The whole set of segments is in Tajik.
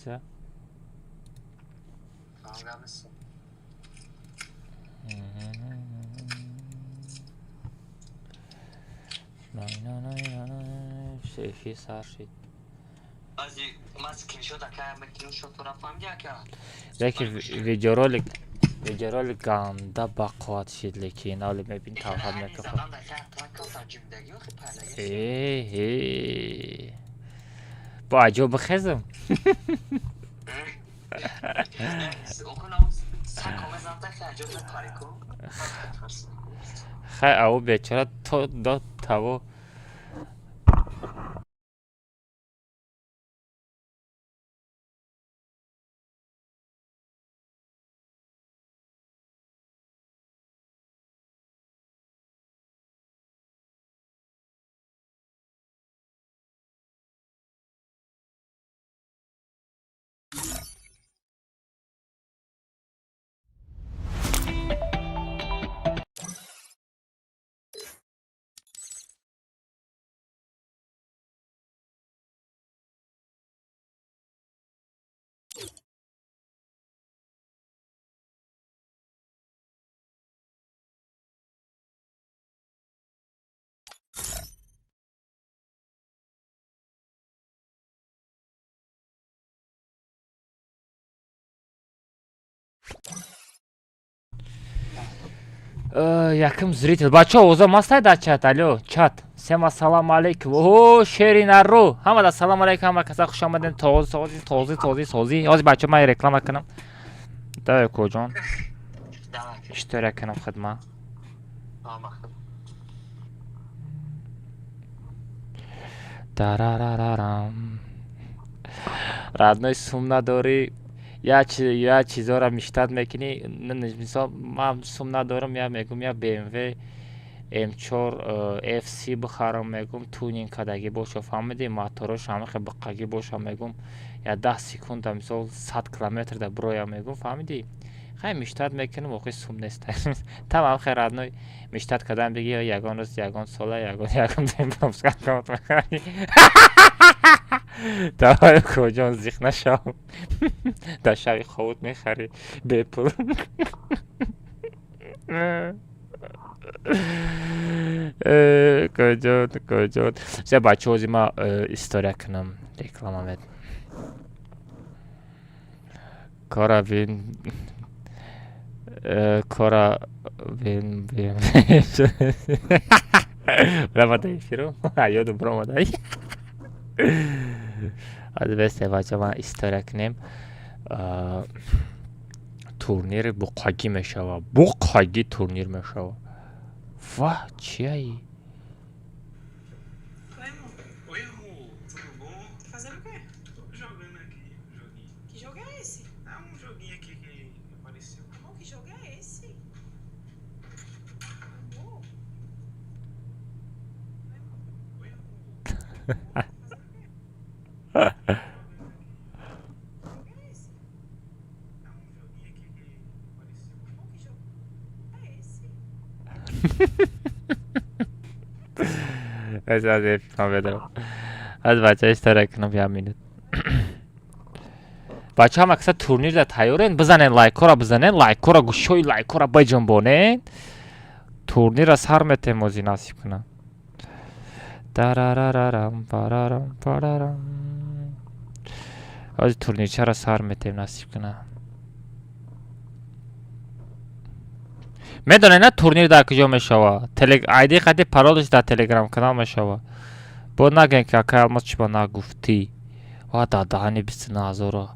Трансляция. Фаҳмидамиси. Эфир сар шид. Баъзи ман скриншот ака мекунам, шотора, фаҳмиди, ака? Лекин видеоролик ганда бақувват шид, лекин ҳоле мебини, тавҳад мекафад. Э, бо аҷо бихезам. Хай, аву бечора то дод таво. Якм зритель, бачаҳо, овоза мастай дар чат. Алё, чат, всем ассалому алайкум. О, шери нару, ҳамада ассалому алайкум, ҳама каса хуш омадем. Този, сози, този, този, сози. Ҳозир, бачаҳо, ман реклама кунам. Давай, коҷон, история кунам хидма. Дарарарарам. Родной, сум надорӣ, я чизоро мечтать мекунӣ. Мисол, ман сум надорам, я мегум, я BMW M4 FC бихарам, мегум, тюнинг кардагӣ боша, фаҳмидӣ, моторош ҳамахе биққагӣ боша, мегум, я 10 секунда, мисол, 100 километр да бироям, мегум, фаҳмидӣ. Хай, мечтать мекунам, охи сум нест. Тамам хе, родной, мечтать кардан биги, ягон рӯз, ягон сола, ягон мехарӣ. Давай, коҷон, зиқ нашав, дар шаби ховут мехарӣ бепул. Коҷон, коҷон. Все, бачаҳо, ҳозир ман история кунам, реклама мед. Кора бин, кора бин, бин рамада эфиру ёдум биромада. Ҳозир бесте, бача, ман история кунем. Турнири буққагӣ мешава, буққагӣ турнир мешава. Ва чияи? Oi, amor. Oi, amor, tudo bom? Tá fazendo o quê? Tô jogando aqui um joguinho. Que jogo é esse? É um joguinho aqui que apareceu. Amor, que jogo é esse? Amor? Oi, amor. Oi, amor. Tá fazendo o quê? Que jogo é esse? É um joguinho aqui que apareceu. Amor, que jogo é esse? Аз бача история кунам, як минут. Бача, ҳама каса турнир да тайёрен? Бизанен лайкора, бизанен лайкора, гӯшои лайкора биҷунбонен. Турнира сар метем ози, насиб кунам. Дарарарарам, парарам, парарам. Ози турнирчара сар метем, насиб кунам. Медонед на, турнир дар куҷо мешава? Айди қади паролш дар телеграм канал мешава. Бо нагӯем, ки акай Алмаз чӣ ба нагуфтӣ. Ва дар даҳани 29 ҳазора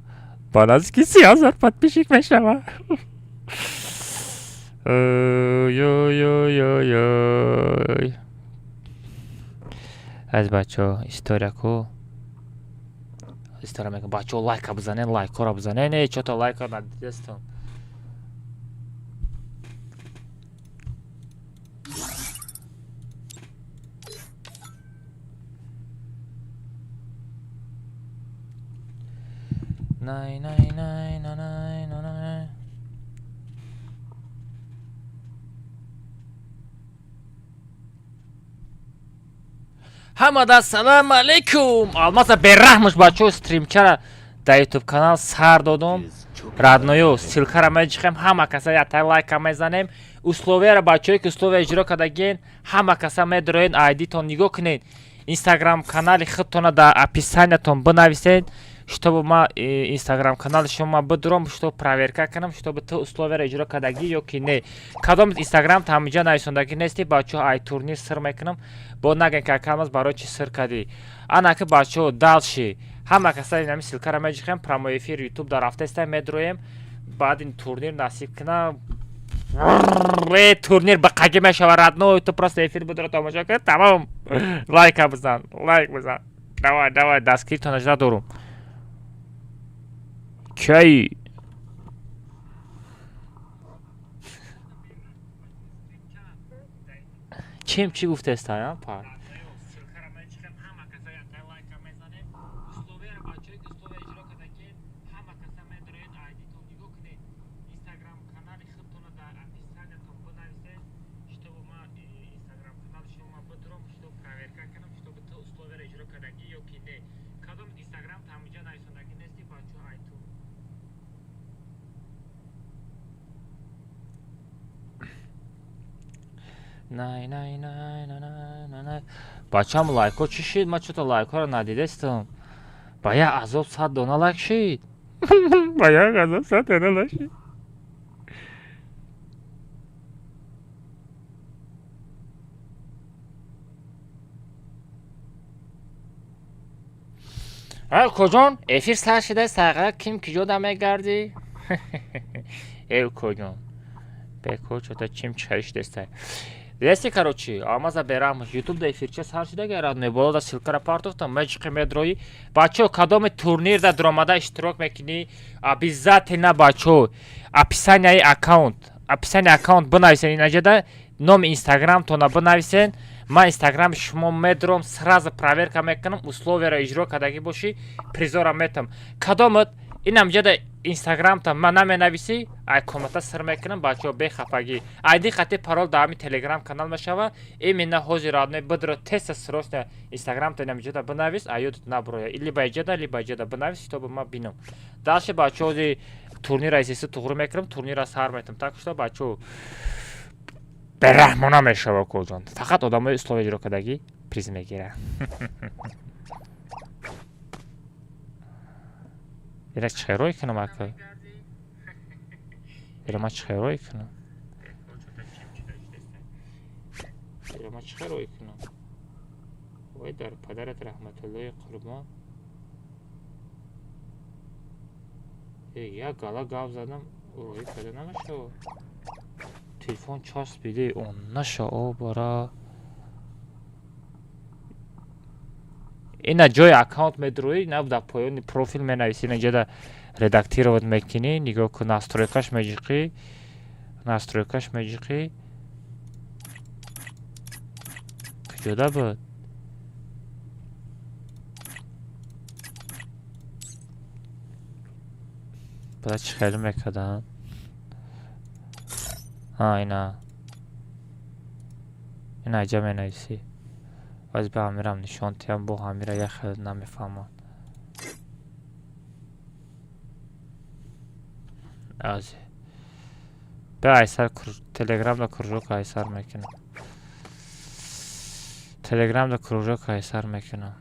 ба наздики 30 000 подписчик мешава. Ой-ой-ой-ой. Аз бачаҳо, история ку, история мекунам. Бачаҳо, лайка бизанен, лайкора бизанен. Э, чото лайка надидестон? Най най най най най най най. Ҳамада ассалому алайкум. Алмаза бераҳмаш, бачаҳо, стримчара Дар ютуб канал сар додум. Родной ё, ссылка ра меҷиқем, ҳама каса якта лайка мезанем. Условия ра, бачаҳое ки условия иҷро кардагиен, ҳама каса медроен, айдитон нигоҳ кунед. Инстаграм канали худтона дар описания тон бинависед, чтобы ма инстаграм канали шумо бидурам, чтобы проверка кунам, чтобы ту условия ро иҷро кардагӣ ё ки не. Кадом инстаграм ҳамиҷа нависондагӣ нести, бачаҳо, ай турнир сир мекунам, бо нагӯен ки акамаз барои чӣ сир кардӣ. Ана ки, бачаҳо, дальше ҳама каса инами ссылка ра меҷиқем, прямой эфир ютуб дар рафтаиста медроем. Баъд ин турнир насиб кунам, турнир ба қаги мешава, родной. Ту просто эфир будро тамошо кун, тамом. Лайка бизан, лайк бизан, давай, давай, дастгиритон надорум. Кай чим чӣ гуфтеста пар? Най, най, най, най, най, най. Бачам, лайко чӣ шид? Ман чӯто лайкҳоро надидестам. Ба як азоб 100 дона лайк шид. Ба як азоб 100 дона лайк шид. Куҷон эфир сар шида, сайға ким киҷода мегардӣ? Э, куҷон? Беко чота чим чиқари шидестай. Дести, короче, алмаза бераҳмаш ютуб да эфирча сар шида герад, боло да ссылка ра партофтам, меҷиқи медрои. Бачаҳо, кадоми турнир да дуромада иштирок мекунӣ, обязательно, бачаҳо, описания и аккаунт, описания аккаунт бинависен, инаҷада номи инстаграмтона бинависен. Ман инстаграми шумо медуром, сразу проверка мекунам, условия ро иҷро кардагӣ бошӣ, призора метам. Кадомат инам ҷада инстаграмта ман наменависӣ, ай комната сир мекунам, бачаҳо, бехафагӣ. Айди хати парол дар ҳамин телеграм канал мешава. Именно ҳозир, родной, бидро теста, срочно инстаграмта инам ҷада бинавис, а ёдат наброя. Либо иҷада, либо иҷада бинавис, чтобы ман бинам. Дальше, бачаҳо, ҳозир турнира исиси туғрӣ мекунам, турнира сар метам. Так что, бачаҳо, бераҳмона мешава, коҷон. Фақат одамои условия иҷро кардагӣ приз мегиранд. Ира чӣ рой кунам, ака? Ира ман чӣ рой кунам? Ира ман чӣ рой кунам? Вой дар падарат раҳматуллои қурбон. Як гала гап задам, роӣ карда намешавад. Телефон часпиде, он наша обара. Ина ҷои аккаунт медроӣ, на, дар поёни профил менависӣ, ина ҷода редактировать мекунӣ, нигоҳ кун, настройка ш меҷиқӣ, настройка ш меҷиқӣ. Куҷода буд? Бада чӣ хеле мекарданд? Ҳа, ина. Ина иҷа менависӣ. Баъз ба амирам нишон тиҳам, бо амира як хел намефаҳмад. Ази. Бе айсар телеграмда кружок айсар мекунам. Телеграмда кружок айсар мекунам.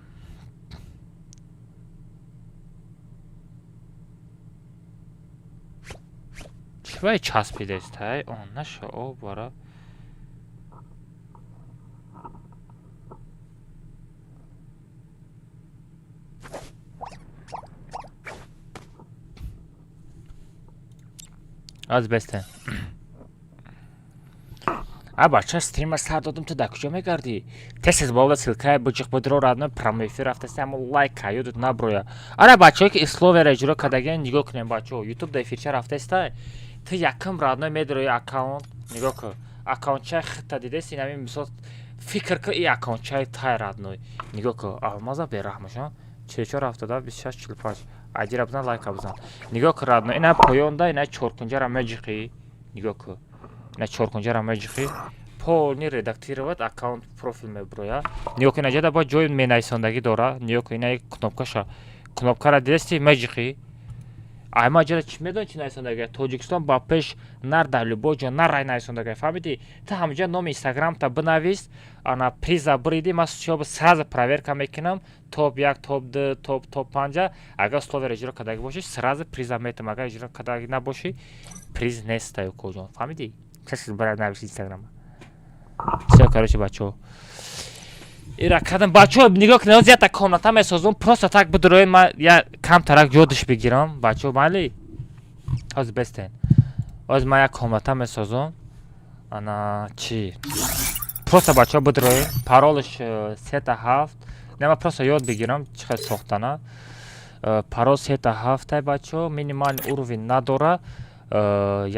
Чӣ бай часпидестай? Он наша обара. Аз бесте. А бача, стример сар додум, ту дар куҷо мегардӣ? Тез болда ссылка и буҷиқ будро, родной, прямой эфир рафтаси, ҳамо лайк ёдат наброя. Ара, бачаҳое ки условия ро иҷро кардагиан, нигоҳ кунем, бачаҳо, ютуб да эфирча рафтаистай. Ту якум, родной, медрои аккаунт, нигоҳ кун. Аккаунтчаи хитта дидеси, инами мисол фикр кун, и аккаунтчаи тай, родной. Нигоҳ кун, алмаза бераҳмашон. 44 77 26 45 айдира бизан, лайка бизан. Нигоҳ кун, родной, ина поёнда ина чоркунҷара меҷиқӣ. Нигоҳ кун. Ина чоркунҷара меҷиқӣ. Полный редактировать аккаунт профил меброя. Нигоҳ кун, инаҷада бояд ҷои менависондагӣ дора. Нигоҳ кун, ина кнопка ша Кнопкара дидести, меҷиқӣ. Ай ма ҷара чӣ медони, чӣ нависондагай? Тоҷикистон ба пеш, нар дар любой ҷо нар рай нависондагай, фаҳмидӣ? Ту ҳамҷа номи инстаграмта бинавис, ана приза бриди, ман сиёб сразу проверка мекунам, топ як, топ ду, топ панҷа. Агар условияро иҷро кардаги бошӣ, сразу приза метам, агар иҷро кардаги набошӣ, приз неста, укоҷон, фаҳмидӣ? Каси бара навис инстаграма. Всё, короче, бачаҳо, ира кардам. Бачаҳо, нигоҳ кунед, ҳозир якта комната месозум, просто так бидуроед, ман я камтарак ҷодиш бигирам. Бачаҳо, майли, ҳозир бестен, ҳозир ман як комната месозум. Ана чӣ, просто бачаҳо бидуроед, паролаш сета ҳафт. Не, ман просто ёд бигирам чӣ хел сохтана. Парол сета ҳафтай, бачаҳо. Минимальный уровень надора.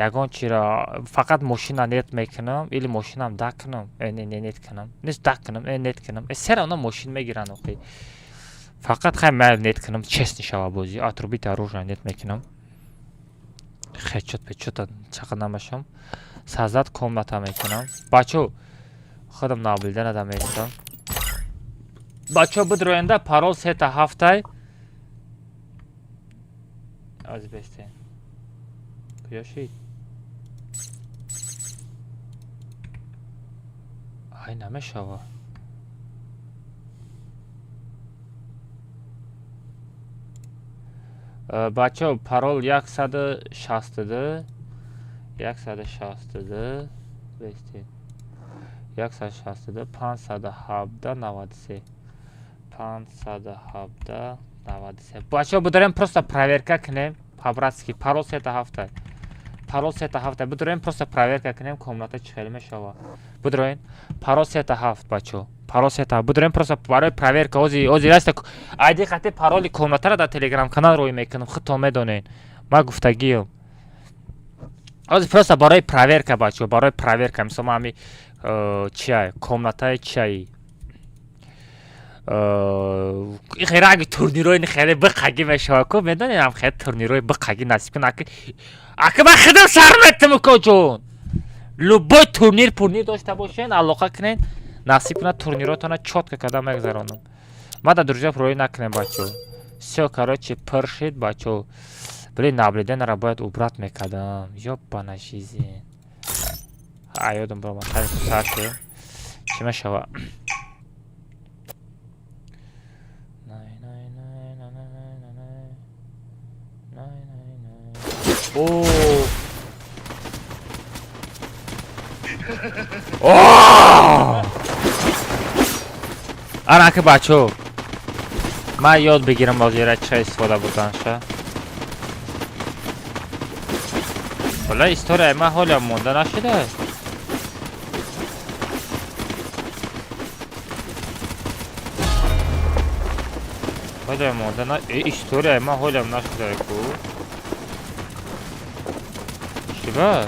Ягон чиро фақат мошина нет мекунам или мошинам да кунам, не, не, нет кунам, нест, да кунам, нет кунам, сера оно мошин мегиранд охи. Фақат хай ман нет кунам, честный шава бозӣ. Отрубить оружие нет мекунам, хечот печота чақа намашам. Создать комната мекунам, бачо, худам наблюдение да мекунам. Бачо, бидроенда, парол сета ҳафтай. Аз бестен куҷо шид? Ай, намешава. Бачаҳо, парол 162, 162, бестен, 162, 517, 93, 517, 93. Бачаҳо, бидарем, просто проверка кунем по-братски. Парол сета ҳафта, парол сета ҳафта. Бидроем, просто проверка кунем, комната чӣ хеле мешава. Бидроем, парол сета ҳафт, бачаҳо, парол сета. Бидроем, просто барои проверка. Ози раста айди хати пароли комнатаро дар телеграм канал рӯй мекунам, худтон медонед, ман гуфтагиам. Ози просто барои проверка, бачаҳо, барои проверка. Мисол, ман ҳами чия, комнатаи чияи хеле ранги турнирои хеле биқагӣ мешава ку, медонед, хеле турнирои биқагӣ насиб кун. Ака, ман худам сар метам, укоҷон. Любой турнир пурнир дошта бошен, алоқа кунед, насиб кунад, турниротона чётко карда мегзаронам. Ма дар друзья рӯй накунем, бачаҳо. Всё, короче, пир шид, бачаҳо. Блин, наблюдениеро бояд убрать мекардам, ёбана жизнь. А ёдам баромад, сар шуд, чӣ мешава? Най, най, най, най, най, най, най. Най, най, най. О! О! Ана ки, бачаҳо, ман ёд бигирам ҳозира чӣ истифода бурданша. Валла, историяи ман ҳолиам монда нашуда. Ҳолиам монда на, историяи ман ҳолиам нашуда ку. Чӣ ба?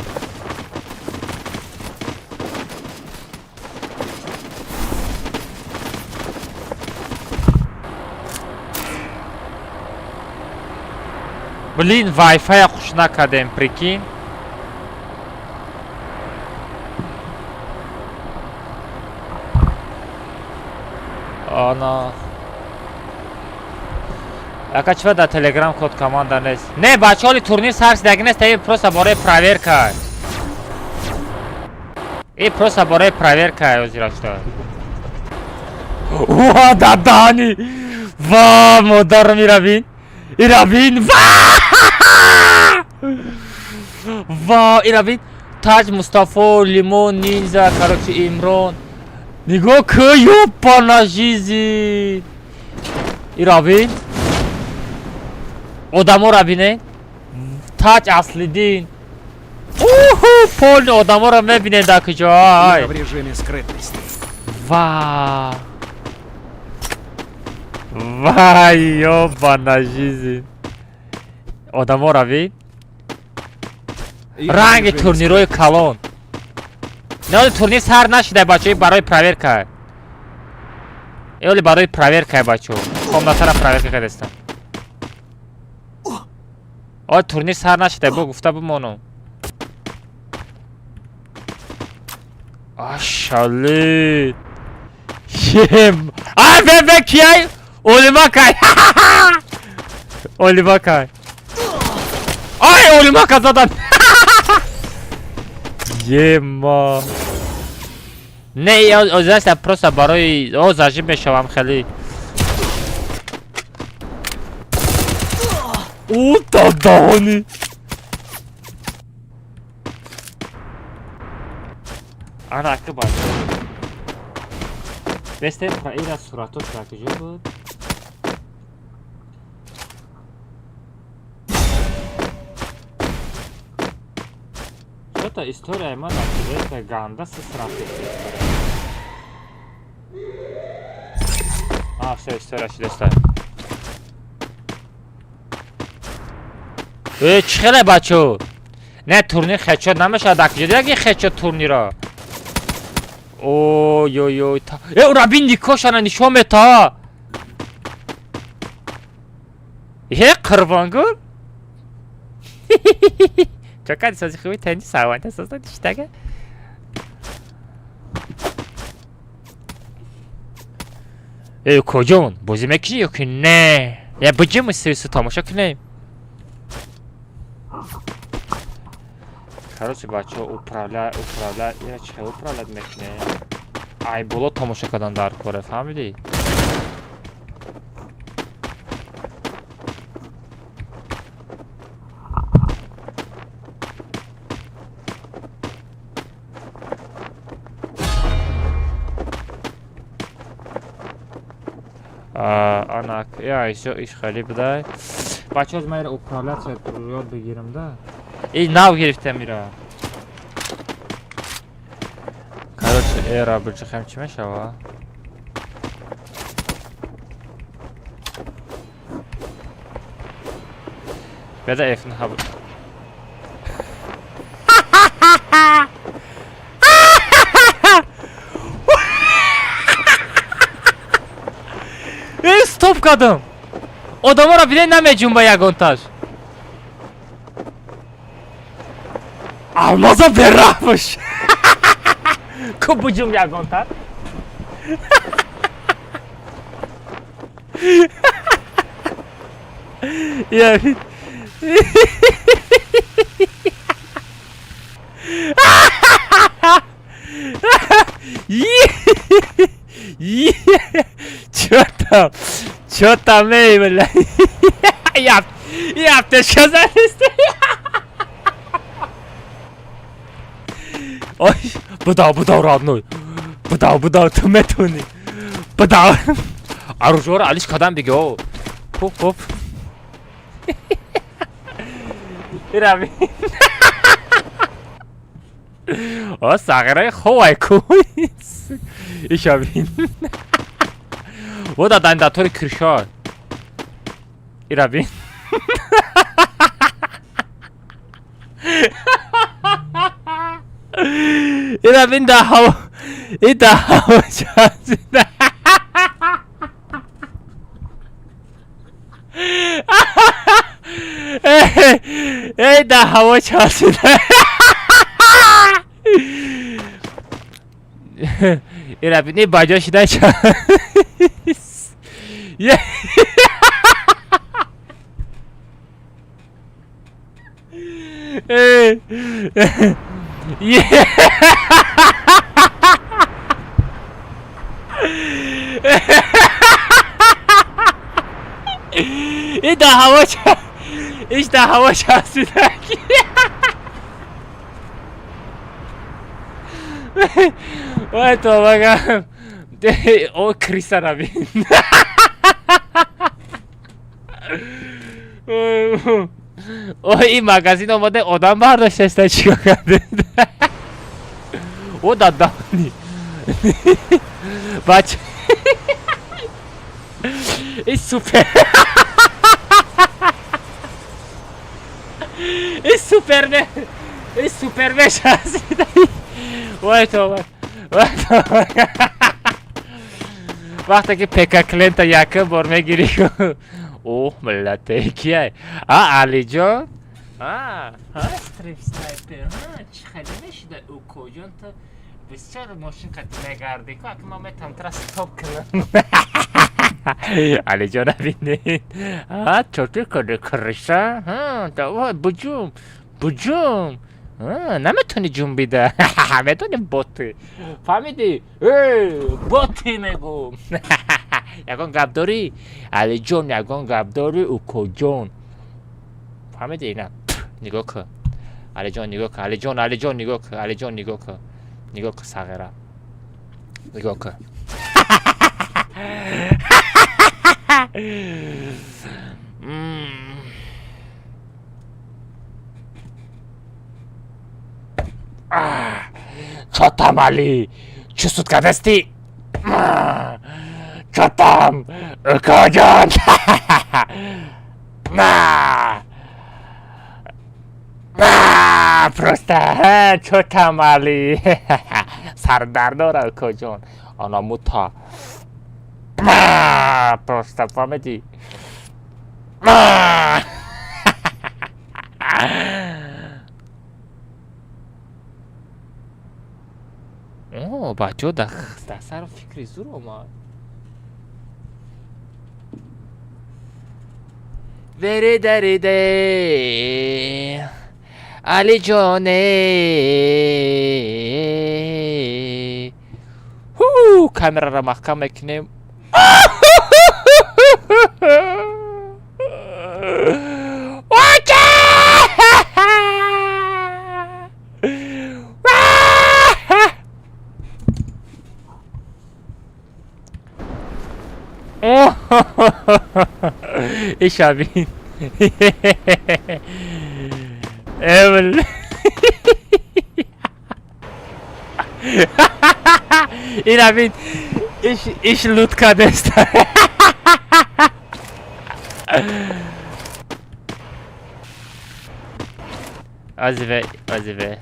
Блин, вайфая хуш накардем, прикинь. Ана. Ака, чӣ дар телеграм код команда нест? Не, бачаҳо, ҳоли турнир сар шидаги нест, и просто бораи проверка. И просто бораи проверка ҳозира шуда. Ва, дадани! Ва, модарам, ира бин! Ира бин! Ва! Ва, ира бин! Таҷ, Мустафо, Лимон, Нинза, короче, Имрон. Нигоҳ ку, ёпана жизнь! Ира бин! Одаморо бинед. Таҷ, Аслиддин. Уху, полный одаморо мебинед дар куҷо. Ай. Я в режиме скрытности. Ва! Вай, ёбана жизнь. Одаморо бин. Я в Ранги режиме турнирои калон. Не, турнир сар нашида, бачаҳо, барои проверка. Эоли барои проверка, бачаҳо. Комнатара проверка кардастам. Ой, турнир сар нашида, бо гуфта бимонам. Ашалит. Ем. Ай, бе, кияй? Олима кай. Олимакай. Ай, Олимака задан. Ема. Не, озаста просто барои о зажим мешавам хеле. О, дадаҳони. Ана ака бача. Бесте ира суратош дар куҷо буд? Что-то история ма дар куҷоеста ганда сис рафт история. А, всё, история шудеста. Э, чӣ хеле бачо? Не, турнир хечо намешавад. Дар куҷо дидаги хечо турнира? Ой, ой, ой. Э, ура бин никошана нишон мета. Е, қурбонгул? Чокади сози хуби тенҷи саванта созда диштага? Э, куҷон? Бозӣ мекунӣ ё ки не? Я биҷим сирсу тамошо кунем. Короче, бачаҳо, управля, управля, ира чӣ хел управлять мекунем? Ай, боло тамошо кардан дар коре, фаҳмидӣ? Анак, я ишо иш хеле будай. Бачаҳо, ман ира управлять ёд бигирам да. И нав гирифтам ира. Короче, эра биҷихем чӣ мешава? Беда F9 бу. Э, стоп кардам. Одаморо бинед намеҷунба ягонташ. Алмаза бераҳмш. Ку буҷум ягонтар. Я Чё там? Чё там, эй, бля? Я аптечка залез. Ой, будав, будав, родной. Будав, будав, ту метони. Будав. Оружиеро алиш кадам биги, о. Хоп, хоп. Ира О, сағираи ховай ку. Иша бин. Вода дандатори киршор. Ира бин. Ира бин да ҳаво. И да ҳаво часида. Эй, да ҳаво часида. Ира бин, баҷо шида ча. И да ҳаво иш да ҳаво часида. Ой, то О, крисара бин. Ой, ин магазин омаде одам бардоштаста чикор карде? О, дадани. Бач. И супер. И супер не. И супер мешасида. Ой, това. Ой, това. Вақте ки ПК клиента якум бор мегирӣ. Оҳ, миллате кияй? А, Алиҷон? А, ҳа, стрип снайпер, ҳа, чӣ хеле мешида укоҷон ту бисёр мошин қати мегардӣ ку, аки ман метавонам тура стоп кунам. Алиҷона бинед. Чотир карда крыша. Давай, буҷум. Буҷум. Наметони ҷунбида. Метони боти. Фаҳмидӣ? Боти мегум. Ягон гап дорӣ? Алиҷон, ягон гап дорӣ, укоҷон? Фаҳмидӣ? Ина. Нигоҳ кун. Алиҷон, нигоҳ кун. Алиҷон, Алиҷон, нигоҳ кун. Алиҷон, нигоҳ кун. Нигоҳ кун, сағира. Нигоҳ кун. Чё там, Али? Чӣ суд кардастӣ? Чё там, укоҷон? На! На, просто чё там, Али? Сардардора, укоҷон. Ана мута. Просто фаҳмидӣ? На! О, бачаҳо, дар сару фикри зур омад. Вери дариде, Алиҷоне. Ҳу, камераро маҳкам мекунем. Оча! Ишабин. Эвел. Инабин. Иш иш лутка деста. Азиве, азиве.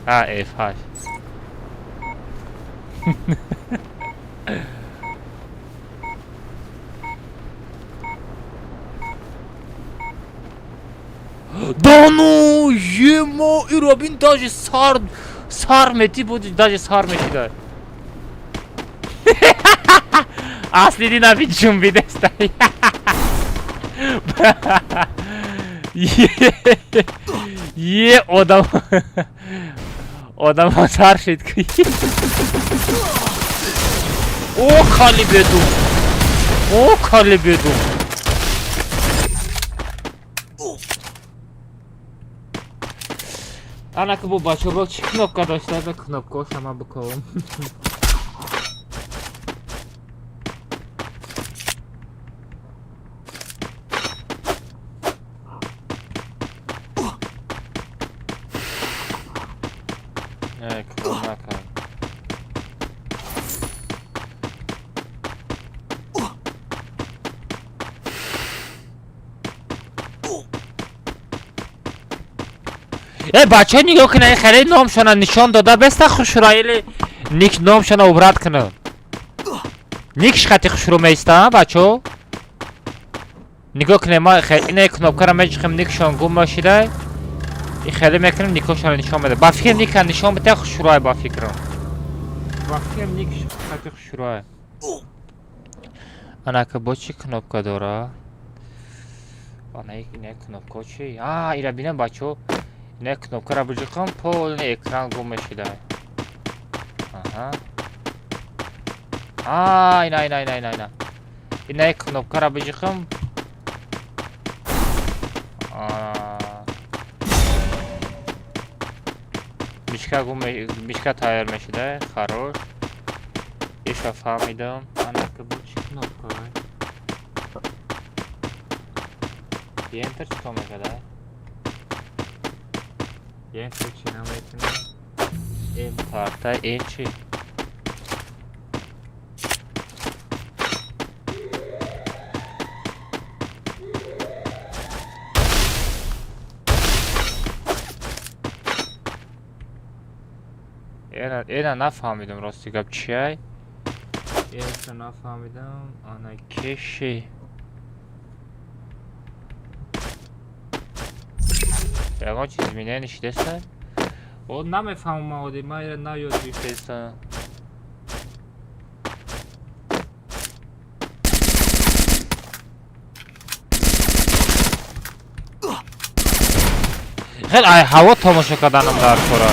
А, F8. Да ну, емо, иробин даже сар сар мети буд, даже сар метида. Аслиди наби ҷунбидеста. Е одам одам сар шид. О, кали беду. О, кали беду. Анака бо бачо бо чӣ кнопка дошта, ба кнопкаошам ман биковам. Не, кор накард. Э, бачаҳо, нигоҳ кунед, хеле номшона нишон дода беста хушро или ник номшона убрать кунад. Никш хати хушрӯ меиста, бачаҳо? Нигоҳ кунед, ма ине кнопкаро меҷиқем, никшон гум мешидай. И хеле мекунем, никошонро нишон меда. Ба фикр ника нишон бита хушрӯай, ба фикрам. Ба фикрам ник хати хушрӯай. Анака бо чӣ кнопка дора? Ана ине кнопка чи? А, ира бинам, бачаҳо. Ине кнопкаро биҷиқам, полный экран гум мешидай. Аҳа. А, ина, ина, ина, ина, ина. Ине кнопкаро биҷиқам. Мишка гум, мишка тайёр мешидай. Хорош. Иша фаҳмидам. Анака бо чӣ кнопка? Enter чикор мекарда? Enter чӣ намекунад? М парта Н чӣ? Эна нафаҳмидам, рости гап, чиай? Эша нафаҳмидам. Ана кеши. Ягон чиз изменение шидеста? О, намефаҳмам, оди ма ира наёд гирифтеста. Хел ай ҳаво тамошо карданам дар кора.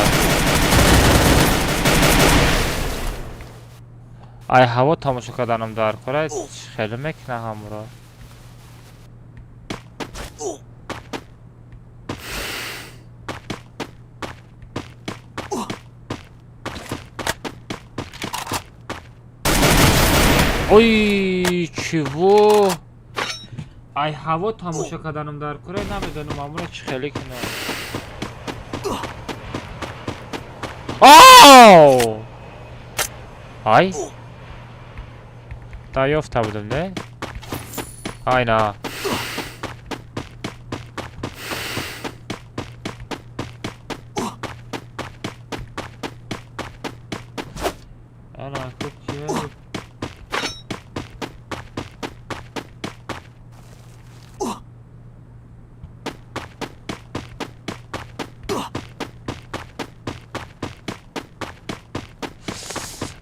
Ай ҳаво тамошо карданам дар кора. Хеле мекуна ҳамро. Ой, чего? Ай ҳаво тамошо карданам дар кора, намедонам амро чӣ хеле кунам. Оу! Ай? Та ёфта будам, не? Ай на. Ана куче.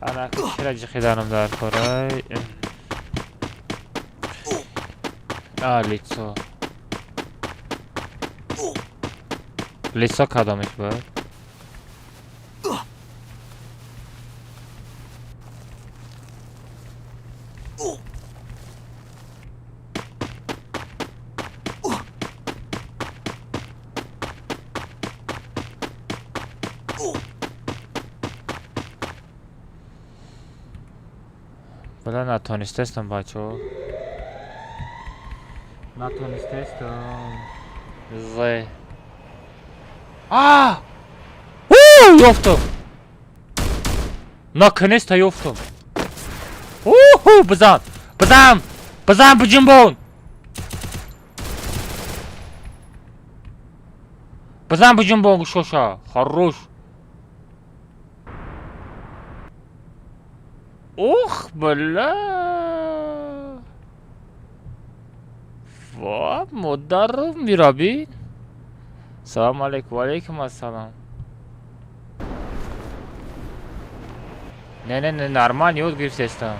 Ана кучера ҷиқиданам дар корай. А, лицо. Лицо кадомиш буд? Бала натонистестам, бачаҳо. Натонистестам. Зе. А! У, ёфтам. Наконец-то ёфтам. Уху, бизан. Бизан. Бизан биҷунбон. Бизан биҷунбон гӯшоша. Хорош. Ух, бля. Ва, модару мирабин. Салом алейкум, ва алейкум ассалом. Не, не, не, нормально, ёд гирифтестам.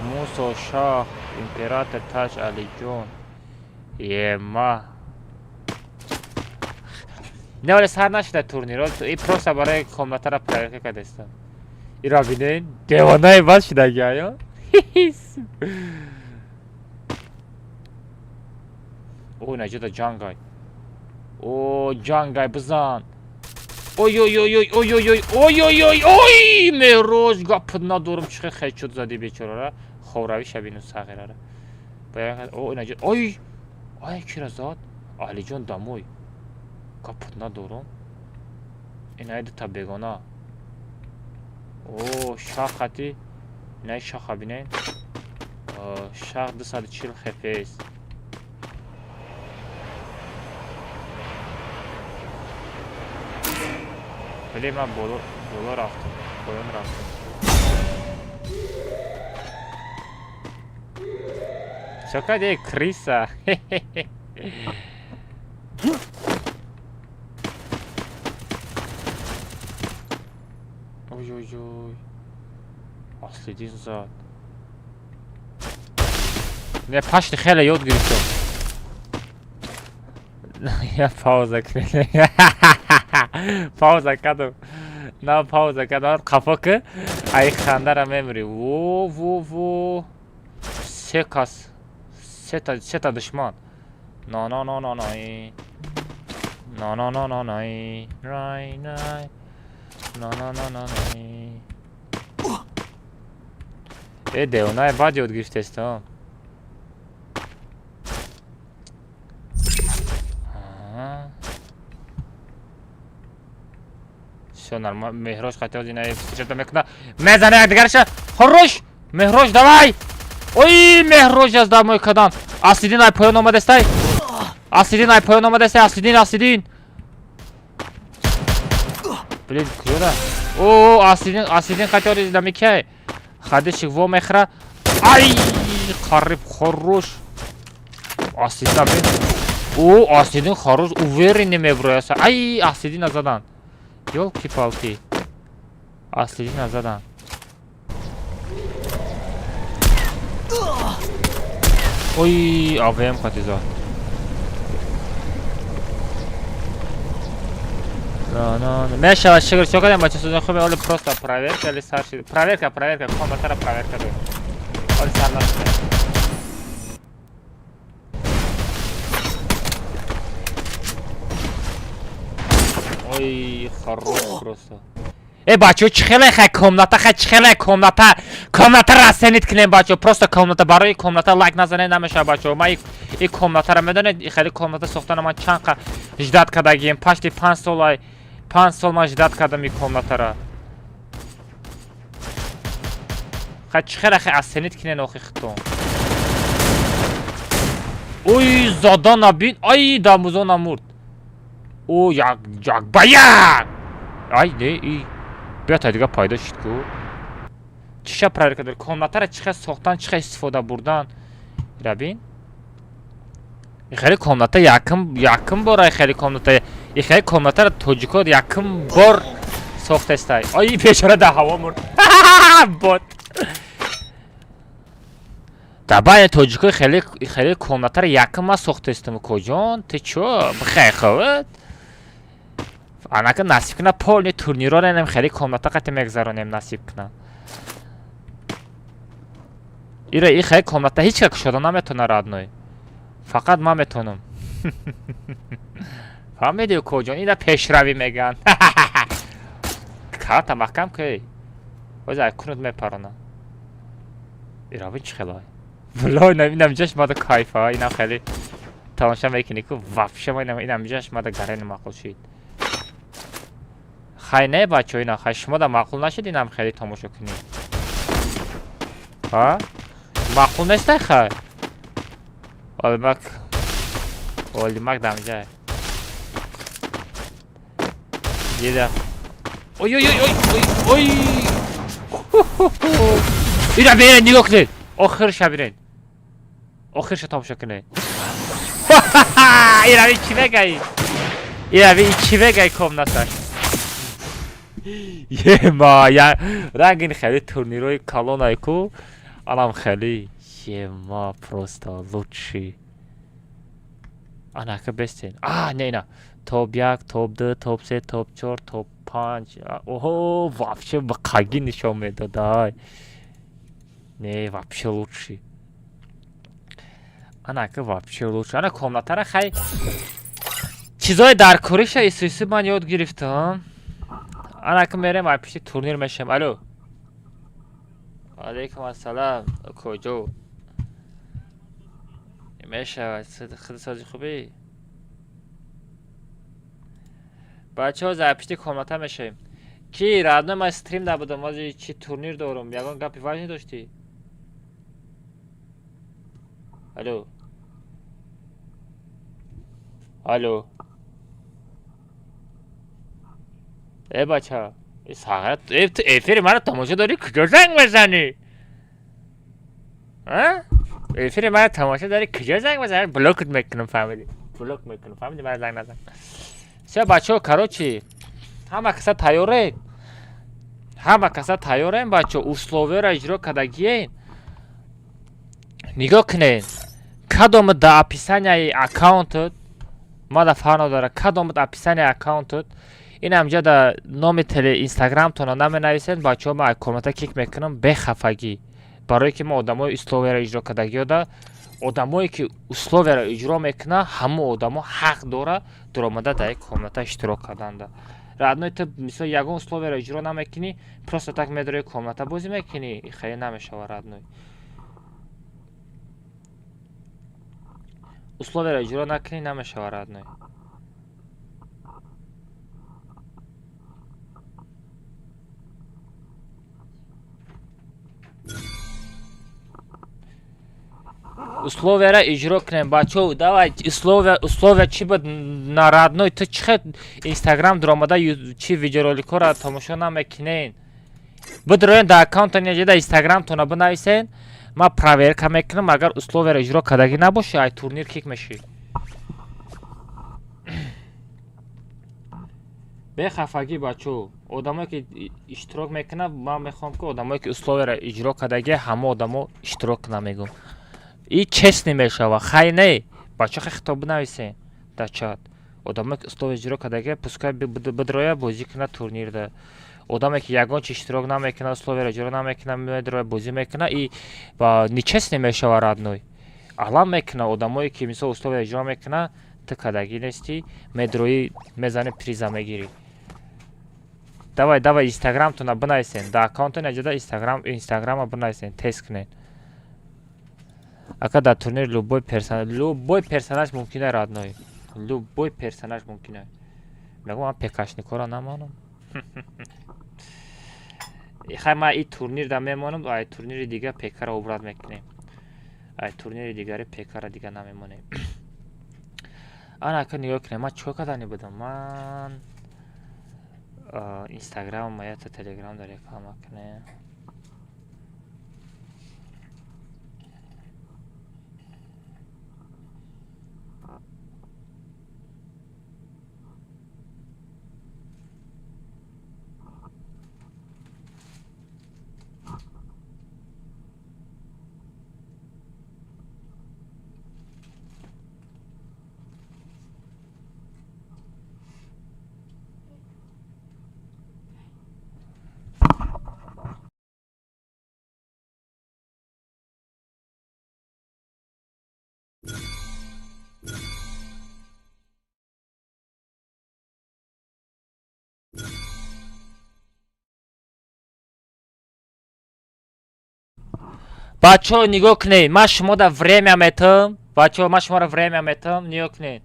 Мусо шах, император Таж Алиҷон. Ема. Не, вале сар нашуда турнир. И просто барои комнатара проверка кардестам. Иро бинед, девонаи бад шудаги аё. О, наҷода ҷангай. О, ҷангай, бизан. Ой, ой, ой, ой, ой, ой, ой, ой, ой, ой, ой, мероз гап надорам, чӣ хел хечуд зади бечорара. Ховравӣ шабину сағирара. О, наҷод, ой, ой, кира зад? Алиҷон дамой. Гап надорам. Инаи дута бегона. О, шахати. Инаи шаха бинед. Шах 240 хфс. Вале ман боло боло рафтам, поён рафтам. Чо кардӣ, криса? Ой, ой, ой. Аслидин зад. Не, пашти хеле ёд гирифтам. Я пауза кунед. Пауза кардам. На пауза кардам. Қафо ки ай хандара мемирӣ. Во, во, во. Се кас. Сета душман. На на на на на. На на на на на. Рай най. На на на на на. Э, девонаи бад ёд гирифтест, а. Всё нормально. Меҳрош хотел инаи встречать мекуна. Мезана якдигарша. Хорош! Меҳрош, давай! Ой, Меҳрош аз дамои кадан. Аслидин ай поён омадестай. Аслидин ай поён омадестай. Аслидин, Аслидин. Блин, куёра? О, Аслидин, Аслидин хотел дамикай. Хадишик во мехра. Ай, қариб хорош. Аслидин бин. О, Аслидин хорош, уверенный меброяса. Ай, Аслидина задан. Ёлки-палки. Аслидина задан. Ой, АВМ қати зад. Мешава, шукр, чо кардем, бача? Созон хубе? Оли просто проверка или сар шид? Проверка, проверка, комнатара проверка дорем. Оли сар нашуда. Ой, хорош просто. Э, бачо, чӣ хеле хай комната, хай чӣ хеле комната, комната расценить кунем, бачо, просто комната, барои комната лайк назанед намешава, бачо. Ман и комнатара медонед, и хеле комната сохтана ман чанд қа ждать кардагием, почти 5 сол, ай 5 сол ман ждать кардам и комнатара. Хай чӣ хеле хай оценить кунен охи хитон. Ой, задан набин, ай дамузона мурд. О, як як ба як. Ай, не, и биё, дига пайдо шуд ку. Чиша проверка дори? Комнатара чӣ хел сохтан, чӣ хел истифода бурдан. Ира бин. Хеле комната якум бор, хеле комната, и хеле комнатара тоҷико якум бор сохтестай. Ай, бечора дар ҳаво мурд. Бот. Дар байни тоҷикои хеле хеле комнатара якум ман сохтестам, коҷон, ту чо? Бихай ховат. Анака насиб куна, полный турнирро нем хеле комната қати мегзаронем, насиб куна. Ира и хеле комната ҳеҷ ка кушода наметавона, родной. Фақат ман метавонам. Фаҳмиди, коҷон? Ина пешравӣ меган. Карта маҳкам кӯй. Ҳозир ай кунут мепарона. Ира бин чӣ хелай. Валлоҳ, инам ҷаш мада кайфа, инам хеле тамоша мекунӣ ку, вообще ма инам ҷаш мада гарени маъқул шид. Хай не, бачо, ина хай шумо да маъқул нашид, инам хеле тамошо кунӣ. Ҳа? Маъқул нестай хай? Олимак Олимак дамҷай. Дидам. Ой ой ой ой ой ой. Ина бирен, нигоҳ кунед. Охирша бирен. Охирша тамошо кунед. Ира чӣ мегаи? Ира чӣ мегаи комнаташ? Ема, я рангин хеле турнирои калонай ку. Анам хеле ема просто лучший. Анака бестен. А, не, ина. Топ 1, топ 2, топ 3, топ 4, топ 5. Оҳо, вообще ба қаги нишон медодай. Не, вообще лучший. Анака вообще лучший. Ана комнатара хай чизои дар кориша исуиси ман ёд гирифтам. Анака мерем, ай пишти турнир мешем. Алло. Алейкум ассалам. Куҷо? Мешавад. Худсози хубӣ? Бачаҳо, за пишти комната мешавем. Ки родной, ман стрим набудам, ҳозир чи турнир дорум. Ягон гапи важный доштӣ? Алло. Алло. Э, бача. Сағат, э, ту эфири маро тамошо дорӣ, куҷо занг мезанӣ? А? Эфири маро тамошо дорӣ, куҷо занг мезанӣ? Блокат мекунам, фаҳмидӣ? Блок мекунам, фаҳмидӣ? Маро занг назан. Всё, бачаҳо, короче, ҳама каса тайёред? Ҳама каса тайёрем, бачаҳо, условияро иҷро кардагиен? Нигоҳ кунед. Кадомат дар описанияи аккаунтат, мада фарқ надорад, кадомат описанияи аккаунтат ин ҳамҷа да номи теле инстаграмтона наменависед, бачаҳо, ман комната кик мекунам бехафагӣ. Барое ки мо одамои условияро иҷро кардагиёда, одамое ки условияро иҷро мекунад, ҳамон одамо ҳақ дора дуромада дар як комната иштирок карданда. Родной, ту мисол ягон условияро иҷро намекунӣ, просто так медорои комната бозӣ мекунӣ, хеле намешава, родной. Условияро иҷро накунӣ, намешава, родной. Условияро иҷро кунем, бачаҳо, давай, условия, условия чӣ буд на, родной? Ту чӣ хел инстаграм дуромада чи видеороликҳоро тамошо намекунен? Бидроен дар аккаунтон ҷа инстаграмтона бинависен, ман проверка мекунам, агар условияро иҷро кардагӣ набошӣ, ай турнир кик мешӣ. Бехафагӣ, бачаҳо, одамое ки иштирок мекунад, ман мехоҳам ки одамое ки условияро иҷро кардагӣ, ҳама одамо иштирок кунанд, мегӯм. И честный мешава. Хай не, бачаҳо, хай хитоб бинависен дар чат. Одамое ки условия иҷро кардагия, пускай бидроя, бозӣ кунад турнирда. Одаме ки ягон чи иштирок намекунад, условияро иҷро намекунад, медроя, бозӣ мекунад, и ба нечестный мешава, родной. Алам мекунад одамое ки мисол условия иҷро мекунад, ту кардагӣ нестӣ, медроӣ, мезанӣ, приза мегирӣ. Давай, давай, инстаграмтона бинависен, дар аккаунтон аҷода инстаграм, инстаграма бинависен, тест кунен. Ака, дар турнир любой персонаж, любой персонаж мумкин е, родной, любой персонаж мумкин е. Мегӯм, ман пекашникора намонам. Хай, ман и турнирда мемонам, ай турнири дига пекара убрать мекунем, ай турнири дигари пекара дига намемонем. Ана, ака, нигоҳ кунем, ман чикор кардани будам? Ман инстаграм ята телеграм дар реклама кунем. Бачаҳо, нигоҳ кунед, ман шумода время метам. Бачаҳо, ман шуморо время метам, нигоҳ кунед.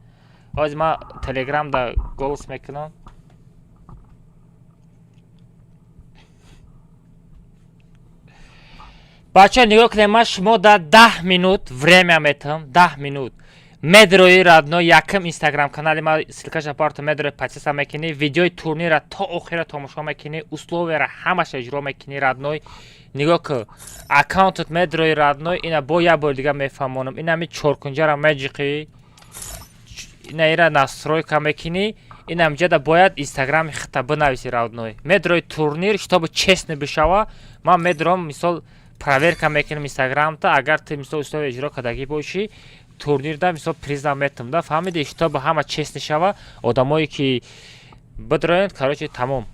Ҳозир ман телеграмда голос мекунам. Бачаҳо, нигоҳ кунед, ман шумода 10 минут время метам, 10 минут. Медрои, родной, якм инстаграм канали ма ссылкаша парто, медрои, подписка мекунӣ, видеои турнира то охира тамошо мекунӣ, условияра ҳамаша иҷро мекунӣ, родной. Нигоҳ кун, аккаунтат медрои, родной, ина бо як бори дига мефаҳмонам. Инами чоркунҷара меҷиқӣ, ина ира настройка мекунӣ, инамҷада бояд инстаграми хита бинависӣ, родной. Медрои турнир, чтобы честный бишава, ман медром, мисол, проверка мекунам инстаграмта. Агар ту, мисол, условия иҷро кардагӣ бошӣ, турнирда, мисол, приза метам да, фаҳмиди? Чтобы ҳама честный шава, одамое ки бидроен, короче, тамом,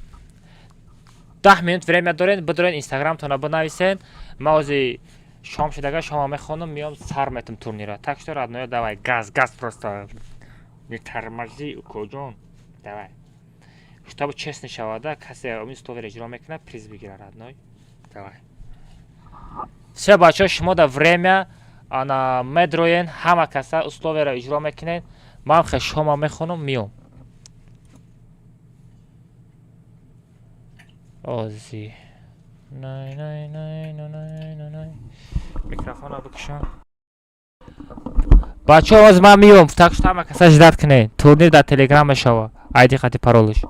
10 минут время дорен, бидроен, инстаграмтона бинависен. Ман ҳози шом шудага, шома мехонам, меом, сар метам турнира. Так что, родной, давай, газ, газ, просто не тормози, укоҷон, давай, чтобы честный шавада, касе условия иҷро мекунад, приз бигира, родной. Давай, все, бачаҳо, шумо да время. Ана, медроен, ҳама каса условияро иҷро мекунед. Ман хе шома мехонам, меом ози. Най, най, най, най, най, най, микрофона бикушам. Бачаҳо, оз ман меом, так что ҳама каса ждать кунед. Турнир дар телеграм мешава, айди хати паролаш.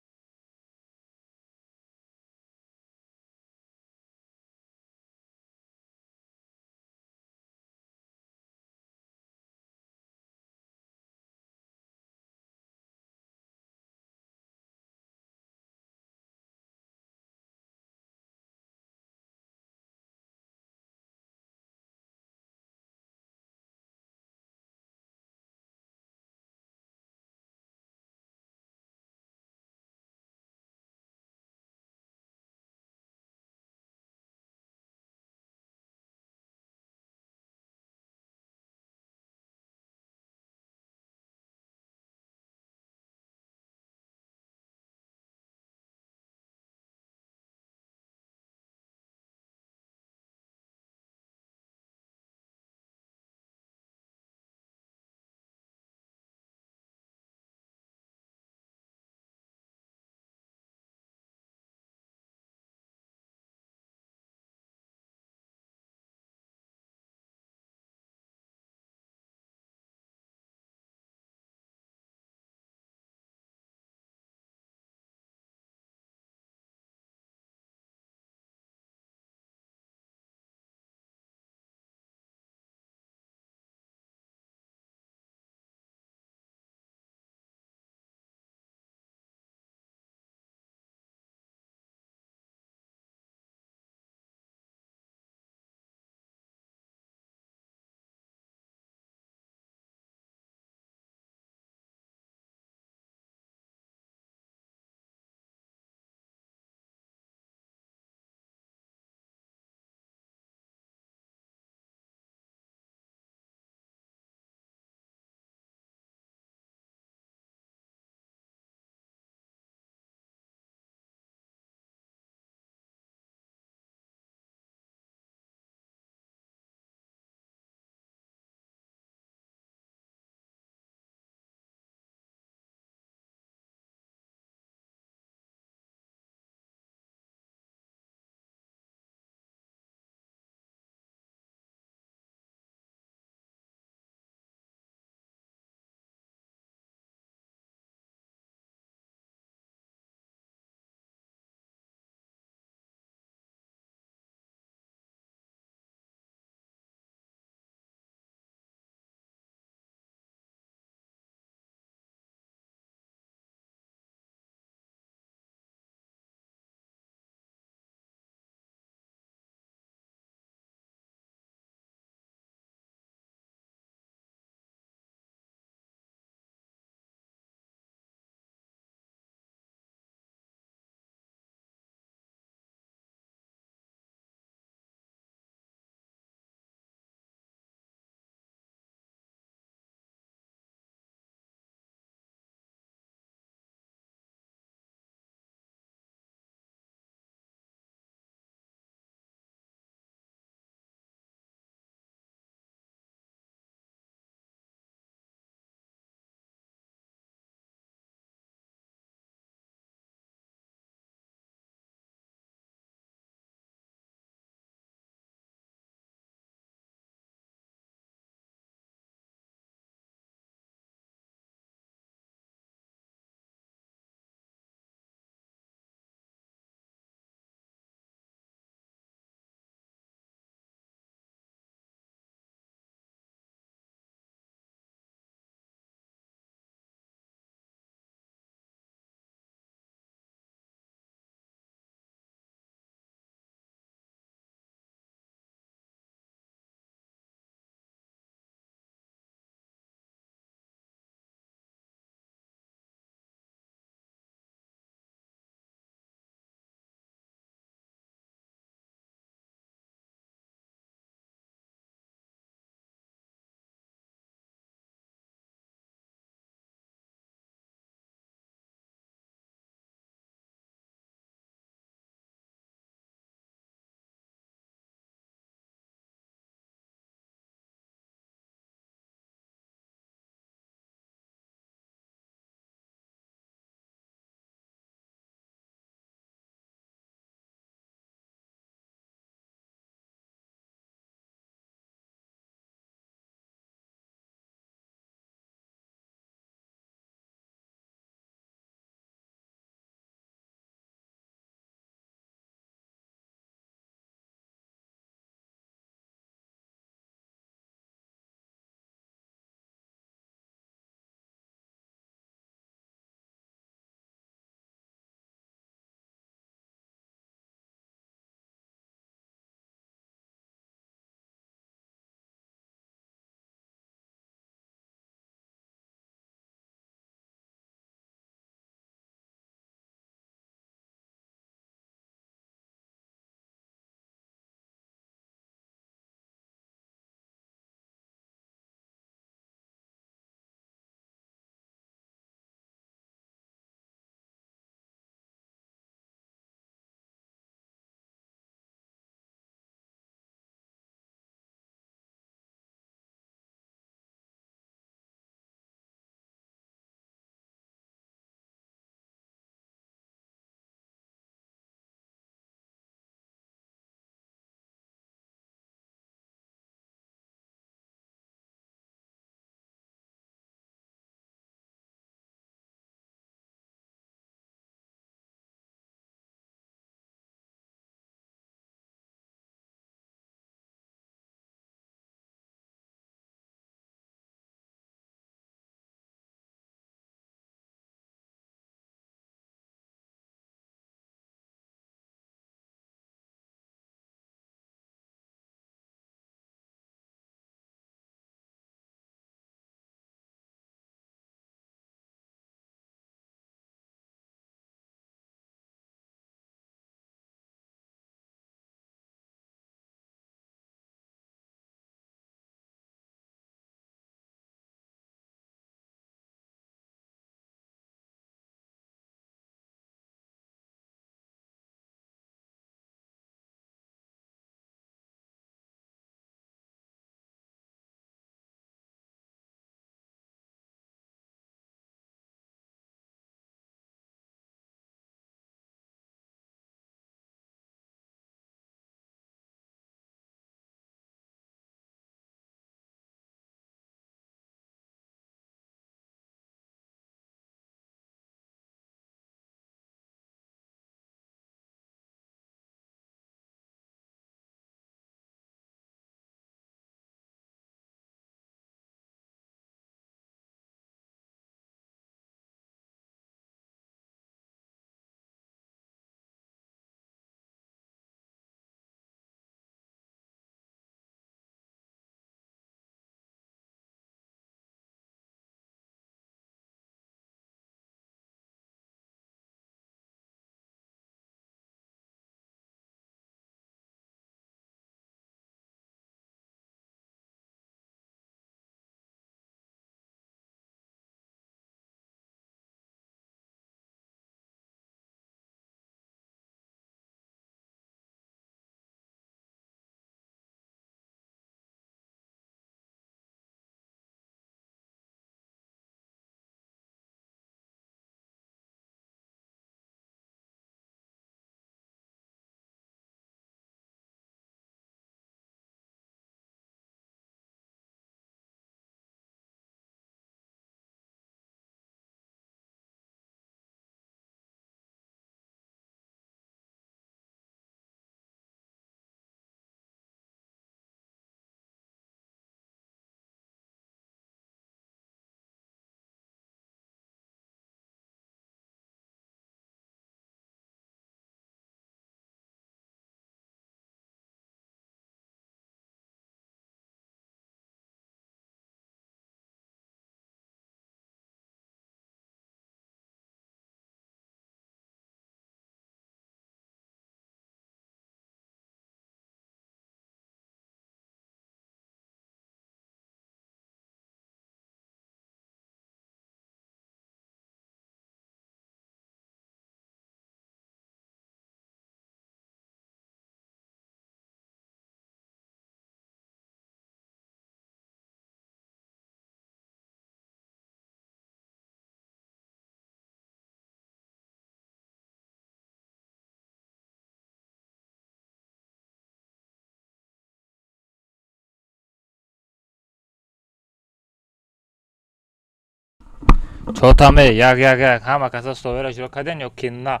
Чотаме, як як як, ҳама каса условияро иҷро карден ё ки на?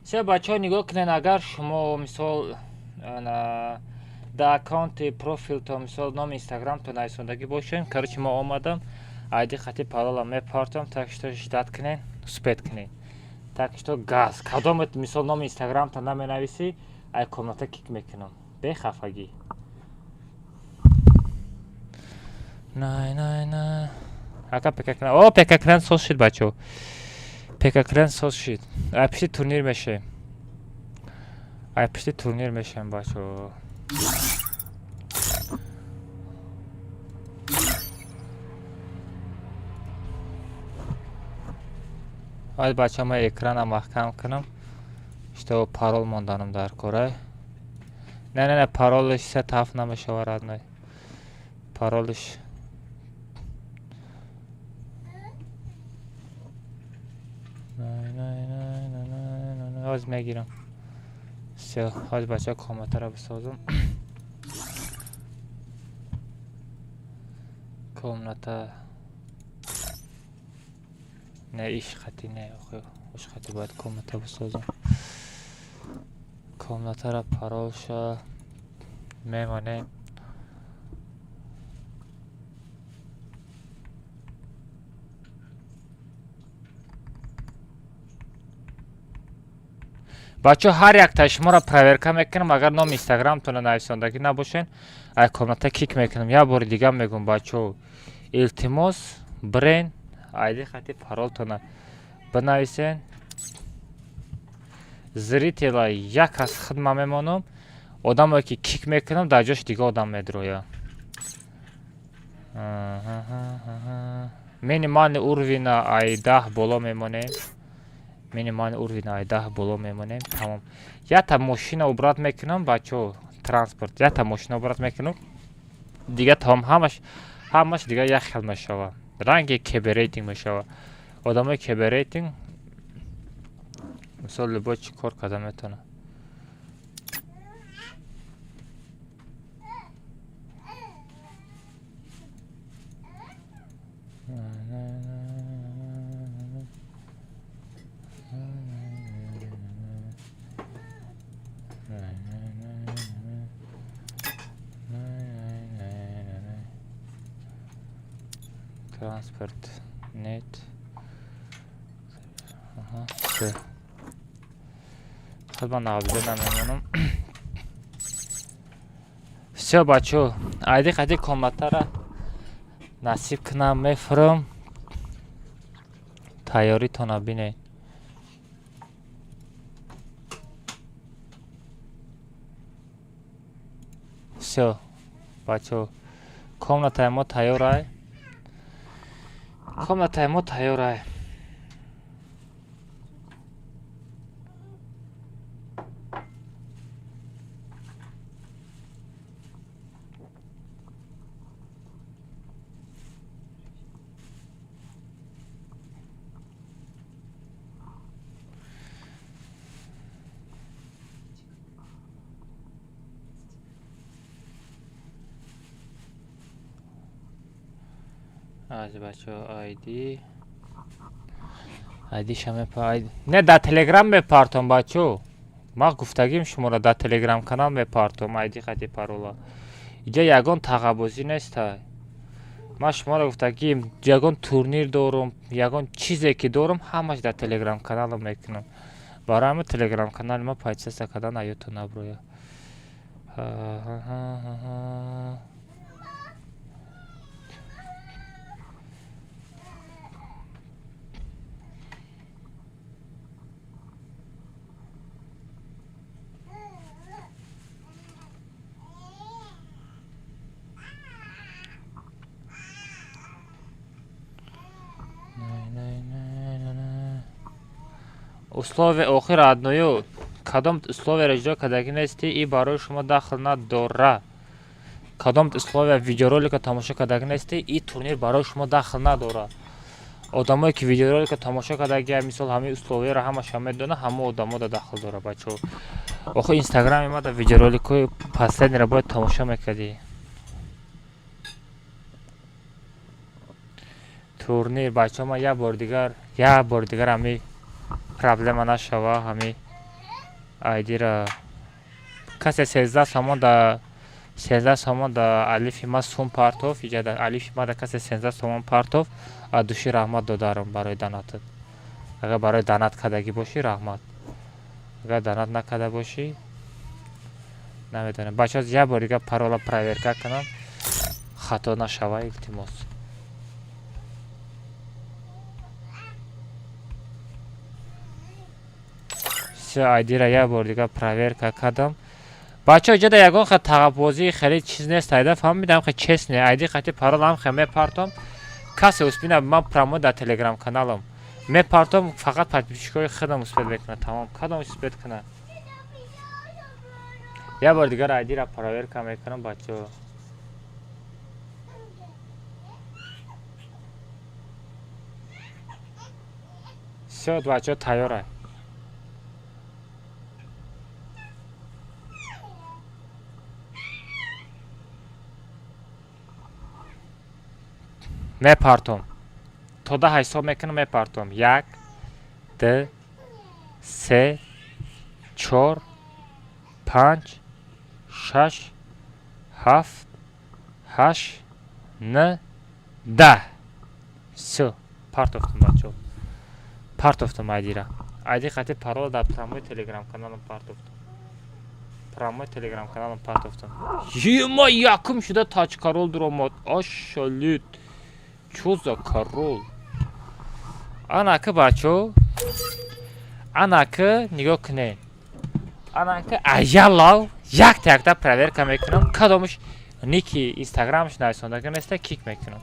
Се бачаҳо, нигоҳ кунед, агар шумо, мисол, дар аккаунти профилто, мисол, номи инстаграмто нависондагӣ бошем. Короче, мо омадам, айди хати парола мепартом, так что ждать кунед, успеть кунед. Так что газ, кадомет, мисол, номи инстаграмто наменависӣ, ай комната кик мекунам бехафагӣ. Най най най, ака, пекакран, о, пекакран соз шид, бачаҳо, пекакран соз шид. Ай пишти турнир мешавем, ай пишти турнир мешавем, бачаҳо. Ай бача, ман экрана маҳкам кунам, что парол монданам дар корай. Не, не, не, паролиш сет ҳафт намешава, родной, паролиш ҳоз мегирам. Всё, ҳоз, бача, комнатаро бисозам. Комната не, иш хати не, иш хати бояд комната бисозам. Комнатаро паролша мемонем. Бачаҳо, ҳар якта шуморо проверка мекунам. Агар номи инстаграмтонро нависондагӣ набошен, ай комната кик мекунам. Як бори дига мегӯм, бачаҳо, илтимос, бирен, айди хати паролтона бинависен. Зрителя як аз хидма мемонам, одамое ки кик мекунам, дар ҷош дига одам медроя. Минимальный уровень ай 10 боло мемонем, минимальный уровень ай 10 боло мемонем, тамом. Якта мошина убрать мекунам, бачаҳо, транспорт, якта мошина убрать мекунам, дига тамом, ҳамаш дига як хел мешава, ранги КБ рейтинг мешава. Одамои КБ рейтинг, мисол, любой чӣ кор карда метавонад. Транспорт нет. Всё, худма навида намемонам. Всё, бачо, айди қади комнатара насиб кунам, мефурам, тайёритона бинед. Всё, бачо, комнатаи мо тайёрай, комнатаи мо тайёрай. Аз бачаҳо, айдиша мепа, не, дар телеграм мепартом, бачаҳо. Ман гуфтагим шуморо, дар телеграм канал мепартом айди хати парола. Иҷа ягон тағабозӣ нестай. Ман шуморо гуфтагим, ягон турнир дорум, ягон чизе ки дорум, ҳамаш дар телеграм каналам мекунам. Барои ҳамин телеграм канали ма подписаться кардан аёдтон наброяд. Условия охир, родной, кадом условияро иҷро кардагӣ нестӣ, и барои шумо дахл надора. Кадом условия, видеоролика тамошо кардагӣ нестӣ, и турнир барои шумо дахл надорад. Одамое ки видеоролика тамошо кардаги, мисол, ҳамаи условияро ҳамаша медонад, ҳама одамо да дахл дора, бачаҳо. Охи, инстаграми ма да видеороликҳои последнийро бояд тамошо мекардӣ. Турнир, бачаҳо, ман як бори дигар ҳами проблема нашава, ҳами айдира касе 13 сомон да 13 сомон да алифи ма сум партов иҷа, да алифи ма да касе 13 сомон партов, аз души раҳмат додарам барои донатат. Агар барои донат кардагӣ бошӣ, раҳмат, агар донат накарда бошӣ, намедонам. Бачаҳо, як бори дигар парола проверка кунам, хато нашава, илтимос. Всё, айдира як бори дигар проверка кардам. Бачаҳо, иҷода ягон хел тағаббозии хеле чиз нест, айда фаҳмидам, хе честный айди хати парол ҳам хе мепартом, касе успеет, ман прямо дар телеграм каналам мепартом, фақат подписчикои худам успеть мекунад, тамом, кадом успеть кунад. Як бори дигар айдира проверка мекунам, бачаҳо. Всё, бачаҳо, тайёра. Мепартом, то 10 ҳисоб мекунам, мепартом: як, ду, се, чор, панҷ, шаш, ҳафт, ҳашт, нӯ, 10. Всё, партофтум, бачаҳо, партофтум айдира, айди хати парола дар прямой телеграм каналам партофтум, прямой телеграм каналам партофтум. Ема, якум шуда тачкарол дуромад, ошалит, чё за король? Анака, бачаҳо, анака нигоҳ кунед, анака аялав якта якта проверка мекунам, кадомаш ники инстаграмаш нависондага неста, кик мекунам.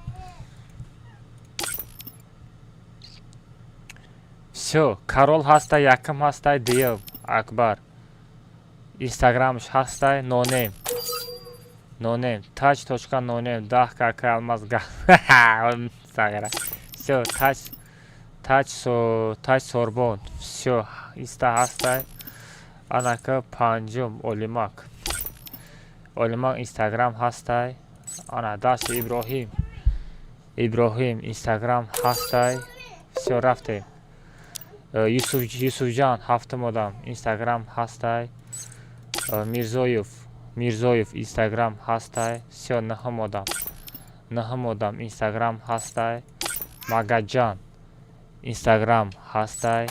Всё, король ҳаста, якум ҳастай, дуюм Акбар, инстаграмаш ҳастай, нонем, нонем, тач точка нонем, 10 кака алмаз сағира. Всё, тач, тач, со тач сорбон, всё, инста ҳастай. Анака панҷум Олимак, Олимак инстаграм ҳастай. Ана дашти Иброҳим, Иброҳим инстаграм ҳастай. Всё, рафтем. Юсуф, Юсуфҷан ҳафтум одам, инстаграм ҳастай. Мирзоев, Мирзоев инстаграм ҳастай. Всё, нӯҳум одам, нӯҳум одам инстаграм ҳастай. Магаҷан инстаграм ҳастай.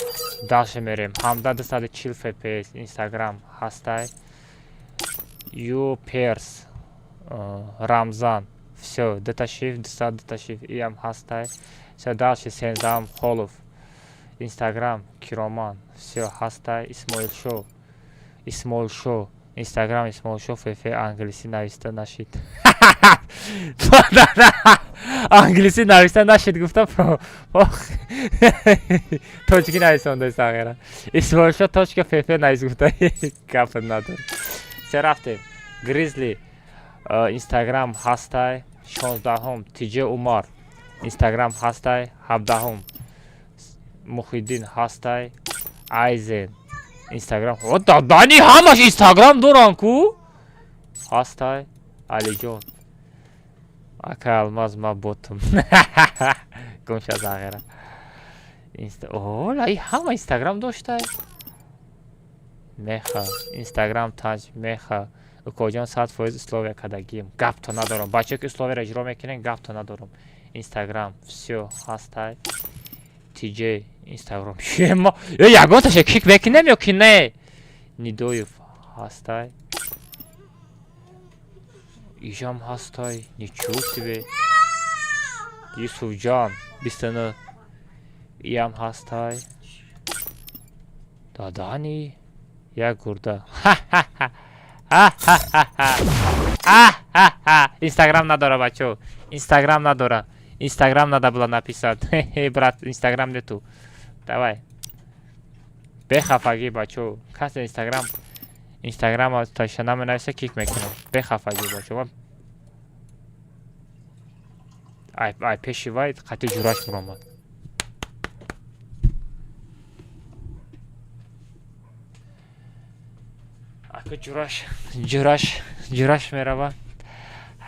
Дальше мерем. Ҳамда 240 фпс, инстаграм ҳастай. Ю перс, Рамзан, всё, дуташиф дусад дуташиф, иам ҳастай. Всё, дальше сенздаҳум Холов, инстаграм Кироман, всё, ҳастай. Исмоилшо, Исмоилшо инстаграм, Исмоилшо фф, англисӣ нависта нашид, англисӣ нависта нашид, гуфта, тоҷикӣ нависонда сағира. Исмоилшо точка фф навис, гуфта, гап надор. Всё, рафтем. Гризли инстаграм ҳастай. 16-ҳум Тиҷе Умар инстаграм ҳастай. 17-ҳум Муҳиддин ҳастай. Айзен инстаграм, дани ҳамаш инстаграм доранд ку, ҳастай. Алиҷон ака Алмаз, ма ботум, гумша зағира. Ола, и ҳама инстаграм доштай. Меха инстаграм таҷ меха. Укоҷон, 100% условия кардагием, гапто надорам. Бачае ки условияро иҷро мекунем, гапто надорам. Инстаграм, всё, ҳастай. Тиҷ инстаграм, э, ягонташа кик мекунем ё ки не? Нидоев ҳастай, ижам ҳастай. Ничего себе. Юсуфҷон 29, иам ҳастай. Дадани як гурда, инстаграм надора, бачо, инстаграм надора. Инстаграм надо было написать, брат, инстаграм нету. Давай, бехафагӣ, бачо, касе инстаграм, инстаграма таша наменависа, кик мекунам. Бехафагӣ, бачо. Ай пеши вай қати ҷураш муромад. Ҷураш, ҷураш, ҷураш мерава.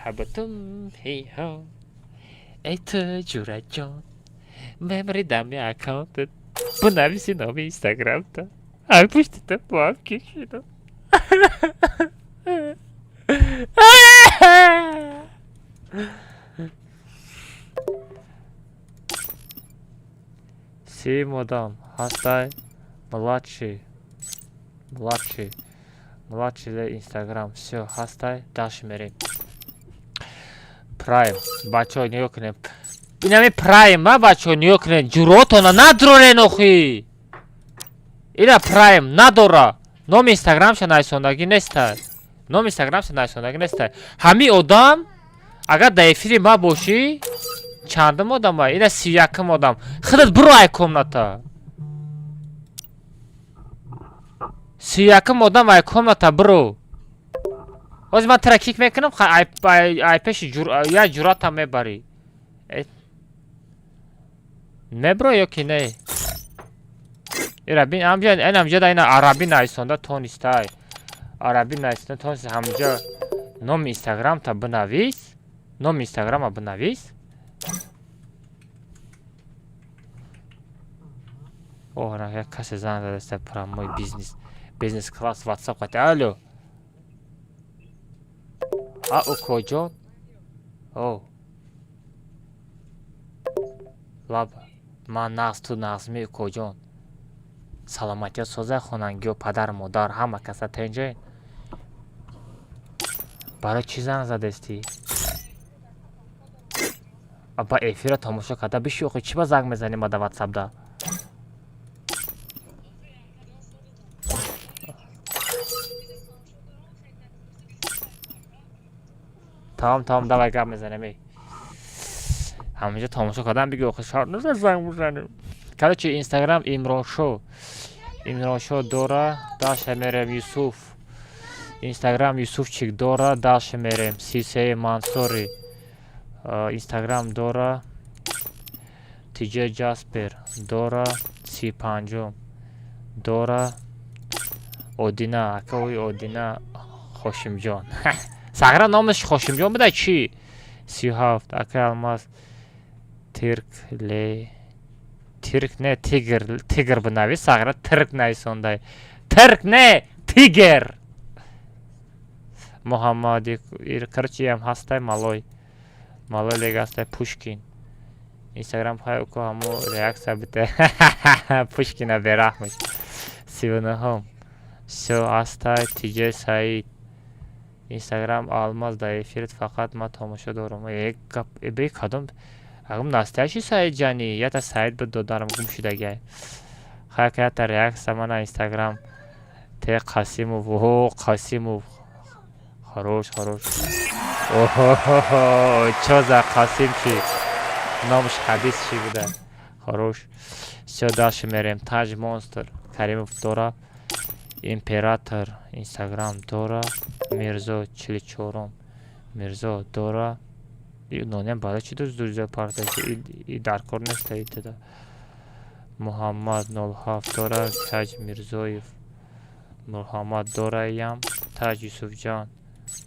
Ҳабатум ҳиҳо. Эй ту ҷураҷон. Мемри дами аккаунтат. Бинависи номи инстаграмта. Ай пуштита боам кишидам. Сим одам ҳастай, младший, младший, младший дар инстаграм. Всё, ҳастай, дальше мерем. Прайм, бачаҳо, нигоҳ кунед. Инами прайм, а, бачаҳо, нигоҳ кунед. Ҷуротона надронен охи. Ина прайм надора. Номи инстаграмша нависондагӣ нестай. Номи инстаграмша нависондагӣ нестай. Ҳамин одам агар дар эфири ма бошӣ, чандум одама? Ина 31-ум одам. Худат биро ай комната. 31-ум одам, ай комната биро. Ҳозир ман тира кик мекунам, ай пеши я ҷуръатам мебарӣ. Мебро ё ки не? Ира бин, ҳамҷа, ин ҳамҷа да ина арабӣ нависонда тонистай. Арабӣ нависонда тониста, ҳамҷа номи инстаграмта бинавис. Номи инстаграма бинавис. Оҳ, як касе занг задаста, прямой бизнес. Бизнес класс WhatsApp қати. Алло. А, укоҷон? О. Лаб, ман нағз, ту нағзми, укоҷон? Саломатиё соза, хонангиё, падар, модар, ҳама каса тенҷоен? Барои чӣ занг задестӣ? Ба эфира тамошо карда биши, охи чӣ ба занг мезанӣ ма да ватсапда? Тамом, тамом, давай гап мезанем, эй. Ҳаминҷо тамошо кардан биги, охи шарт нест занг бизанем. Короче, Инстаграм Имроншо. Имроншо дора, дальше мерем, Юсуф. Инстаграм Юсуфчик дора, дальше мерем. Сисеи Мансори. Инстаграм дора. Тиҷ Ҷаспер дора, 35-ум дора. Одина, акаи Одина Хошимҷон. Сағра номаш Хошимҷон буда чӣ? 37, акаи Алмаз Тирк ле Тирк не, Тигр, Тигр бинавис, сағра Тирк нависондай. Тирк не, Тигр. Муҳаммади, короче, ям ҳастай малой. Малой лега ҳастай Пушкин. Инстаграм хай уко ҳамо реаксия бите. Пушкина бераҳмаш. 39-ум. Всё, ҳастай Тиҷ Саид. Инстаграм Алмаз дар эфират фақат ман тамошо дорам. Э гап, э бе кадом агам настоящий Саид ҷани, ята Саид буд додарам гум шудагай. Хай ята реаксия мана Инстаграм Т Қасимов, о Қасимов. Хорош, хорош. Оҳо, чо за Қасим чи? Номаш ҳадис чи буда? Хорош. Всё, дальше мерем. Таҷ Монстр Каримов дора. Император Инстаграм дора. Мирзо 44-ум. Мирзо дора. Нонем барои чӣ дӯз партаки и дар кор неста итада. Муҳаммад 07 дора. Таҷ Мирзоев. Муҳаммад дораям. Таҷ Юсуфҷон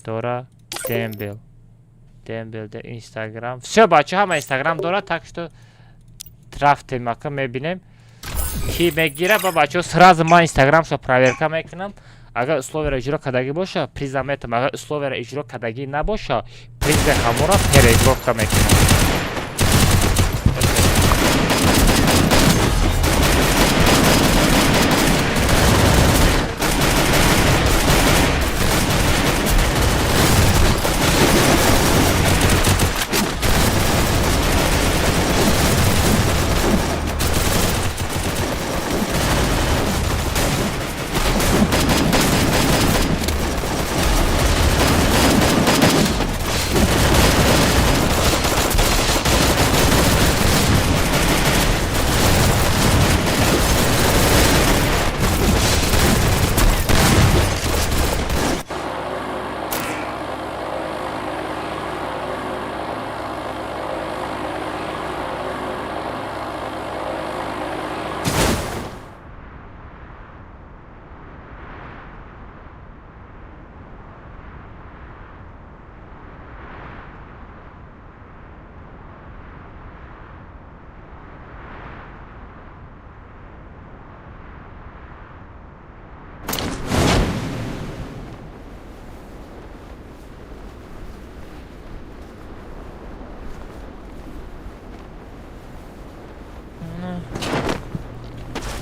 дора. Дембел. Дембел да Инстаграм. Всё, бача, ҳама Инстаграм дора, так что рафтем, ака мебинем. Ки мегира ба бачаҳо, сразу ман инстаграмшо проверка мекунам. Агар условияро иҷро кардагӣ боша, приза метам. Агар условияро иҷро кардагӣ набоша, приза ҳамонро переигровка мекунам.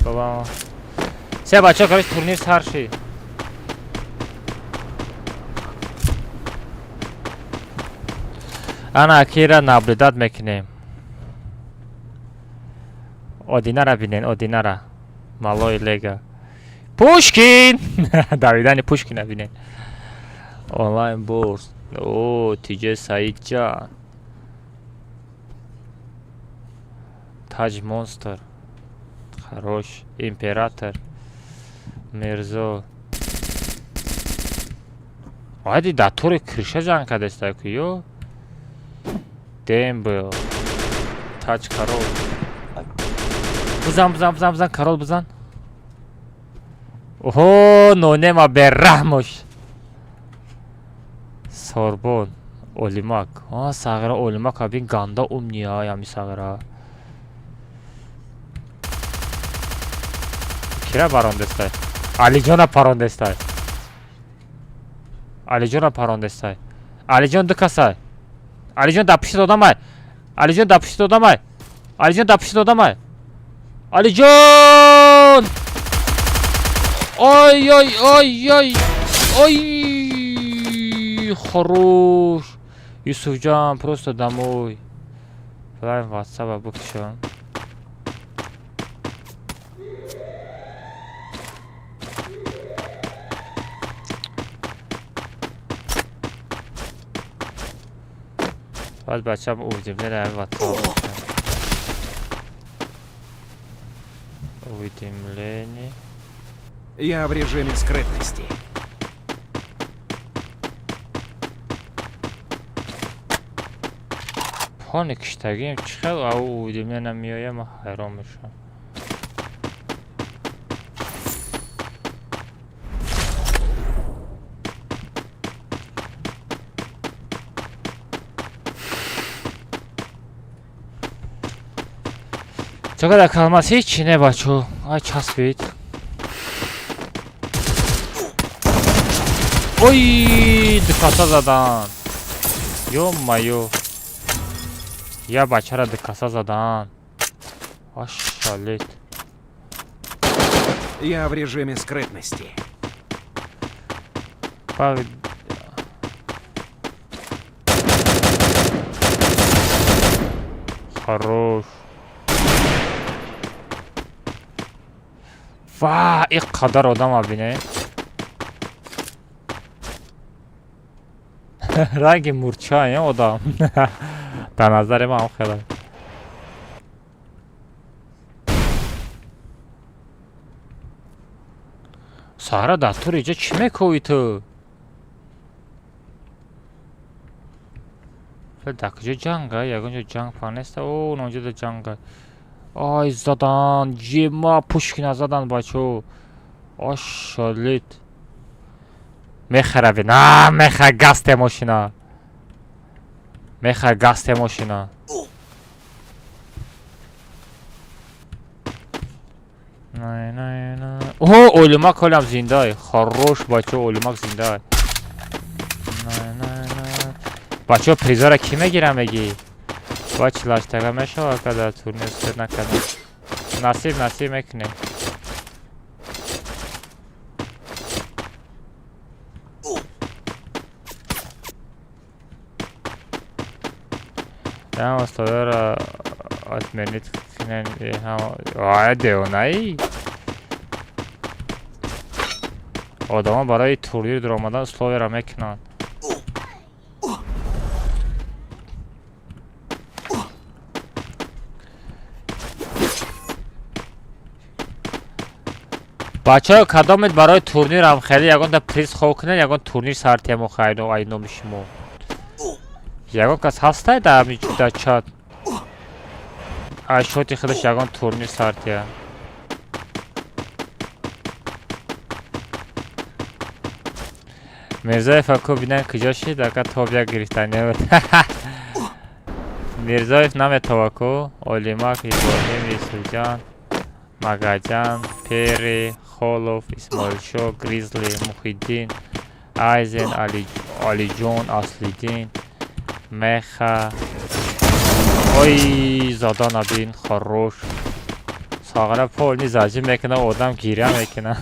Баба. Се бачаҳо, короче, турнир сар шид. Ана акира наблюдать мекунем. Одинара бинен, Одинара. Малой лега. Пушкин! Давидани Пушкина бинен. Онлайн бурс. О, Тиҷе Саидҷан. Таҷ Монстр. Хорош. Император. Мирзо. Айди дар тури крыша ҷанг кардеста ку ё? Дембел. Таҷ Корол. Бизан, бизан, бизан, бизан, Корол бизан. Оҳо, нонема бераҳмош. Сорбон, Олимак. А, сағира Олимак абин ганда умния, ями сағира. Кира барондестай? Алиҷона парондестай. Алиҷона парондестай. Алиҷон ду касай. Алиҷон дар пушти одамай. Алиҷон дар пушти одамай. Алиҷон дар пушти одамай. Алиҷон! Ой ой ой ой ой, хорош. Юсуфҷон, просто домой. Правим WhatsApp букшон. Баъд бачам уведомление WhatsApp. Уведомление. Я в режиме скрытности. Пони киштагием чӣ хел ау уведомление меоя, ман ҳайрон мешавам. Чакада калмас ҳеҷ не бачо. Ай часпид. Ой, дукаса задан. Ё-моё. Я бачара дукаса задан. Ашалет. Я в режиме скрытности. Па Хорош. Ва, ин қадар одама бине. Ранги мурча ин одам. Дар назари ман хеле. Саҳра дар тур иҷа чӣ мекӯӣ ту? Дар куҷо ҷанга? Ягон ҷо ҷанг паҳн неста? О, онҷода ҷанга. Ай задан, ҷема Пушкина задан бачо. Ашалит. Мехарави. На, меха гасте мошина. Меха гасте мошина. Не, не, не. О, Олимак ҳолам зиндай. Хорош бачо, Олимак зиндай. Не, не, не. Бачо призора кӣ мегира мегӣ? Ба чилаштага мешавад ка дар турнир сер накардам. Насиб, насиб мекунем. Ям устодара отменить кунен ҳама. Ай девонаи. Одамон барои турнир дуромадан условияро мекунанд. Бачаҳо, кадомед барои турнирам хеле ягонта приз хоб кунед, ягон турнир сар тему хайно ай номи шумо. Ягон кас ҳастай дар дар чат? Ай шоти худаш ягон турнир сар тия. Мирзоев аку бинам куҷо шид, ака тоб як гирифтани буд. Мирзоев наметова ку, Олимак, Иброҳим, Юсуфҷон, Магаҷан, Пери, Холов, Исмоилшо, Гризли, Муҳиддин, Айзен, Алиҷон, Аслиддин, Меха. Ой, заданабин, хорош. Сағара полни зажим мекуна, одам гиря мекуна.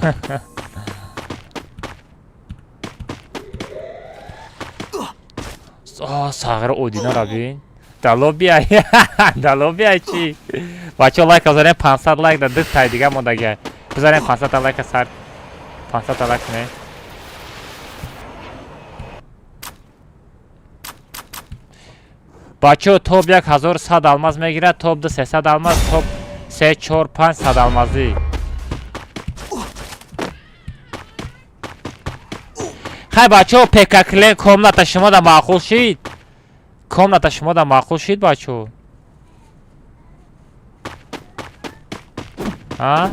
Сағара одинара бин. Дало биай. Дало биай чӣ? Бачаҳо, лайк бизанем, 500 лайк да ду тай дига мондагиай. Бизанем 500 та лайка сар. 500 та лайк не. Бачаҳо, топ 1100 алмаз мегирад, топ 2 300 алмаз, топ 3 4 500 алмазӣ. Хай бачаҳо, ПК клен комната шумо да маъқул шид? Комната шумо да маъқул шид, бачаҳо? А?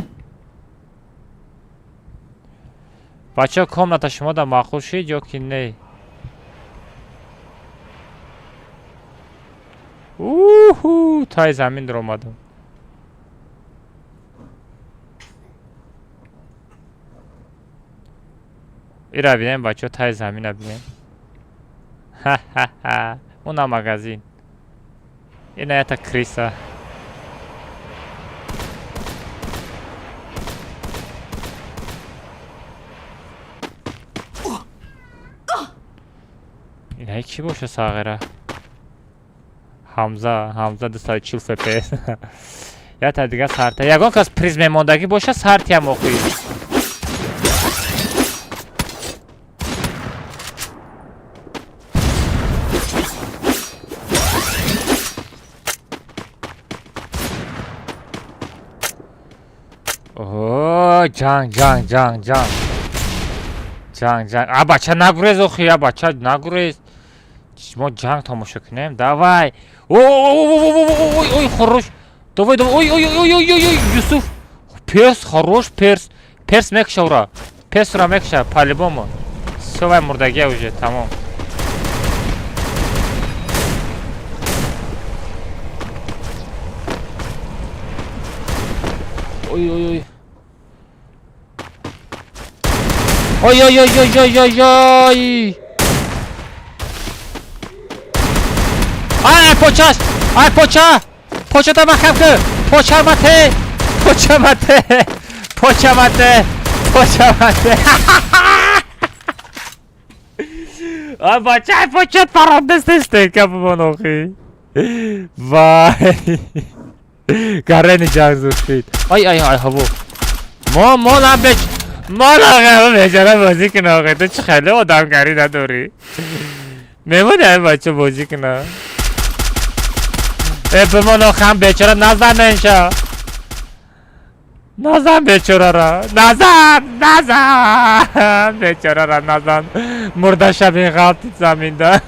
Бачаҳо, комната шумо да маъқул шид ё ки не? Уху, тай замин даромадам. Ира бинем, бачаҳо, тай замина бинем. Ха-ха-ха. Уна магазин. Ина ята криса. Инаи кӣ боша сағира? Ҳамза, Ҳамза 240 FPS. Ята дига сарта. Ягон кас приз мемондагӣ боша, сартиям охи. О, ҷанг, ҷанг, ҷанг, ҷанг. Ҷанг, ҷанг. А бача нагурез охи, а бача нагурез. Мо ҷанг тамошо кунем. Давай. Ой, ой, хорош. Давай, давай. Ой, ой, ой, ой, ой, ой, Юсуф. Перс, хорош, перс. Перс мекша ура. Перс ура мекша, по-любому. Всё, вай мурдагия уже, тамом. Ой, ой, ой. Ой, ой, ой, ой, ой, ой, ой. Ай, почаш! Ай, поча! Почата махкам кун! Поча мате! Поча мате! Поча мате! Поча мате! Ай, бача, ай, почат парондест капмон охи. Вай! Гарени ҷанг зуд. Ай, ай, ай, ҳаво. Мо, мо нам беч. Мо лағам бечора бозӣ куна охи. Ту чӣ хеле одамгарӣ надорӣ. Мемони ай бача бозӣ куна. Э, бимон охам бечора назаненша. Назан бечорара. Назан, назан. Бечорара назан. Мурда шабин ғалтид заминда.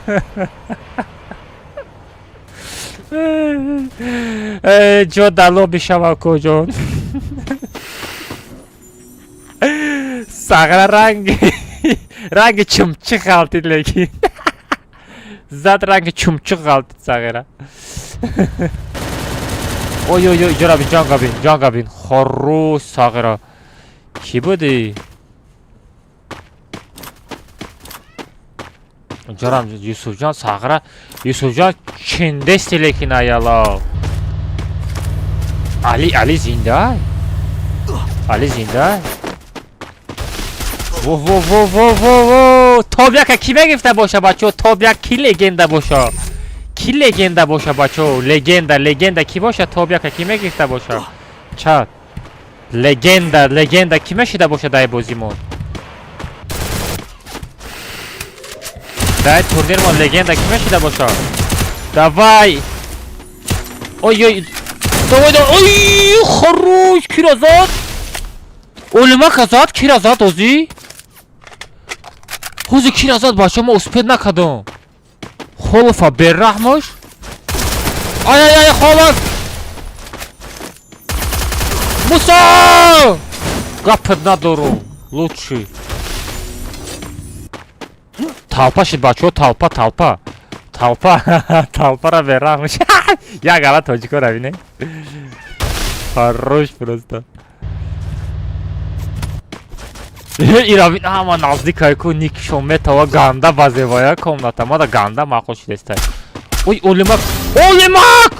Э, ҷо дало бишава коҷон. Сағра ранги ранги чумчи ғалтид лекин. Зад ранги чумчи ғалтид сағира. Ой, ой, ой, ҷора бин, ҷанга бин, ҷанга бин. Хорош сағира. Кӣ буди? Ҷорам Юсуфҷон сағира. Юсуфҷон чиндести лекин аяла. Али, Али зинда? Али зинда? Во во во во во во. Топ яка кӣ мегирифта боша бачо? Топ як кӣ легенда боша? Кӣ легенда боша бачо? Легенда, легенда кӣ боша? Топ яка кӣ мегирифта боша? Чат. Легенда, легенда кӣ мешида боша дар бозимон? Дар турнирмон легенда кӣ мешида боша? Давай! Ой, ой, давай, давай, ой, хорош, кира зад? Олимака зад, кира зад озӣ? Ҳози кира зад бачо, ма успед накардам. Холофа бераҳмош? Ай, ай, ай, холоф! Мусо! Гапат надорум. Лучший. Толпа шид бачо, толпа, толпа. Толпа, толпара бераҳмош. Як ала тоҷикора бинем. Хорош просто. Ира бин, ама наздикай ку никшон метава ганда базевая комната. Мада ганда маъқул шидестай. Ой, Олимак! Олимак!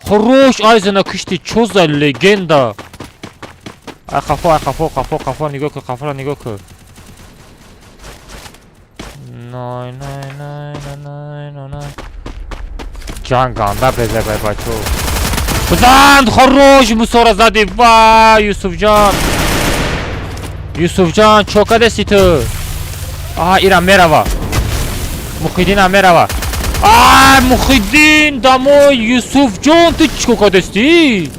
Хорош, Айзена кишти, чё за легенда? Ай қафо, ай қафо, қафо, қафо нигоҳ кун, қафоро нигоҳ кун. Най, най, най, най, най, най. Ҷанг ганда безебай, бачо. Бизан, хорош, мусора зади. Ва, Юсуфҷон. Юсуфҷон, чо кардеси ту? Аҳа, ира мерава. Мухиддинам мерава. Ай, Мухиддин, дамой, Юсуфҷон, ту чӣ кардести?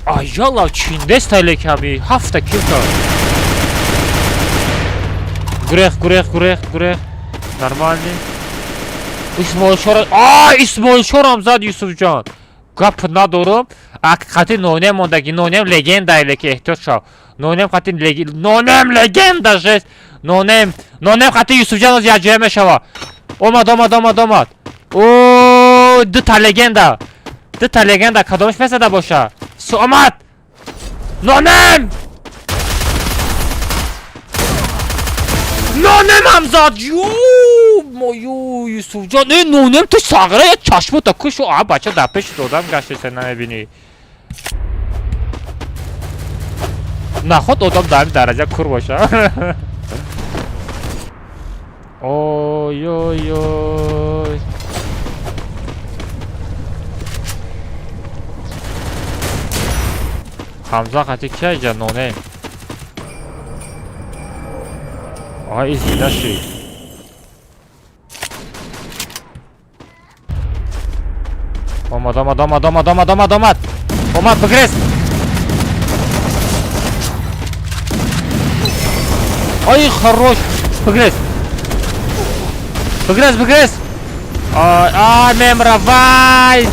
Ай, ялла, чиндестай леками. Ҳафта кил кард. Гурех, гурех, гурех, гурех. Нормальный. Исмоилшора, ай, Исмоилшорам зад Юсуфҷон. Гап надорам. Ак қати нонем мондаги, нонем легенда леки эҳтиёт шав. Нонем қати нонем легенда жест. Нонем, нонем қати Юсуфҷон оз якҷоя мешава. Омад, омад, омад, омад. О, дута легенда. Дута легенда кадомаш мезада боша? Омад! Нонем! Нонемам зад! Ё, мою Юсуфҷон, э, нонем ту сағра я чашмота кушу, а бача дар пеши одам гаштеса намебинӣ. Наход одам дар ҳамин дараҷа кур боша. Ой, ой, ой. Ҳамза қати кия иҷа нонем? Ай, зинда шид. Омад, омад, омад, омад, омад, омад, омад. Омад, бигрез. Ай, хорош. Бигрез. Бигрез, бигрез. Ай, ай, мемра, вай.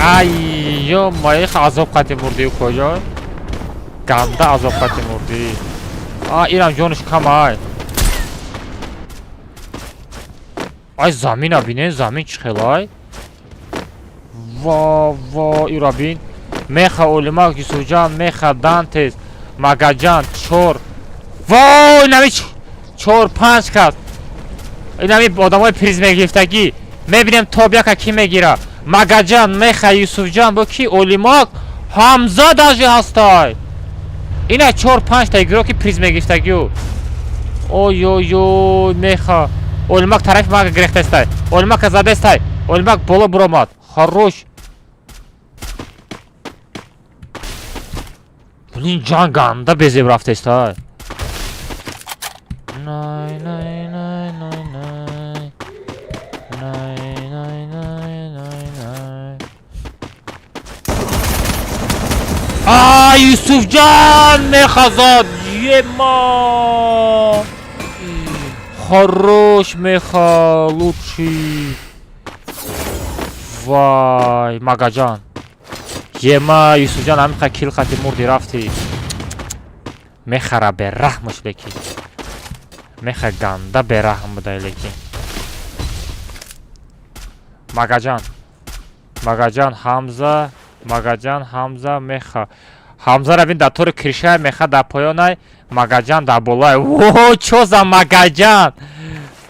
Ай, ё, маих азоб қати мурдӣ куҷо? Ганда азоб қати мурдӣ. А, ирам ҷонаш кам ай. Ай, замина бинен, замин чӣ хел ай? Ва, ва, ира бин. Меха Олимак, Юсуфҷан, Меха Дантес, Магаҷан, чор. Вой, инами чор, панҷ кас. Инами одамои приз мегирифтагӣ. Мебинем топ яка кӣ мегира. Магаҷан, Меха, Юсуфҷан, бо ки Олимак, Ҳамза даже ҳастай. Ина чор панҷ та игроки приз мегирифтагиу. Ой, ой, ой, Меха. Олимак тарафи мага гирехтестай. Олимака задестай. Олимак боло буромад. Хорош. Блин, ҷанг ганда безеб рафтестай. Най, най, най, най, най. Най, най, най, най, най. А, Юсуфҷан мехазад. Ема. Хорош, Меха, лучший. Вай, Магаҷан. Ема, Юсуфҷан ҳамиқа кил қати мурди рафти. Мехара бераҳмаш леки. Меха ганда бераҳм будай леки. Магаҷан. Магаҷан, Ҳамза, Магаҷан, Ҳамза, Меха. Ҳамзара бин дар тори кришай, Меха дар поёнай, Магаҷан дар болай. О, чо за Магаҷан?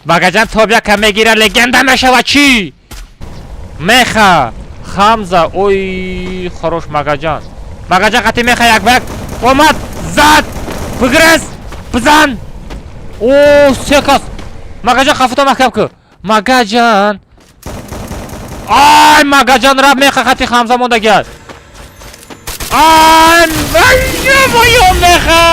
Магаҷан топ яка мегира, легенда мешава чӣ? Меха, Ҳамза, ой, хорош Магаҷан. Магаҷан қати Меха як ба як омад, зад, бигрез, бизан. О, се кас. Магаҷан қафото маҳкам кун. Магаҷан. Ай, Магаҷан раб Меха қати Ҳамза мондагиай. Ай, ё Меха.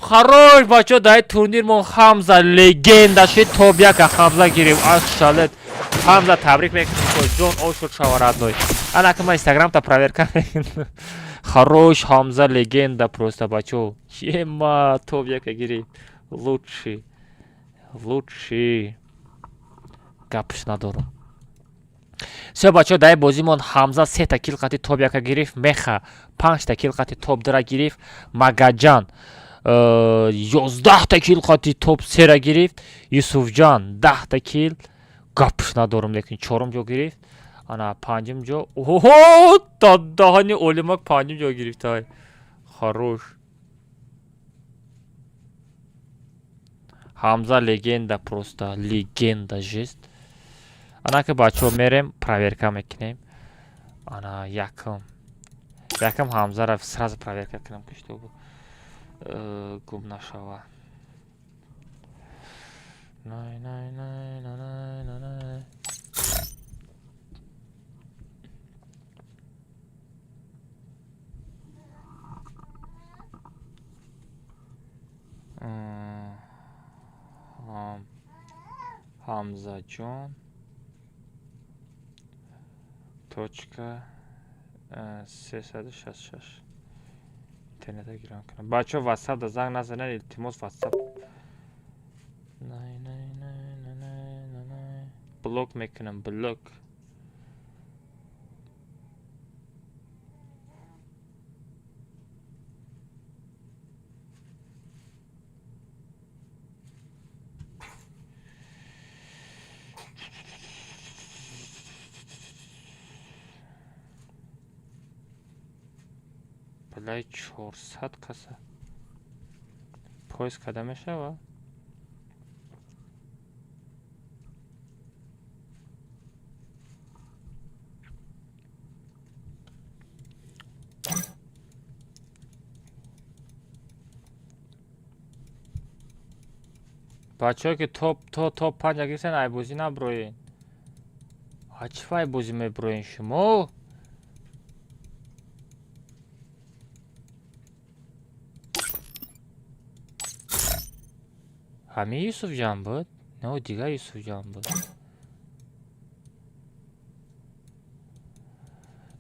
Хорош, бачо, дар турнирмон Ҳамза легенда шид, топ яка Ҳамза гирифт. Ашалет. Ҳамза табрик мекунем, ҷон ошуд шава родной. Ана ки ман инстаграмта проверка мекунам. Хорош, Ҳамза легенда просто, бачо. Ема, топ яка гирифт. Лучший. Лучший. Гапш надорам. Всё, бачо, дар бозимон Ҳамза сета кил қати топ яка гирифт, Меха панҷта кил қати топ дра гирифт, Магаҷан 11та кил қати топ сера гирифт, Юсуфҷан 10та кил, гапш надорам, лекин чорум ҷо гирифт. Ана панҷум ҷо, оҳо, даҳани Олимак панҷум ҷо гирифтай. Хорош. Ҳамза легенда просто, легенда жест. Ана ки бачаҳо мерем, проверка мекунем. Ана якм. Якм Ҳамзара сразу проверка кунам, ки чтобы гум нашава. Най най най най най най. Ҳамзаҷон точка 366 интернета гирам кунам. Бачаҳо, ватсап да занг назанед, илтимос, ватсап най най най най най най, блок мекунам, блок. Балаи 400 каса поиск карда мешава? Бачаҳое ки топ то топ панҷа гирифтен, айбозӣ наброен. А чӣ айбозӣ меброен шумо? Ҳамин Юсуфҷон буд? Не, дигар Юсуфҷон буд.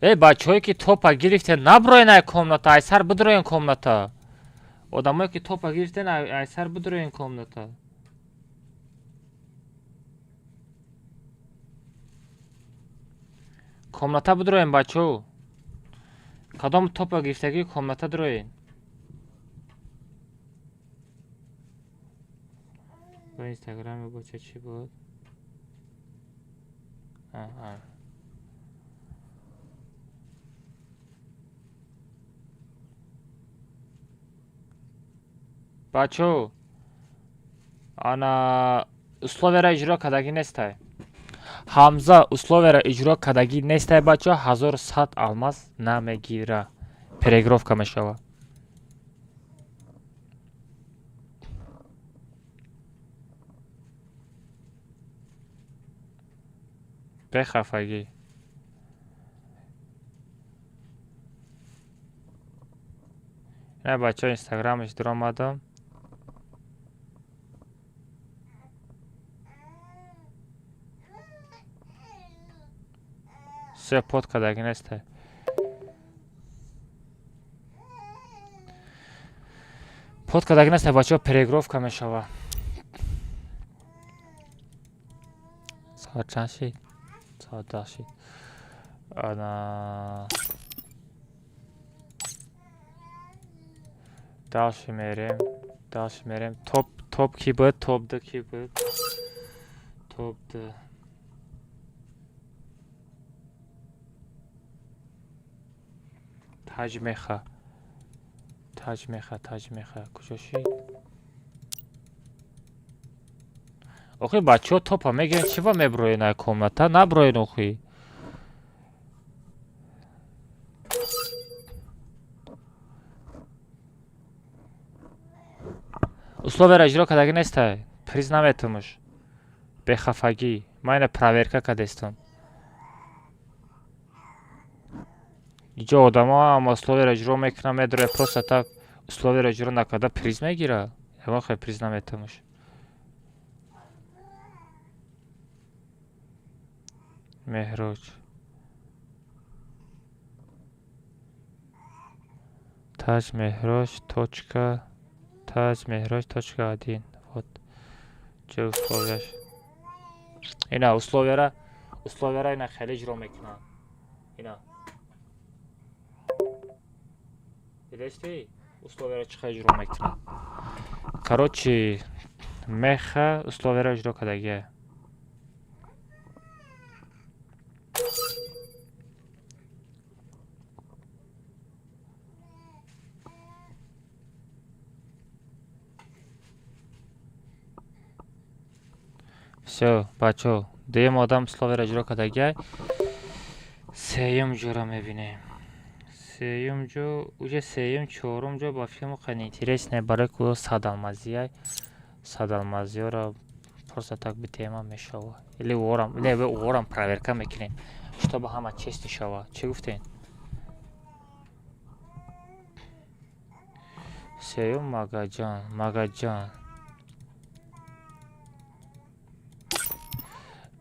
Э, бачаҳое ки топа гирифтен, наброен ай комната, ай сар бидроен комната. Одамое ки топа гирифтен, ай сар бидроен комната. Комната бидроен, бачаҳо. Кадом топа гирифтагӣ, комната дроен. Ба инстаграме бача чӣ буд? Бачаҳо, ана условияро иҷро кардагӣ нестай. Ҳамза условияро иҷро кардагӣ нестай, бачаҳо, 1100 алмаз намегира. Переигровка мешава. Бехафагӣ. Ина бачаҳо, инстаграмаш дуромадам. Се под кардагӣ нестай. Под кардагӣ нестай, бачаҳо, переигровка мешава. Соат чанд шид? Соат 10 шид. Ана дальше мерем, дальше мерем. Топ, топ ки буд? Топ ду ки буд? Топ ду. Таҷ меха. Таҷ меха, таҷ меха. Куҷо шид? Охи, бачаҳо топа мегиранд, чӣ ва меброен ай комната? Наброен охи. Условияро иҷро кардагӣ нестай. Приз наметумуш. Бехафагӣ. Ман ина проверка кардестам. Иҷо одамо ҳама условияро иҷро мекунанд, медрояд, просто так условияро иҷро накарда приз мегира. Ягон хел приз наметумуш. Меҳроҷ. Таҷ Меҳроҷ точка Таҷ Меҳроҷ точка один. Вот. Ҷо условияш. Ина условияра ина хеле иҷро мекунанд. Ина. Дидести? Условияро чӣ хел иҷро мекунанд? Короче, меха условияро иҷро кардагия. Всё, бачаҳо, Дуюм одам условияро иҷро кардагиай. Сеюм ҷоро мебинем. Сеюм ҷо, уже сеюм, чорум ҷо ба филму хеле интересне, барои ки ӯ садалмазиай. Садалмазиёро просто так битема мешава. Или ворам, не, ворам проверка мекунем, чтобы ҳама честный шава. Чӣ гуфтем? Сеюм Магаҷон, Магаҷон.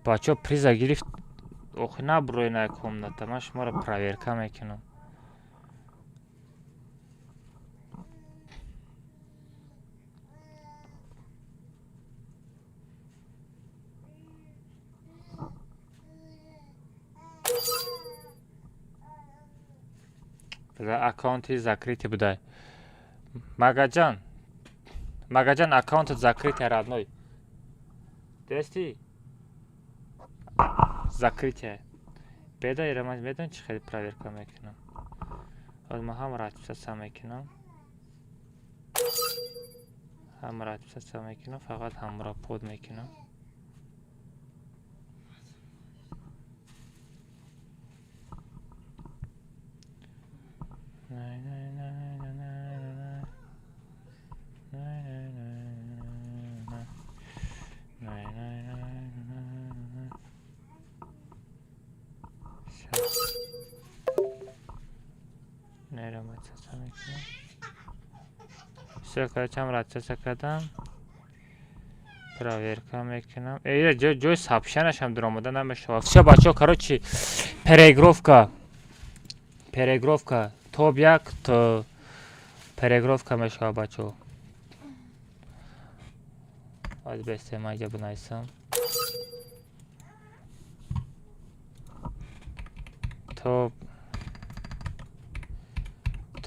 Бачаҳо приза гирифт. Охи набурои на комната, ман шуморо проверка мекунам. Аккаунти закрытый будай. Магаҷон, Магаҷон, аккаунтат закрытый, родной. Дести? Закрытие. Беда ира ман медонӣ чӣ хеле проверка мекунам. Ҳозир ман ҳамаро отписаться мекунам. Ҳамаро отписаться мекунам, фақат ҳамаро под мекунам. Всё, короче, ҳамаро отписаться кардам. Проверка мекунам. Э, ҷои сообщениашам дуромада намешавад. Всё, бачаҳо, короче, переигровка. Переигровка. Топ як то переигровка мешавад, бачаҳо. Ҳозир бесте ман инҷа бинависам.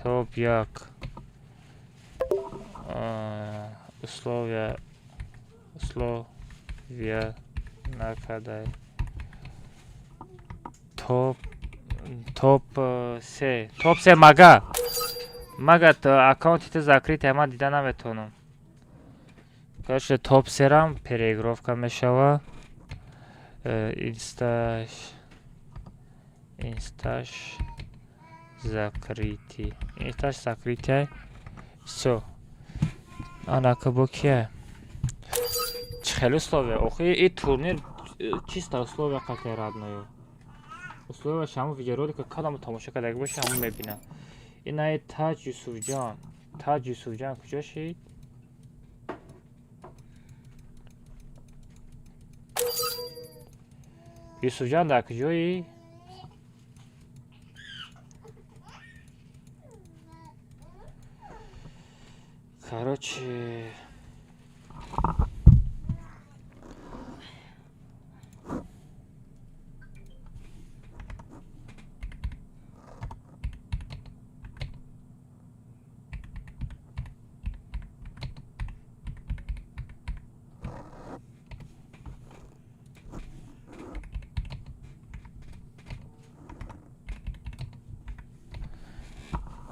Топ як условия накардай. Топ се, топ се мага. Мага аккаунти ту закрытый, ман дида наметавонам. Короче, топ серам переигровка мешава. Инсташ закрытый. Инсташ закрытый. Всё. Анака бо кия? Чӣ хеле условия? Охи и турнир чисто условия қатъи родной. Условияш ҳамун видеоролика кадому тамошо кардаги боша, ҳамун мебинам. Инаи Таҷ Юсуфҷон. Таҷ Юсуфҷон куҷо шид? Юсуфҷон дар куҷоӣ? Короче,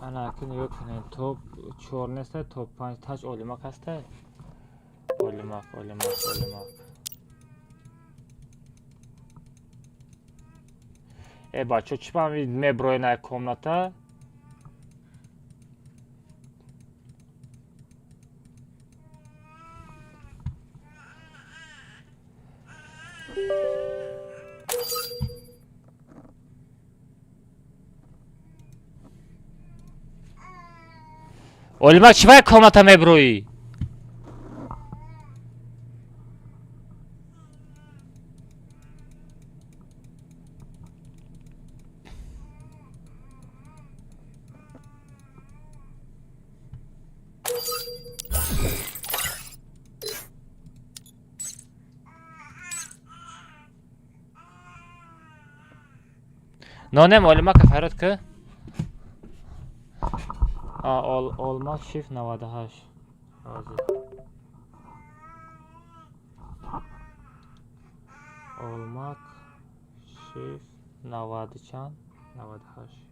ана аки нигоҳ кунед, топ чор неста, топ панҷ таҷ Олимак ҳаста. Олимак, Олимак, Олимак. Э, бачаҳо, чӣ ба меброи на комната? Олимак, чӣ ба комната меброӣ? Нонем Олимака фарёд ки. Олмак шифт 98. Ҳозир. Олмак шифт наваду чанд? 98.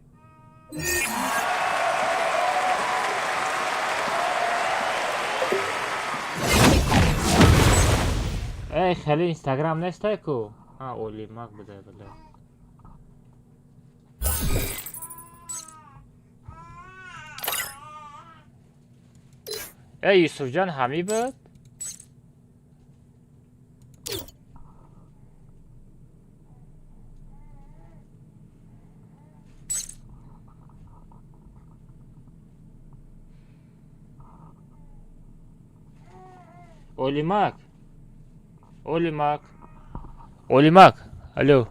Эй, хеле Инстаграм нестай ку? А, Олимак буда, бля. Э, Юсуфҷон ҳамӣ буд? Олимак. Олимак. Олимак. Алло.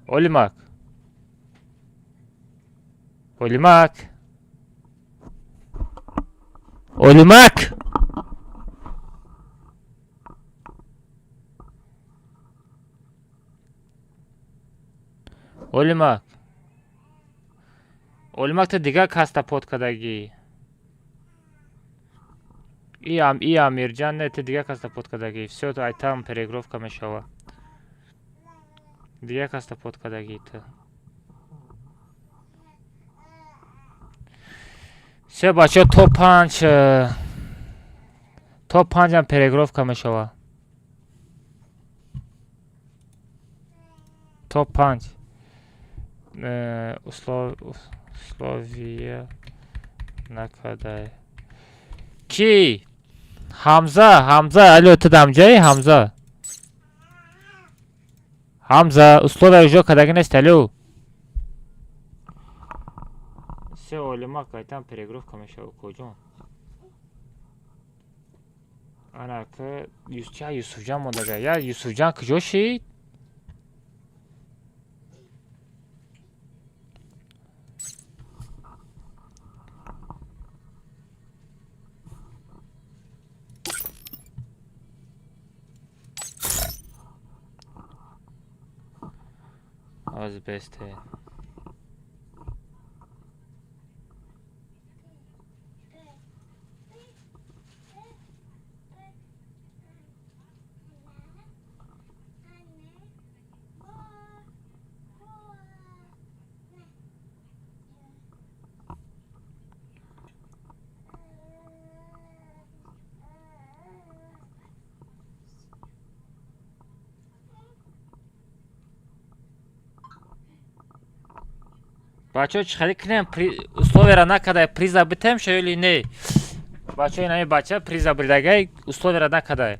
Олимак. Олимак. Олимак. Олимак. Олимак ту дигар каста под кардагӣ. И Амирҷан не, ту дигар каста под кардагӣ. Всё, ай там переигровка мешава. Дигар каста под кардагӣ ту. Всё, бачаҳо, то панҷам переигровка мешава. То панҷ. Условия накардай. Ки? Ҳамза, Ҳамза, алло, ту дамҷаи Ҳамза? Ҳамза, условия иҷро кардагӣ нест, алло. Се олимак айтам переигровка мешава, куҷон? Ана ка Юсча Юсуфҷан мондага. Я Юсуфҷан куҷо шид? Аз бесте. Бачаҳо, чӣ хеле кунем? Условияра накардай, приза битем ша или не? Бачаҳо, инами бача приза бурдагай, условияра накардай.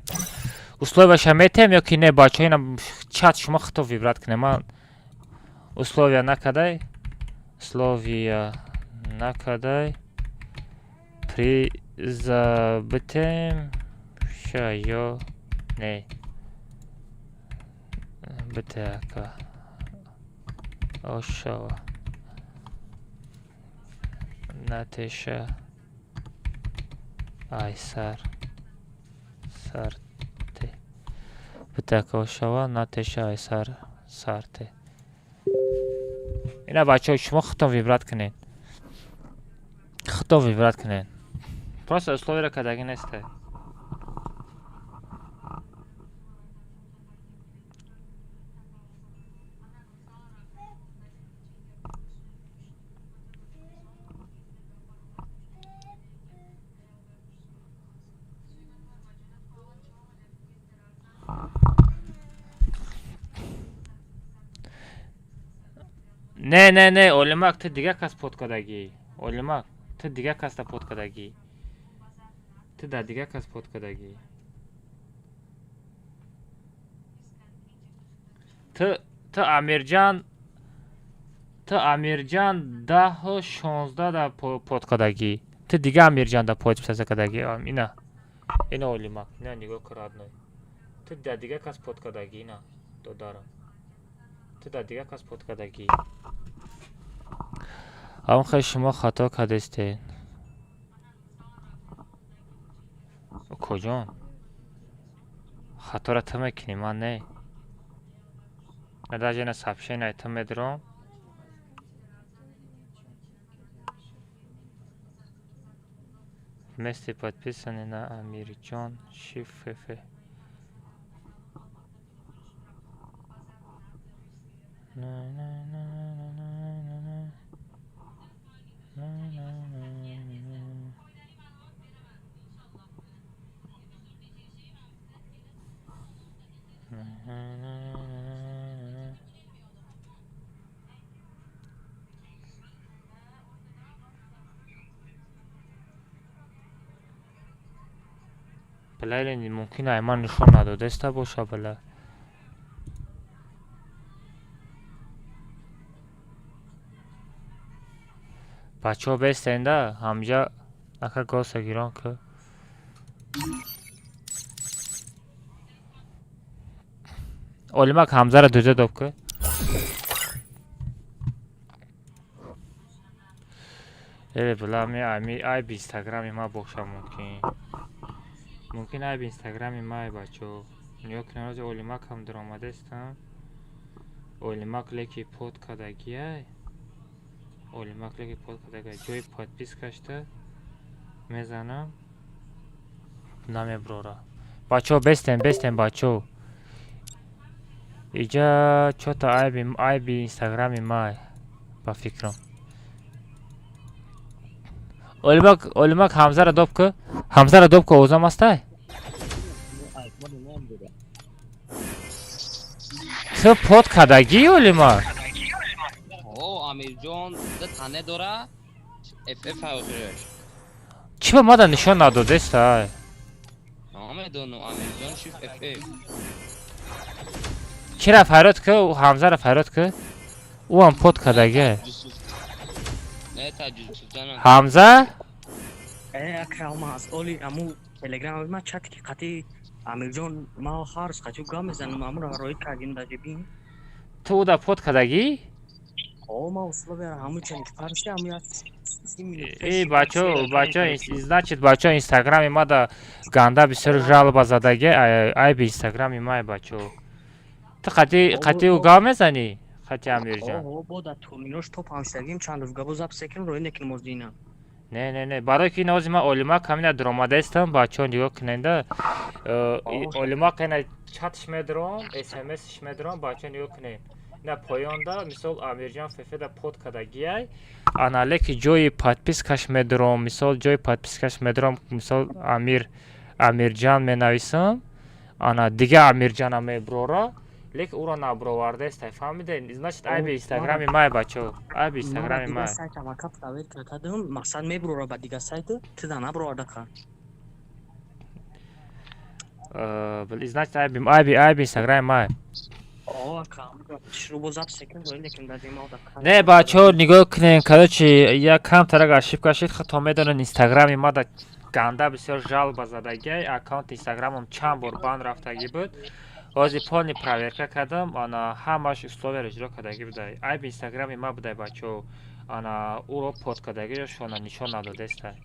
Условияша метем ё ки не, бачаҳо, ина чат шумо хито выбрать кунем. Ман условия накардай. Условия накардай. Приза битем ша ё не? Бите ака. Ошава. Натеша ай сар сарте битака шава натеша ай сар сарте. Ина бачаҳо, шумо худтон выбрать кунед, худтон выбрать кунед. Просто условияро кардагӣ несте. Не, не, не, Олимак, ту дигар кас под кардагӣ. Олимак, ту дигар каста под кардагӣ. Ту дар дигар кас под кардагӣ. Ту Амирҷан, ту Амирҷан 10-16 да под кардагӣ. Ту дигар Амирҷан да подписаться кардагӣ. Ина. Ина Олимак, ина нигоҳ кар, родной. Ту дар дигар кас под кардагӣ, ина, додарам. Ту дар дигар кас под кардагӣ. Он хел шумо хато кардестед. Куҷон? Хаторо ту мекунӣ, ман не. Даже на сообщение ту медурам. Вместе подписаны на Амирҷон Шифф. На на на на на на на. На на на на. Била, мумкин айман нишон надодаста боша, била. Бачаҳо бестенда, ҳамҷа ака госа гирон ки. Олимак Ҳамзаро дуза доб ки. Э, била, ми ами айб инстаграми ма боша мумкин. Мумкин айб инстаграми ма, бачаҳо. Нигоҳ кунед, ҳозир Олимак ҳам даромадастам. Олимак леки под кардагиай. Олимак леки под кардагиай. Ҷои подпискашта мезанам. Намеброра. Бачаҳо бестем, бестем, бачаҳо. Иҷа чё-то айби инстаграми май, ба фикрам. Олимак, Олимак Ҳамзаро доб ки. Ҳамзаро доб ки, овозам ҳастай? Ту под кардагӣ, Олимак? О, Амирҷон ду тане дора. FF охираш. Чӣ ба мада нишон надодестай? Намедонам, Амирҷон шиф FF. Кира фарёд ки, Ҳамзаро фарёд ки. Ӯам под кардагӣ. Не, таҷусуфҷанам. Ҳамза? Э, ака, алмаз, оли аму телеграм ма чат ки қати Амирҷон ма ҳар қати гап мезанам, амуро роид кардим даже бин. Ту уда под кардагӣ? О, ма условия ҳаму чен фарси аму як 30 минут. Э, бачо, бачо, значит, бачо, инстаграми мада ганда бисёр жалоба задаги, айби инстаграми май, бачо. Ту қати ӯ гап мезанӣ? Қати Амирҷон. О, бо да турнирош топ ҳамшагим чанд рӯз габо запись кунем, роид накунем оз дина. Не, не, не, барои ки ҳозир ман Олимак ҳамина даромадаистам, бачаҳо, нигоҳ куненда. Олимак ина чатш медаром, смсш медаром, бачаҳо, нигоҳ кунед. Ина поёнда, мисол, Амирҷон фефеда под кардагиай, ана леки ҷои подпискаш медаром, мисол, ҷои подпискаш медаром, мисол, Амир Амирҷан менависам, ана дига Амирҷана меброра, леки ӯро набровардаестай, фаҳмиде? Значит, айби инстаграми май, бачаҳо, айби инстаграми ман май. Сайт амака проверка кардам, мақсад меброра ба дига сайт, тида наброварда ка. Значит, айби инстаграми май. О, ака, шурӯ бо запись кунем, роид накунем даже ма да. Не, бачаҳо, нигоҳ кунед, короче, як камтарак ошибка шид, худтон медонед, инстаграми мада ганда бисёр жалоба задагиай, аккаунти инстаграмам чанд бор бан рафтагӣ буд. Ҳозир полный проверка кардам, ана ҳамаш условияро иҷро кардагӣ будай. Айби инстаграми ма будай, бачаҳо. Ана ӯро под кардагиашона нишон надодестай.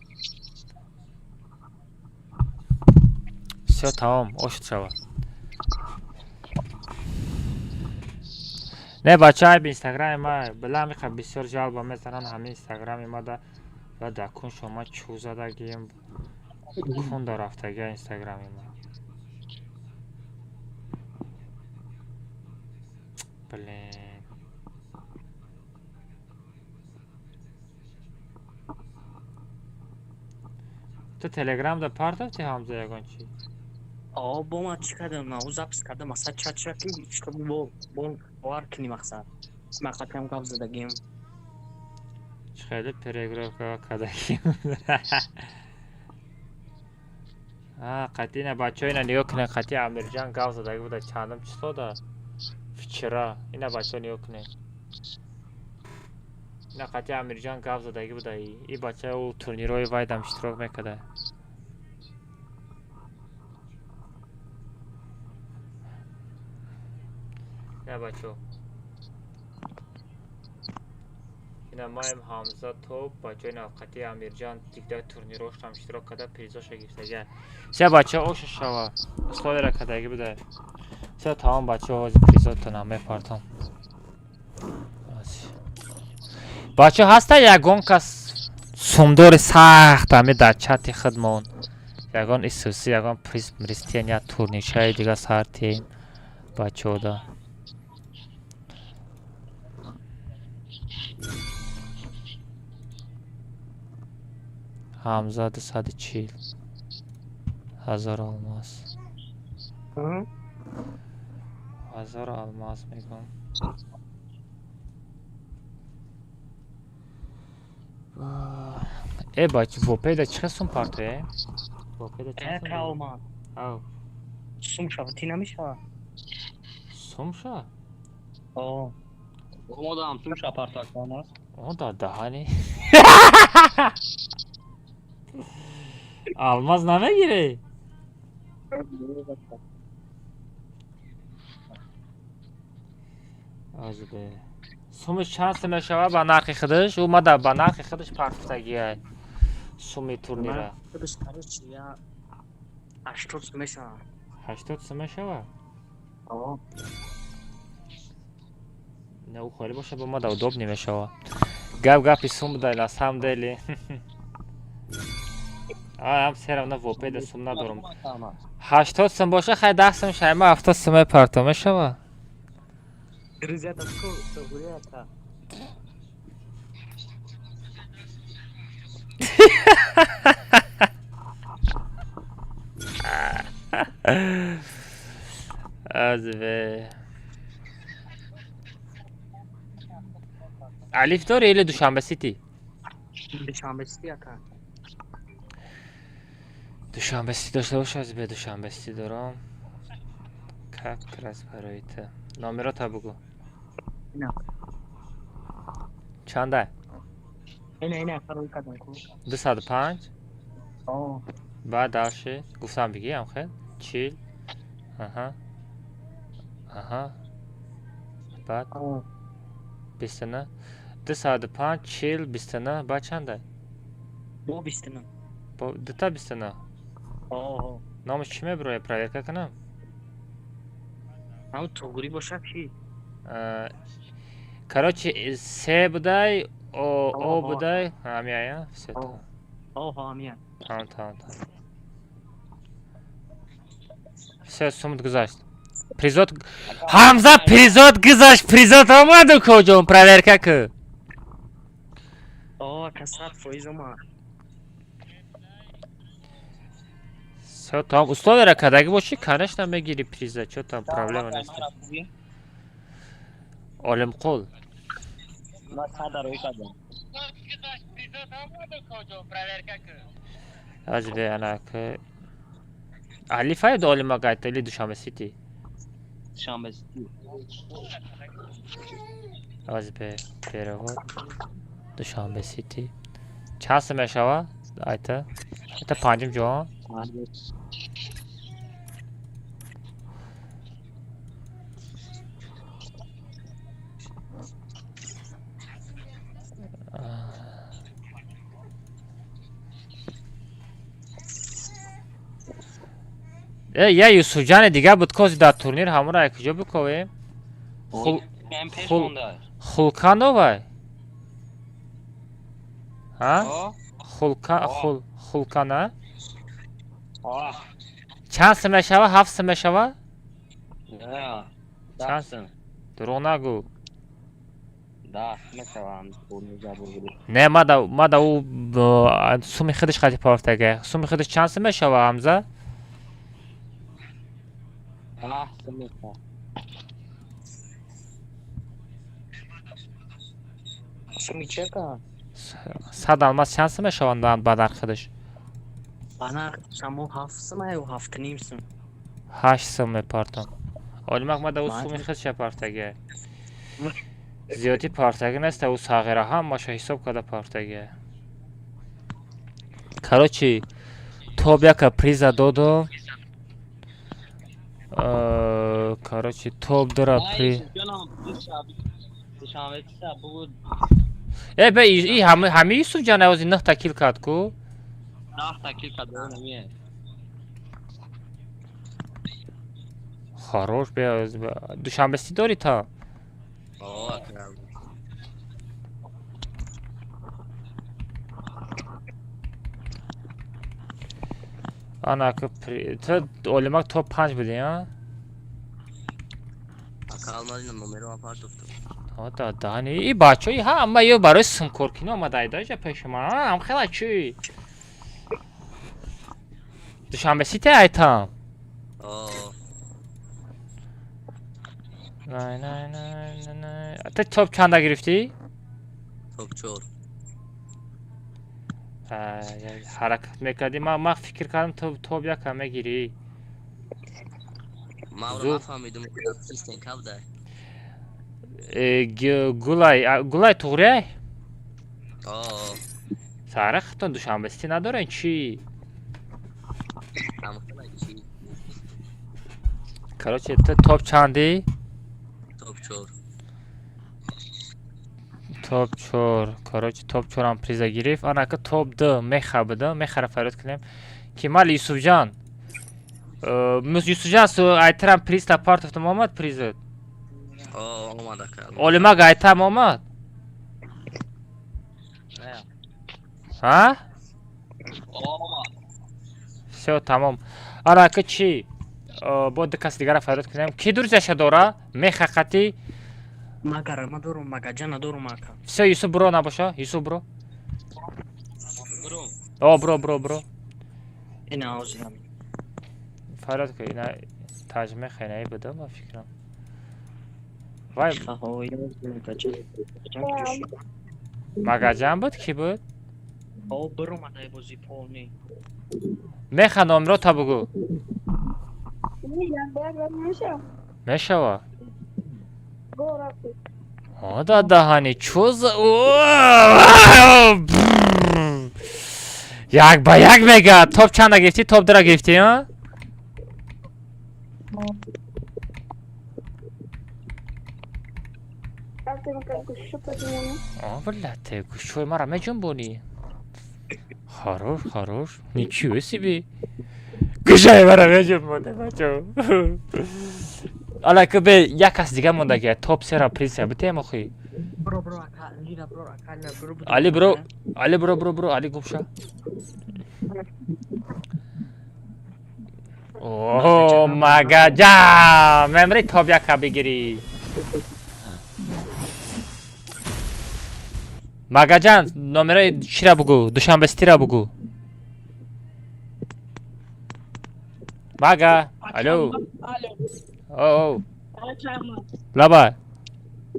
Всё, тамом, ошуд шавад. Не, бача, айби инстаграми ма, била миха бисёр жалоба мезананд ҳамин инстаграми мада ва дар кун шума чӯ задагием, кунда рафтагия инстаграми ма. Блин. Ту телеграмда партофти, Ҳамза, ягон чи? О, бо ма чӣ кардам, ма ӯ запись кардам, мақсад чат шад ки чтобы бо бовар кунӣ, мақсад ма қатиам гап задагим. Чӣ хеле переигровка кардагим. А, қати ина, бачаҳо, ина нигоҳ кунед, қати Амирҷан гап задагӣ буда чандум числода? Вчера. Ина, бачаҳо, нигоҳ кунед. Ина қати Амирҷан гап задагӣ буда. И бача ӯ турнирҳои вайдам иштирок мекарда. Ина, бачаҳо. Ина маем Ҳамза топ, бачаҳо, ина қати Амирҷан дигда турнирҳошам иштирок карда, призоша гирифтага. Всё, бачаҳо, оша шава. Условияро кардагӣ буда. Всё, тамом, бачаҳо, ҳозир призотонам мепартом. Бачаҳо, ҳаста ягон кас сумдори сахт ҳами дар чати худмон? Ягон исуси, ягон приз мриз тиен, я турнирчаи дига сар тием бачаҳода. Ҳамза 240 000 алмаз. 1000 алмаз мегӯм. Э, бач, вопеда чӣ хел сум партоя? Вопеда Э, чанд сум? ака Алмаз. Ав. Сум шава, ти намешава? Сум ша? О. Омодам, сум ша парто ака Алмаз. О, да даҳани. Алмаз намегирӣ? Азбе. Сумиш чанд сум мешава ба нархи худаш? Ӯ мада ба нархи худаш партофтагиай. Суми турнира. Худаш, короче, я 80 сум мешава. 80 сум мешава? О. Не, ӯ холӣ боша, ба мада удобнее мешава. Гап гапи сум будай на самом деле. А, ам все равно вопеда сум надорам. 80 сум боша, хай 10 сум шайма 70 сум мепарто мешава? Друзья, ку, тугури ака. Азбе. Алиф дори или Душанбе Сити? Душанбе Сити ака. Душанбе Сити дошта бош, азбе, Душанбе Сити дорам. Как раз барои ту. Номерота бугӯ. Ина. Чанда? Ина, ина, ака, рӯй кардам ку. 205? О. Баъд дальше гуфтам бигӣ ам хел? 40. Аҳа. Аҳа. Баъд О. 29. 205 40 29, баъд чанда? Бо 29. Бо дута 29. О. Номаш чӣ мебирояд, проверка кунам? Ам тугури боша чи? Короче, се будай, о О, будай, ҳамияя, всё. О. О, ҳамия. Тамом, тамом, тамом. Всё, сумт гузашт. Призот Ҳамза, призот гузашт, призот омаду коҷон, проверка ку. О, ака, 100% омад. Всё, тамом. Условияра кардагӣ бошӣ, конечно, мегири приза, чё там проблема нест. Олимқул. Ман сада рӯй кардам. Азбе ана ки Алифай олима гайта или Душанбе Сити? Душанбе Сити. Азбе, перевод. Душанбе Сити. Чанд сум мешава? Айта. Айта панҷум ҷо. Э, я Юсуфҷане дигар буд, кози дар турнир ҳамонро як куҷо биковем? М пеш Хул- монда. Хулкановай? Ҳа? О. Хулка О. Хулкана? О. Чанд сум мешава? Ҳафт сум мешава? Не. Чанд? Чанд? Дурӯғ нагӯ. Да, мешавам. Бур. Не, мада ӯ суми худаш қати партага. Суми худаш чанд сум мешава, Ҳамза? 10 сум мешава. Суми чи ака? 100 алмаз чанд сум мешаванд ба нархи худаш? Ба нарх шамо 7 сум аю 7,5 сум. 8 сум мепартам. Олимак мада ӯ Ман- суми худша партага. Зиёдӣ партагӣ нест, ӯ сағира ҳамаша ҳисоб карда партага. Короче, тоб яка приза додум. Короче, топ дора при Душанбе Сити бугу. Э, бе, и ҳами Юсуфҷан авози 9 та кил кард ку? 10 та кил кард, намие. Хорош, бе, Душанбе Сити дори та? О, ака. Ана ки ту Олимак топ 5 будӣ, а? Ака Алмаз, ина номеро апартофтам. Ҳа, да, дани. И бачаи ҳама ё барои сумкоркунӣ омадаида иҷа пеши ман. А, ам хела чӣ? Душанбе Сити айтам. О. Най най най най най. Ту топ чанда гирифтӣ? Топ 4. Ҳаракат мекардӣ. Ма фикр кардам ту топ яка мегирӣ. Ма Зуд. нафаҳмидум стенка буда. Гулай, гулай туғрияй? О, Сара хитон Душанбе Сити надорен чӣ? ҳамхела чӣ? Короче, ту топ чандӣ? Топ 4. Топ 4. Короче, топ 4 ам приза гирифт. Анака топ 2 меха буда. Мехара фарёд кунем. Ки мали Юсуфҷан. Юсуфҷан, су айтарам приз та партофтам омад призат? О, омад ака. Олимак айтам омад? Не. Ҳа? Омад. Всё, тамом. Анака чӣ? Бо ду каси дигара фарёд кунем. Ки дурзаша дора? Меха қати? Магара ма дорум, магаҷана дорум ака. Всё, Юсуф буро набоша. Юсуф буро. Бро. О, буро, буро, буро. Ина ҳозирам. Фарёд ку, ина таҷ меха инаи буда, ма фикрам. Вай, Магаҷан. Магаҷан буд, кӣ буд? О, биромадай бози полный. Меха номро та бугӯ. Мешава? О, да даҳани чӯ за як ба як мега. Топ чанда гирифтӣ? Топ дура гирифтӣ, а? О, блядь, гӯшҳои маро меҷунбонӣ. Хорош, хорош. Ничего себе. Гӯшаи маро меҷунбонӣ, бачо. Алака бе як кас дига мондаги. Топ сера приза битем охи. Бро, бро, ака, Лира, бро, ака, Лира, бро. Али бро, Али бро, бро, бро, Али гумша. О, магаҷа! Мемри топ яка бигирӣ. Магаҷан, номерои чира бугӯ? Душанбе Ситира бугӯ. Мага, алло. Алло. О, о, Ака Алмаз. лаба.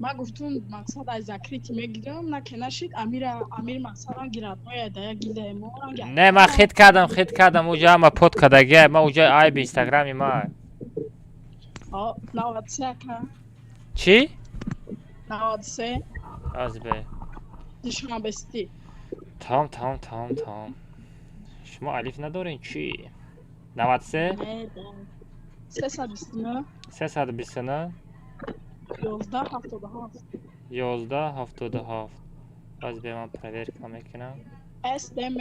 Ма гуфтум мақсад аз закрытый мегирам, на ки нашид Амира, Амир мақсадам гирад. Моя да як гилдаи мо ранги. Не, ман хит кардам, хит кардам, уҷа ҳама под кардагия, ман уҷа айби инстаграми ма. О, 93 ака. Чӣ? 93 Аз бе. Душанбе Сити. Тамом, тамом, тамом, тамом. Шумо алиф надорен чӣ? 93 Не, да. 329 329 11 77. 11 77. Аз бе ман проверка мекунам. СДМ.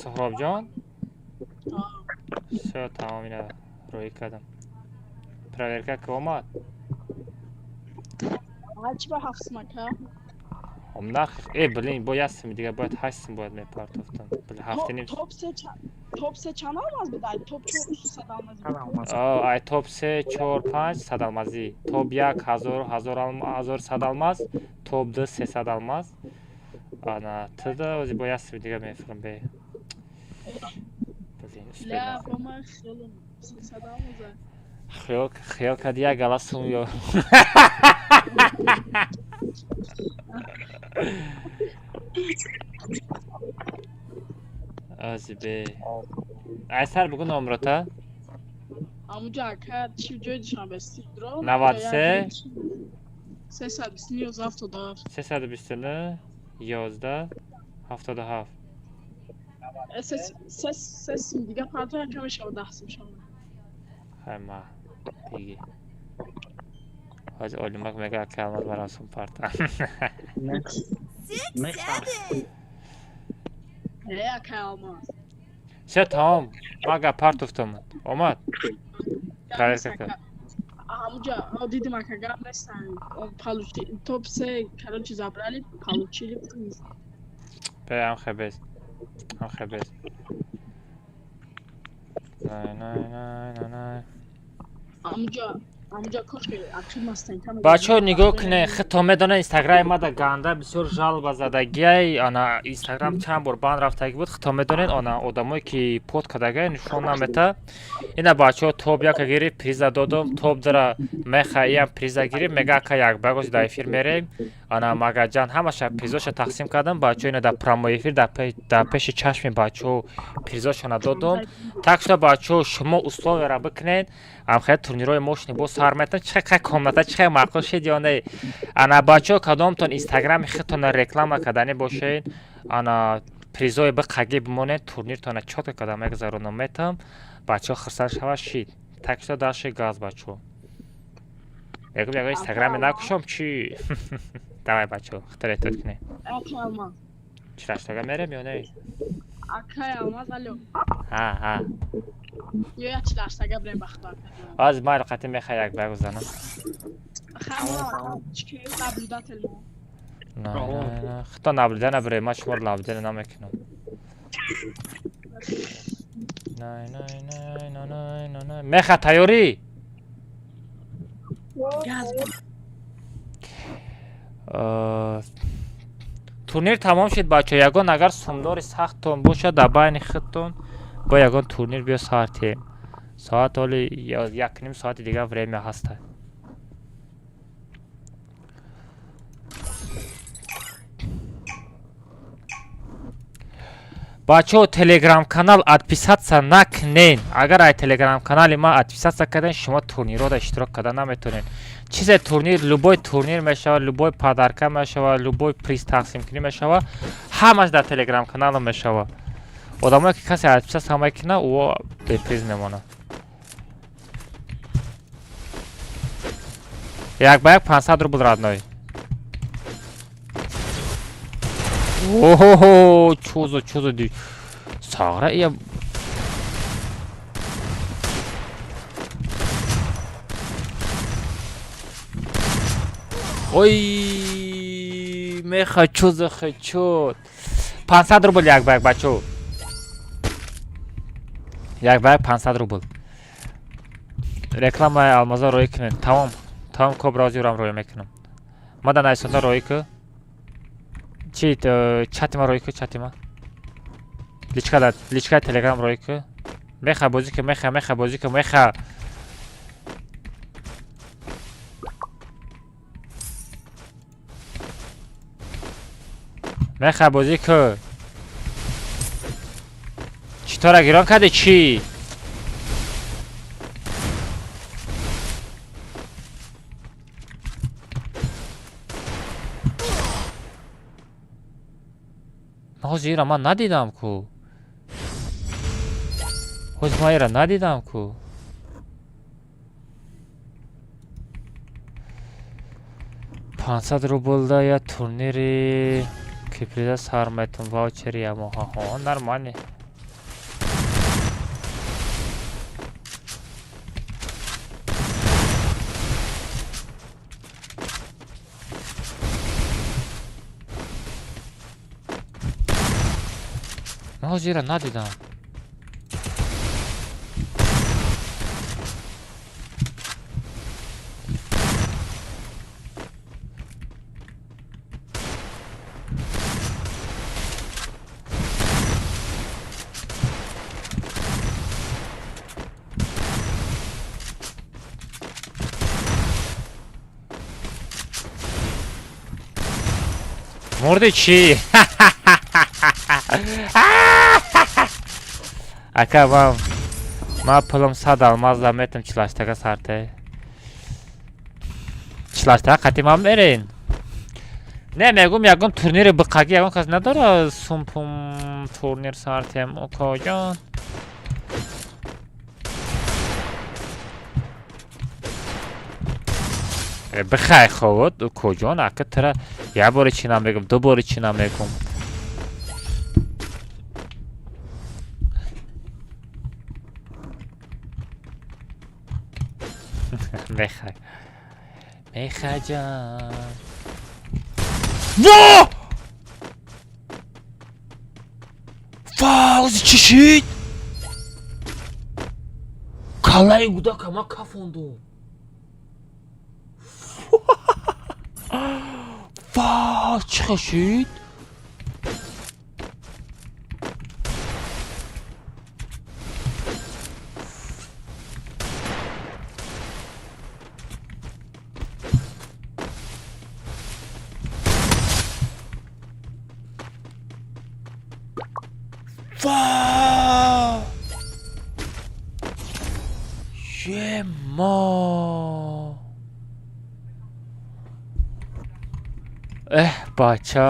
Суҳробҷон? А, Всё, тамом, ина рӯӣ кардам. Проверка ки омад? А чӣ ба ҳафт сум ака? Нарх, э, блин, бо як сими дига бояд ҳашт сим бояд мепартофтам. Блин, ҳафта ним. Топ се топ се чанд алмаз буд? Ай топ чор сад алмаз буд. О, ай топ се, чор, панҷ сад алмазӣ. Топ як ҳазор, ҳазор ҳазор сад алмаз, топ ду сесад алмаз. Ана, тда ози бо як сими дига мефурам бе. Блин, успел Ля, накардам. бо ман хеле 300 алмаза. Хиёл хиёл карди як гала сум ё. Ози бе. Ай сар бугӯ номрота? Ҳамуҷа ака чӣ ҷои Душанбе Сити дро? 93 329 11 77. 329 11 77. Се се се сим дига парто яка мешава 10 сум шава. Хай ма биги. Ҳози Олимак мега ака Алмаз барам сум парта. Меха. Э, ака Алмаз. Всё, тамом. Мага партофтам. Омад? Проверка кард. Ҳамуҷа дидим ака гап нестан. Получи топ се, короче, забрали, получили приз. Бе, ам хебез. Ам хебез. Най, най, най, най, най. Ҳамуҷа Бачаҳо, нигоҳ кунед, худтон медонед, инстаграми мада ганда бисёр жалоба задагиай. Ана, инстаграм чанд бор банд рафтагӣ буд, худтон медонед. Ана, одамое ки под кардагай, нишон намета. Ина, бачаҳо, топ яка гирифт, приза додум, топ дара меха, иам приза гирифт, мега, ака, як багози дар эфир мерем. Ана, магаҷан ҳамаша призоша тақсим кардам, бачаҳо. Ина, дар прямой эфир, дар пеши чашми бачаҳо призошона додум. Так что, бачаҳо, шумо условияра бикунед, амхел турнирҳои мошини боз сар метан. Чихе кай комната, чихе маъқул шид ё не? Ана, бачаҳо, кадомтон инстаграми худтона реклама карданӣ бошед, ана, призои биқагӣ бимонед, турниртона чётко карда мегузаронам, метам, бачаҳо хурсанд шавад, шид. Так что дальше газ, бачаҳо. Мегӯм, ягон инстаграме накушом чӣ? Давай, бачаҳо, худтон эҳтиёт кунед. Чираштага мерем ё не? Акай Алмаз, алё. Ҳа, ҳа. Ё як чилаштага бирем, ба худо. Аз майли қати меха як багузанам. Наблюдатель мо. На, на, на. Худто наблюда набире, ман шуморо наблюда намекунам. Най, най, най, най, най, най, най. Меха, тайёрӣ? Газ. Турнир тамом шуд, бачаҳо. Ягон агар сумдори сахттон бошад дар байни худтон, бо ягон турнир биё сар тиҳем. Соат ҳоли 1:30 соати дигар время ҳаста. Бачаҳо, телеграм-канал отписаться накунен. Агар ай телеграм-канали ман отписаться карден, шумо турнирҳода иштирок карда наметавонед. Чизе турнир, любой турнир мешавад, любой подарка мешавад, любой приз тақсимкунӣ мешавад, ҳамаш дар телеграм-каналам мешавад. Одамое ки касе отписаться мекунад, ӯ беприз мемонад. Як ба як 500 рубл, родной. Оҳо, чузо чузо ди сағра ия. Ой, меха, чузо хечуд. 500 рубл як ба як, бачаҳо, як ба як 500 рубл. Рекламаи Алмаза роӣ кунед. Тамом, тамом, ко браузерам роӣ мекунам. Мада найсонда роӣ ку. Чи, чати ма роӣ ку, чати ма. Личка да, личкаи телеграм роӣ ку. Меха, бозӣ ку, меха, меха, бозӣ ку, меха. Меха, бозӣ ку. Читора гирон кардӣ чӣ? Ҳозир ира ман надидам ку. Ҳозир ман ира надидам ку. 500 рублда я турнири ки приза сар метум, ваучери ямоҳа. Ҳо, нормально. Ман ҳозир ира надидам. Мурди чӣ? Ака, ман пулам 100 алмаз да метам, чилаштага сарте. Чилаштага қати ман мерен. Не, мегум, ягон турнири биқагӣ ягон кас надора, сумпум турнир сартем, окоҷон. Бихай ховод, окоҷон, ака, тара як бори чӣ намегум, ду бори чӣ намегум. Мехай. Мехаҷон. Во! Фаузи чӣ шид? Каллаи гудака ман кафондум. Ва, чӣ хел шид? Ва! Ема! Эҳ, бача!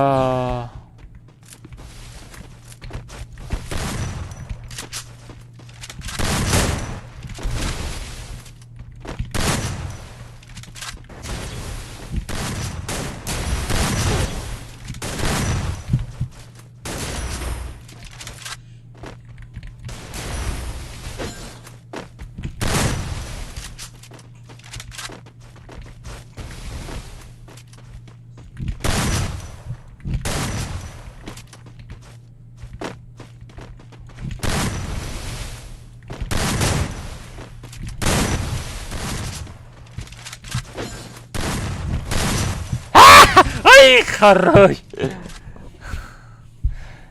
Ай, хорош!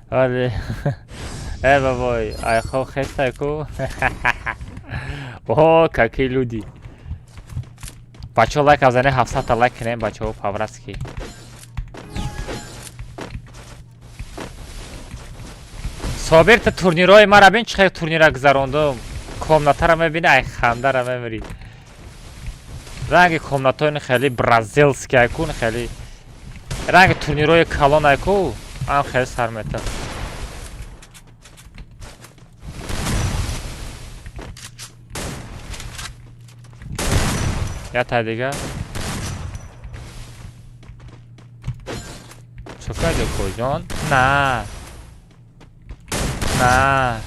Вале. Э, бабой, ай хо хестай ку. О, какие люди. Бачо лайк азане 700 лайк кунем, бачо по-братски. Собир та турнирҳои мара бин, чӣ хел турнира гузарондум. Комнатара мебини, ай хандара мемирӣ. Ранги комнатҳои хеле бразилский айку, хеле ранги турнирҳои калон айку, ам хеле сар метам. Я та дига. Чо карди, коҷон? На. На.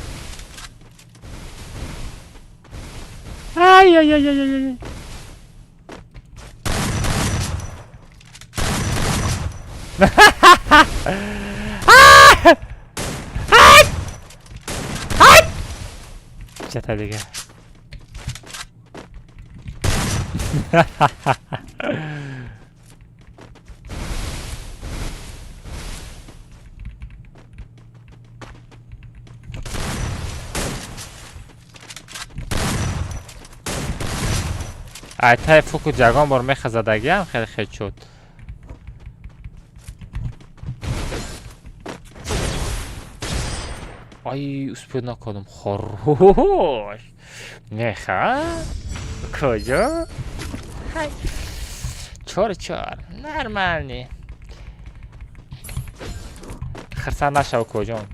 Ай ай ай ай ай. Чата дига. Айтай фуку ягон бор мехазадагиам хеле хел шуд. Ай, успел накардам. Хорош. Неха? Куҷо? Ҳай. Чор чор. Нормальный. Хирсанд нашав, куҷон.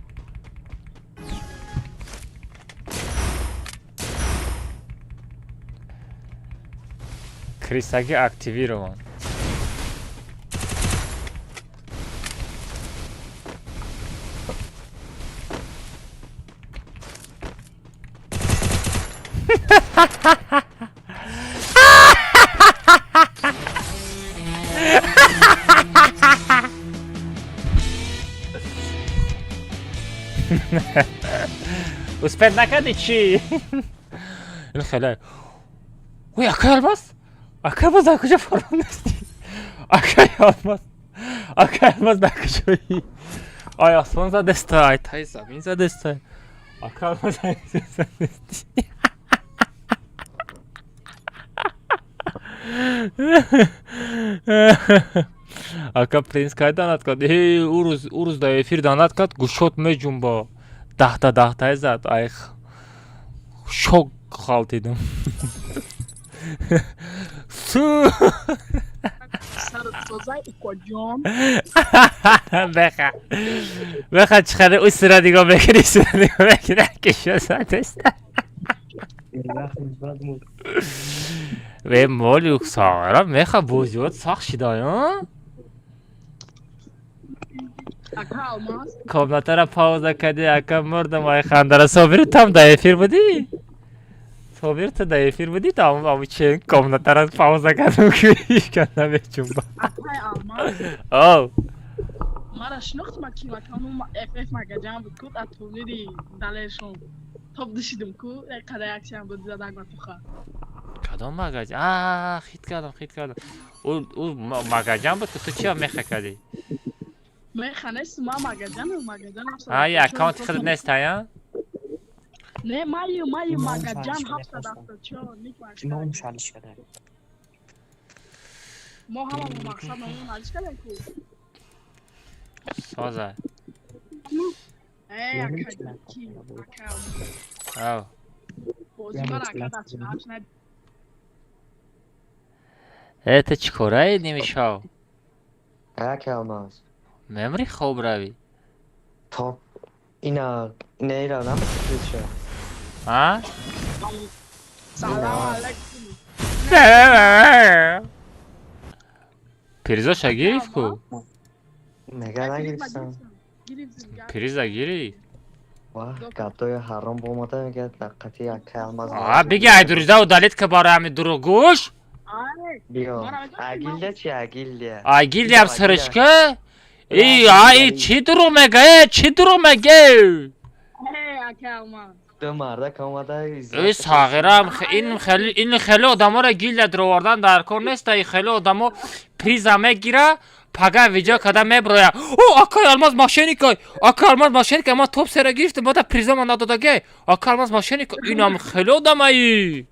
Крисаги активирован. Успеть накарди чӣ? Ин хеле. Ой, акай Алмаз? Акай Алмаз дар куҷо фаромдасти? Акай Алмаз. Акай Алмаз дар куҷоӣ? Ай осмон задеста, ай таи замин задеста. Акай Алмаз дар куҷо задести? Ака Принц кай данат кард? Э, урӯз, урӯз дар эфир данат кард, гӯшот меҷунба. Даҳта даҳтае зад, ай шок ғалтидум. Су Сарсозай укоҷон. Беха. Беха чӣ хеле ӯ сира нигоҳ мекунӣ, сира нигоҳ мекунӣ, ки шо задеста. Ве моли сара меха бозиёт сахт шидай, а? Ака Алмаз. Комнатара пауза кардӣ, ака мурдам ай хандара. Собир там дар эфир будӣ? Собир ту дар эфир будӣ? Там аму чен комнатара пауза кардам ки ҳеҷ намечумба. Акай Алмаз. Оу. Мара шинохтма ки макану ФФ магаҷан буд куд аз турнири далершон. Топ дишидим ку, як қадар яксиам буд задаг ба туха. Кадом магаҷан? А, хит кардам, хит кардам. Ӯ магаҷан буд, ки ту чия меха кардӣ? Меха нест, ма магаҷанам, магаҷан. А, и аккаунти худат нест, ая? Не, майи, майи магаҷан 774 ник. Ном шалиш када. Мо ҳама мақсад номон алиш кардем ку. Соза. Э, ака, ки, ака. Ав. Бозӣ ман ака дар 48 на. Э, ту чӣ кораи нимишав? Ака Алмаз. Мемри хоб равӣ? Топ. Ина, ина ира намесиша. А? Салам алейкум. Призоша гирифт ку? Мега нагирифтам. Гирифтим. Приза гирифт. Ва, гапдои ҳаром бомада мегӯяд қати ака Алмаз. А, биги ай друзья удалить ка барои ҳами дурӯғгӯш? Ай, Биё. Агилда чи агилда? Ай гилдиам сиришка? И, ай, чӣ дурӯғ мега? Э, чӣ дурӯғ меге? Э, ака Алмаз. Ду мардак омада. Э, сағирам, ин хеле, ин хеле одаморо гилда дуровардан дар кор нест, ин хеле одамо приза мегира, пага видео када меброя. О, акай Алмаз мошенникай, акай Алмаз мошенникай, ман топ сера гирифтам, бада призама надодагай. Акай Алмаз мошенник, инам хеле одамаи.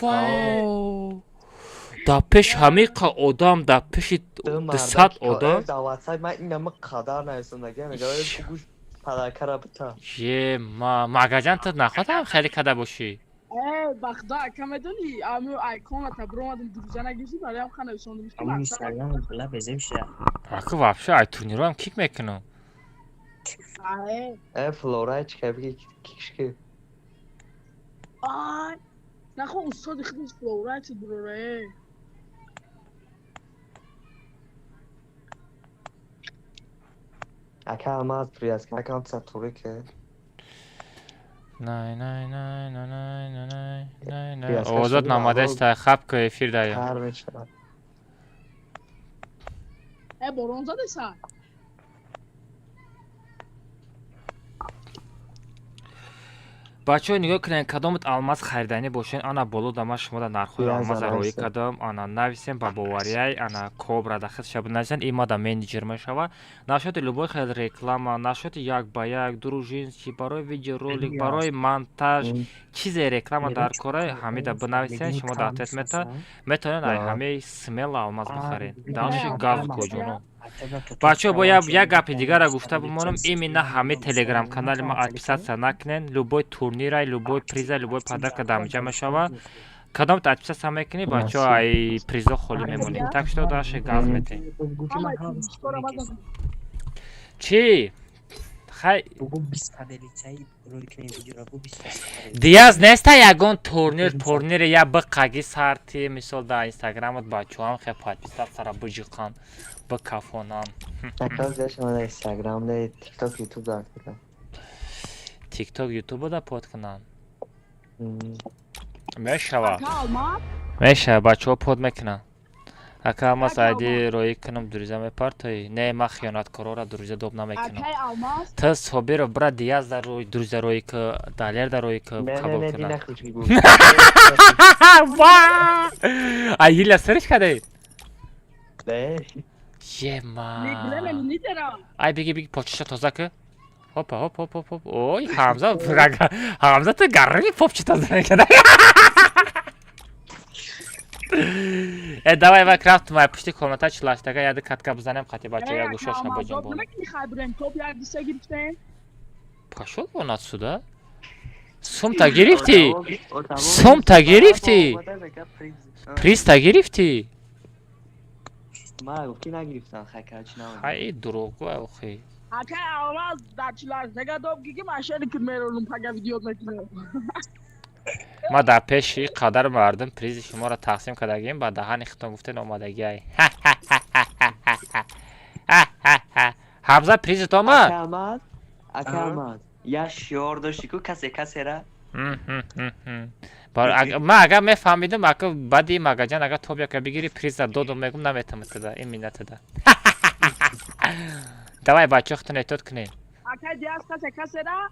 Вау. Дар пеш ҳамиқа одам, дар пеши 200 одам. Дар WhatsApp ман инама қадар нависондагӣ мега гӯш падаркара бита. Е, ма магаҷан ту нахоҳам хеле када бошӣ. Э, ба худо ака медонӣ, ами айконата биромадам друзья нагирифтӣ, бароям ха нависондам. Аму Инстаграм бла безем шуда. Аку вообще ай турнироам кик мекунам. Ай, Э, Флора чӣ ка биги кикшки. ай. Нахо устоди худаш Флора чи дуроре. Э. Ака Алмаз привязка аккаунт сатури ки. Най най най най най най най най най. Привязка Овозот шуди намадаста хаб ку эфир даям. Тар мешавад. Э, борон задеса. Бачаҳо, нигоҳ кунед, кадомат алмаз хариданӣ бошед, ана боло да ман шумода нархҳои Я алмаза роӣ занависем. кардам, ана нависем ба боварияй, ана кобра да худша бинависен, ин мада менеҷер мешава. Нашоти любой хел реклама, нашоти як ба як, дружинский, барои видеоролик, барои монтаж, чизе реклама дар кора, ҳамида бинависен, шумо да ответ мета, метавонед ай ҳамаи смело алмаз бихаред. Дальше газ коҷоно. Бачаҳо, бо як гапи дигара гуфта бимонам, именно ҳамаи телеграм-канали ма отписаться накунен, любой турнира, любой приза, любой подарка дамҷа мешава. Кадом отписаться мекунӣ, бачаҳо, ай призо холӣ мемонед. Так что дальше газ метем. Ҳамаи туристҳоро базан. Чӣ? Хай Бугу 20 поделиться рӯй кунем видеоро, бу 20. Диаз неста ягон турнир, турнире я биқаги сарти, мисол дар инстаграмат бачаҳоам хе подписаться биҷиқан, бикафонан. Ака зашма дар Инстаграм, дар TikTok, YouTube дар. Тикток, ютубо да под кунан. Мешава. Ака Алмаз. Мешава, бачаҳо под мекунанд. Ака Алмаз, Ака айди Алмаз. роӣ кунам, друзья мепартоӣ? Не, ман хиёнаткорора друзья доб намекунам. Акай Алмаз. Ту Собиров бира Диаз дар рӯи друзья роӣ ку, Далер дар роӣ ку, Не, не, қабул не, кунад. дина хучки гу. Ва! Ай ҳила сириш кадаед? Не. Ема. Лемен лидера. Ай биги, биги, почиша тоза ку. Хопа, хоп, хоп, хоп, хоп. Ой, Ҳамза, Ҳамза, ту гарри попчи тоза мекунад. Э, давай, вай крафт май пушти комната чилаштага яды катка бизанем қати бача Э, я ака гӯшоша Алмаз, боҷон доб боло. намекунӣ хай бирем топ як диса гирифтем. Пошёл вон отсюда. Сумта гирифтӣ? Сумта гирифтӣ? Призта гирифтӣ? Ма гуфти нагирифтам, хай короче намедонам. Хай дурӯғгӯ охи. Акай Алмаз дар чилаштага доб гиги машини ки меронум пага видео мекунем. Ма дар пеши қадар мардум призи шуморо тақсим кардагим, ба даҳани худтон гуфтен омадагиай. Ҳамза, призит омад? Ака Алмаз, ака Алмаз, я шиор дошти ку касе касера. Ман агар мефаҳмидам, ака баъди магаҷан агар топ яка бигири, приза додум мегум, наметам тада, ин миннатада. Давай, бачаҳо, худтон эҳтиёт кунед. Акай Диаз касе касера.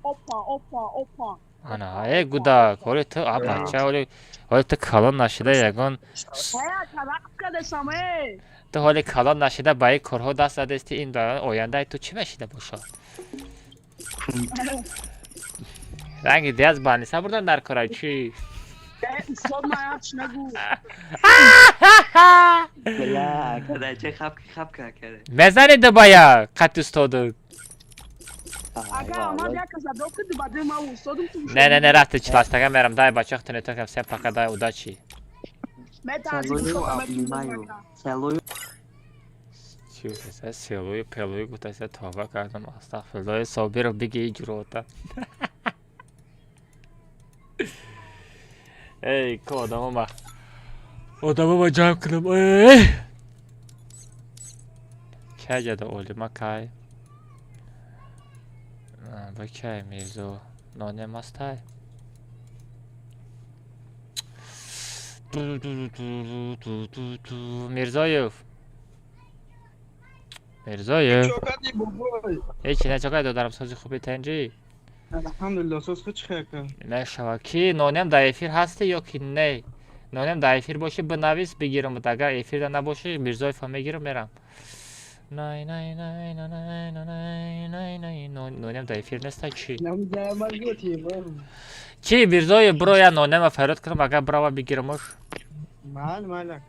Опа, опа, опа. Ана, э гудак, ҳоли ту а бача, ҳоли ту калон нашида ягон ту ҳоли калон нашида ба ин корҳо даст задести, ин ояндаи ту чӣ мешида бошад? Ранги диаз баниса бурдан дар кора чӣ? Мезани дубая қати устоду. Не, не, не, рафти чиластага мерам. Дай бачах тунетокам, всем пока, дай удачи. Чӣ гуфтаса? Селую, пелую гуфтаса, тавба кардам, астағфируллоҳ. Собиров биги иҷрота. Эй, ко одамома. Одамома ҷамъ кунам. Эй! Кай ҷада олима кай? Ба кай Мирзо? Нонем астай? Мирзоев. Мирзоев. Ҳеҷ не чокай додарам, сози хуби тенҷи? Алҳамдулиллоҳ, соз худ чӣ хел? Мешава ки нонем дар эфир ҳастӣ ё ки не? Нонем дар эфир бошӣ бинавис бигирам, агар эфирда набошӣ Мирзоевро мегирам мерам. Най най най най най най най нонем дар эфир нестай чӣ? Чӣ Мирзоев биро я нонема фарёд кунам, агар бирава бигирамош. Майли, майли.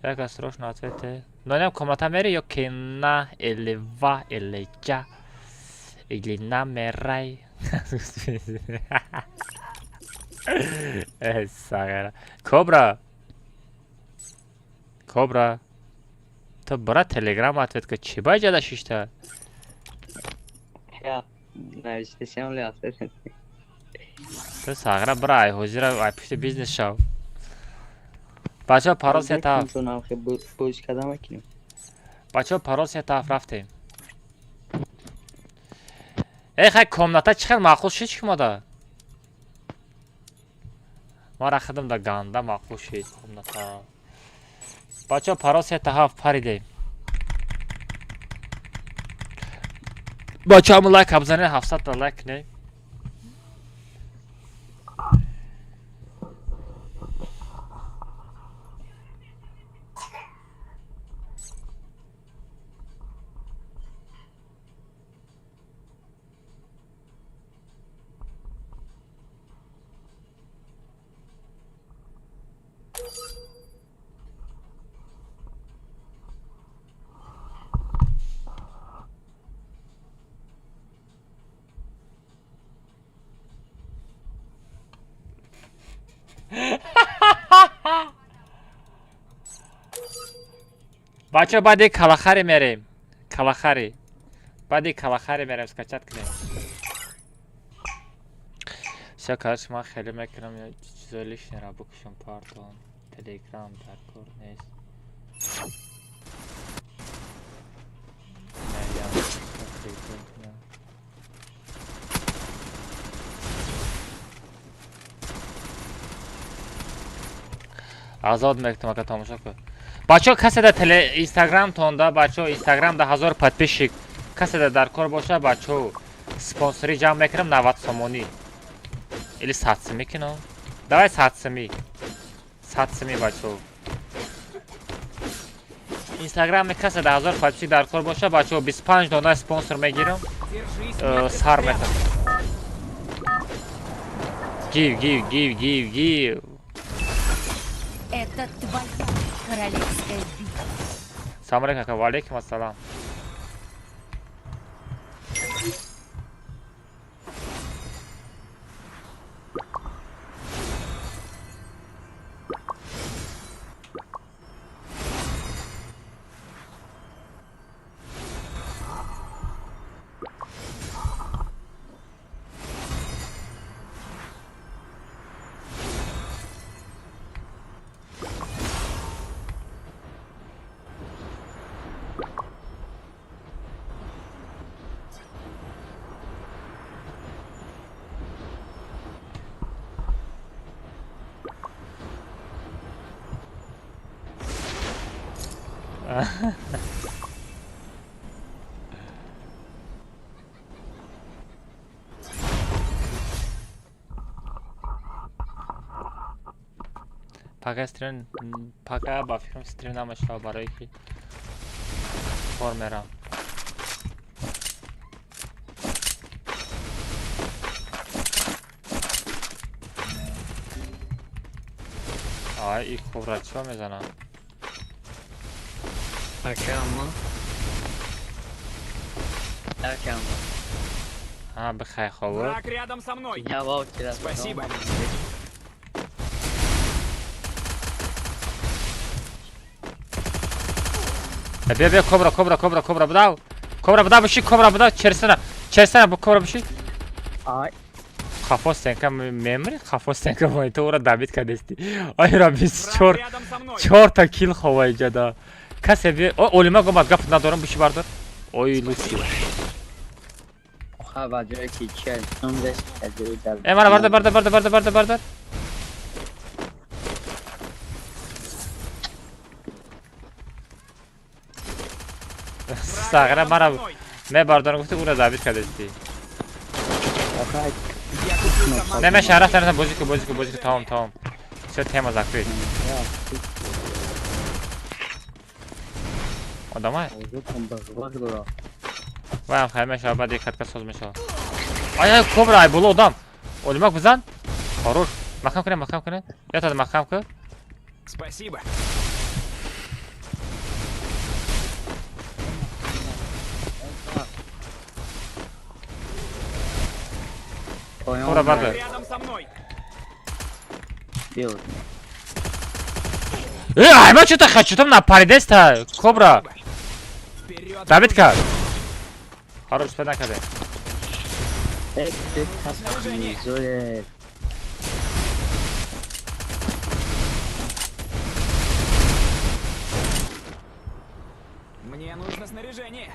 Яка срочно ответьте. Нонем комната мери ё ки на или ва или ҷа или на мерай. Э, сагара. Кобра. Кобра. Ту бира телеграм ответ ка чӣ ба ҷада шишта? Ту сагара бира ай ҳозира ай пушти бизнес шав. Бачаҳо парол се тараф. Бачаҳо парол се тараф рафтем. Э хай комната чӣ хел маъқул шид шумода? Мара худам да ганда маъқул шид комната. Бачаҳо парол се тараф паридем. Бачаҳо ҳамун лайк бизанед, 700 та лайк кунед. Бачаҳо баъди калахаре мерем. Калахаре. Баъди калахаре мерем, скачать кунем. Всё, короче, ман хеле мекунам, чизои лишнеро бикушам, пардон. Телеграм дар кор нест. Азод мекунам, ака тамошо кун. Бачаҳо касе дар теле инстаграмтонда, бачаҳо инстаграмда 1000 подписчик касе дар дар кор боша, бачаҳо спонсорӣ ҷамъ мекунам 90 сомонӣ. Или 100 сомӣ кино? Давай 100 сомӣ. 100 сомӣ бачаҳо. Инстаграме касе дар 1000 подписчик дар кор боша, бачаҳо 25 дона спонсор мегирам. Сар метам. Гив, гив, гив, гив, гив. Это твоя королевская битва. Салом алейкум, ва алейкум ассалам. Пага стрим, пага ба фикрам стрим намешава, барое ки кор мерам. Ай, и кобра чиро мезанам? Ака аммо. Ака аммо. А, бихай хобо. Враг рядом со мной. Я ваучера. Спасибо. Бия, бия, кобра, кобра, кобра, кобра, бидав. Кобра, бидав, биши, кобра, бидав, черсена. Черсена, кобра, биши. Ай. Хафо стенка мемри, хафо стенка мой, ту ора добит кардести. Ай, ра 24. Враг рядом со мной. Чорта килл хова иҷада. Касе би, о, олима гомад, гап надорам, биши бардор. Ой, луси. Ха, ба ҷое ки чел, сум деш, ҷои дар. Э, мара бардор, бардор, бардор, бардор, бардор, бардор. Враг Сағира рядом мара со мной. мебардорам гуфти, ура добит кардести. Охай, Я купил команду. Не, меша рафтан, рафтан, бозӣ ку, бозӣ ку, бозӣ ку, тамом, тамом. Всё, тема закрыт. Одамай. Ваям хай меша, баъд як хатка соз меша. Ай, ай, кобра, ай, боло одам. Олимак бизан. Хорош. Маҳкам кунед, маҳкам кунед. Ятад маҳкам кун. Спасибо. Кобра Враг бардор. рядом со мной. Биё. Э, ай, ма чё-то хочу, там напаридеста. Кобра. Вперед. Добит кард. Хорош, спед накарде. Э, ты кас зоре. Мне нужно снаряжение.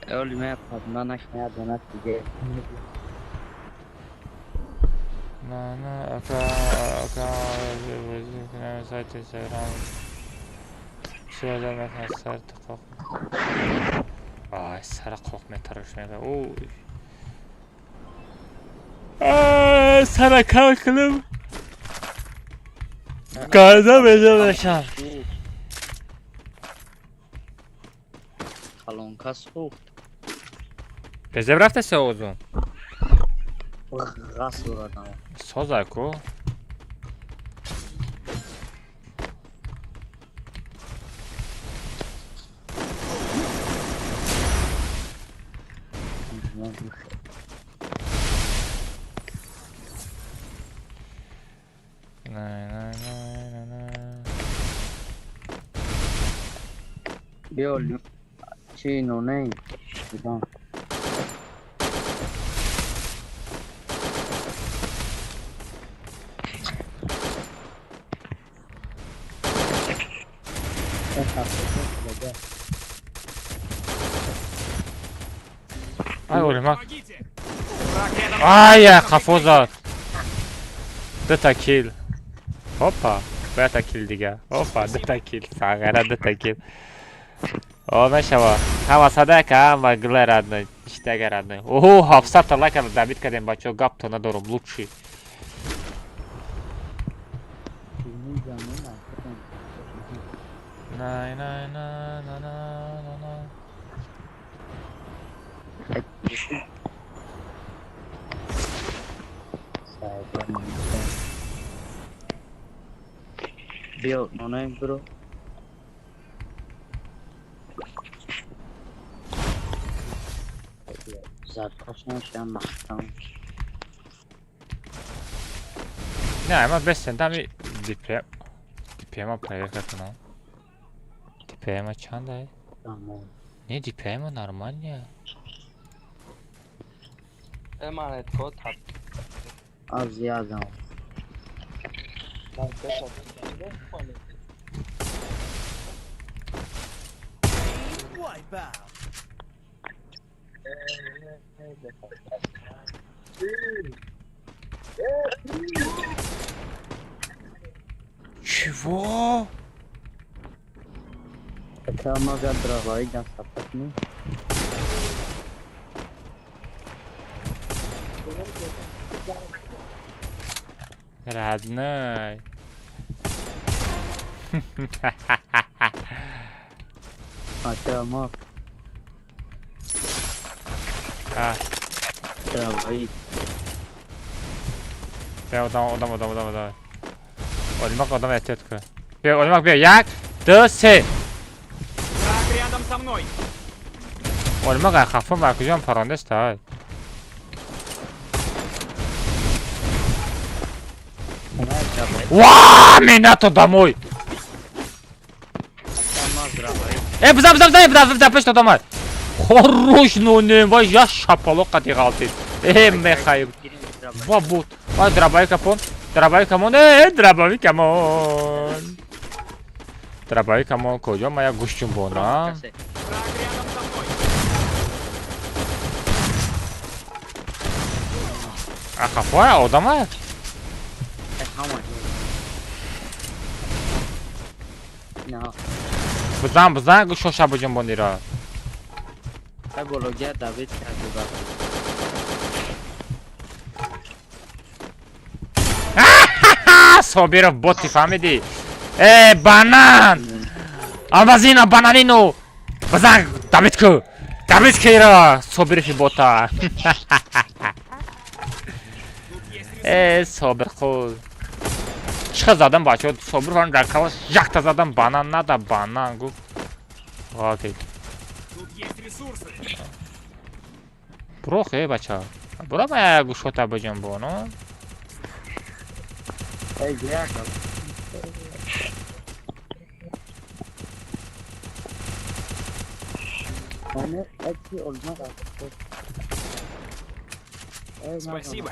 Оли ме падна накна донат диге. На, на, ака, ака, бозӣ кунам, сайти Инстаграм. Чӣ одам мекунад, сар қоқ. Ай, сара қоқ метарош мега. Ой. Ай, сара кал кунам. Газа меза мешам. Калонка сӯхт. Безеб рафтаси овозун? Ғас урадам. Соза ку? На, на, на, на, на. Биё, чи ноней? Бидон. Ай, олимак. Помогите. Враг рядом. Ай, хафо зад. Дута килл. Опа, бета килл дига. Опа, дута килл. Сағара дута килл. О, мешава. Ҳама садака, ҳама гулай родной. Иштага родной. Оҳо, 700 та лайка добит кардем, бачаҳо, гапто надорум, лучший. Най, най, на, на, на, на, на. Биё, ноней биро. Заркаш нашам маҳкам. Не, ма бестен, дами ДП. ДП-ма проверка кунам. ДП-ма чанд ай? Тамом. Не, ДП-ма нормальная. Эманет код. Аз ядам. Чего? Ака, дровой дам сапатни. Родной. Ака, ма. А. Дровой. Бя, одам, одам, одам, одам, одам. Олимак одам эҳтиёт кун. Бیا, Олимак, бیا. Як, ду, се. Враг рядом со мной. Олимак ай хафа ба куҷоам парондест ай. Ва, минато домой. Э, бизан, бизан, бизан, бизан, бизан, пешт одамай. Хорош, ну не, вай, я шапалоқ қати ғалтид. Э, мехай. Ва буд. Вай, дробовик капон. Дробовик камон. Э, дробовик камон. Дробовик камон куҷо? Ма як гӯш ҷунбонам. Враг рядом со мной. А хафоя одама? Бизан, бизан, гӯшоша буҷунбонира. Собиров боти фаҳмидӣ? Э, банан! Алмазина, бананину! Бизан, добить ку! Добить ку ира! Собирови бота! Э, Собир худ. Чӣ хел задам бачаҳо? Собир дар калаш якта задам банан нада банан гуфт. Ғалтид. Тут есть ресурсы. Бурох, э, бача. Бура ма як гӯшота биҷунбону. Спасибо.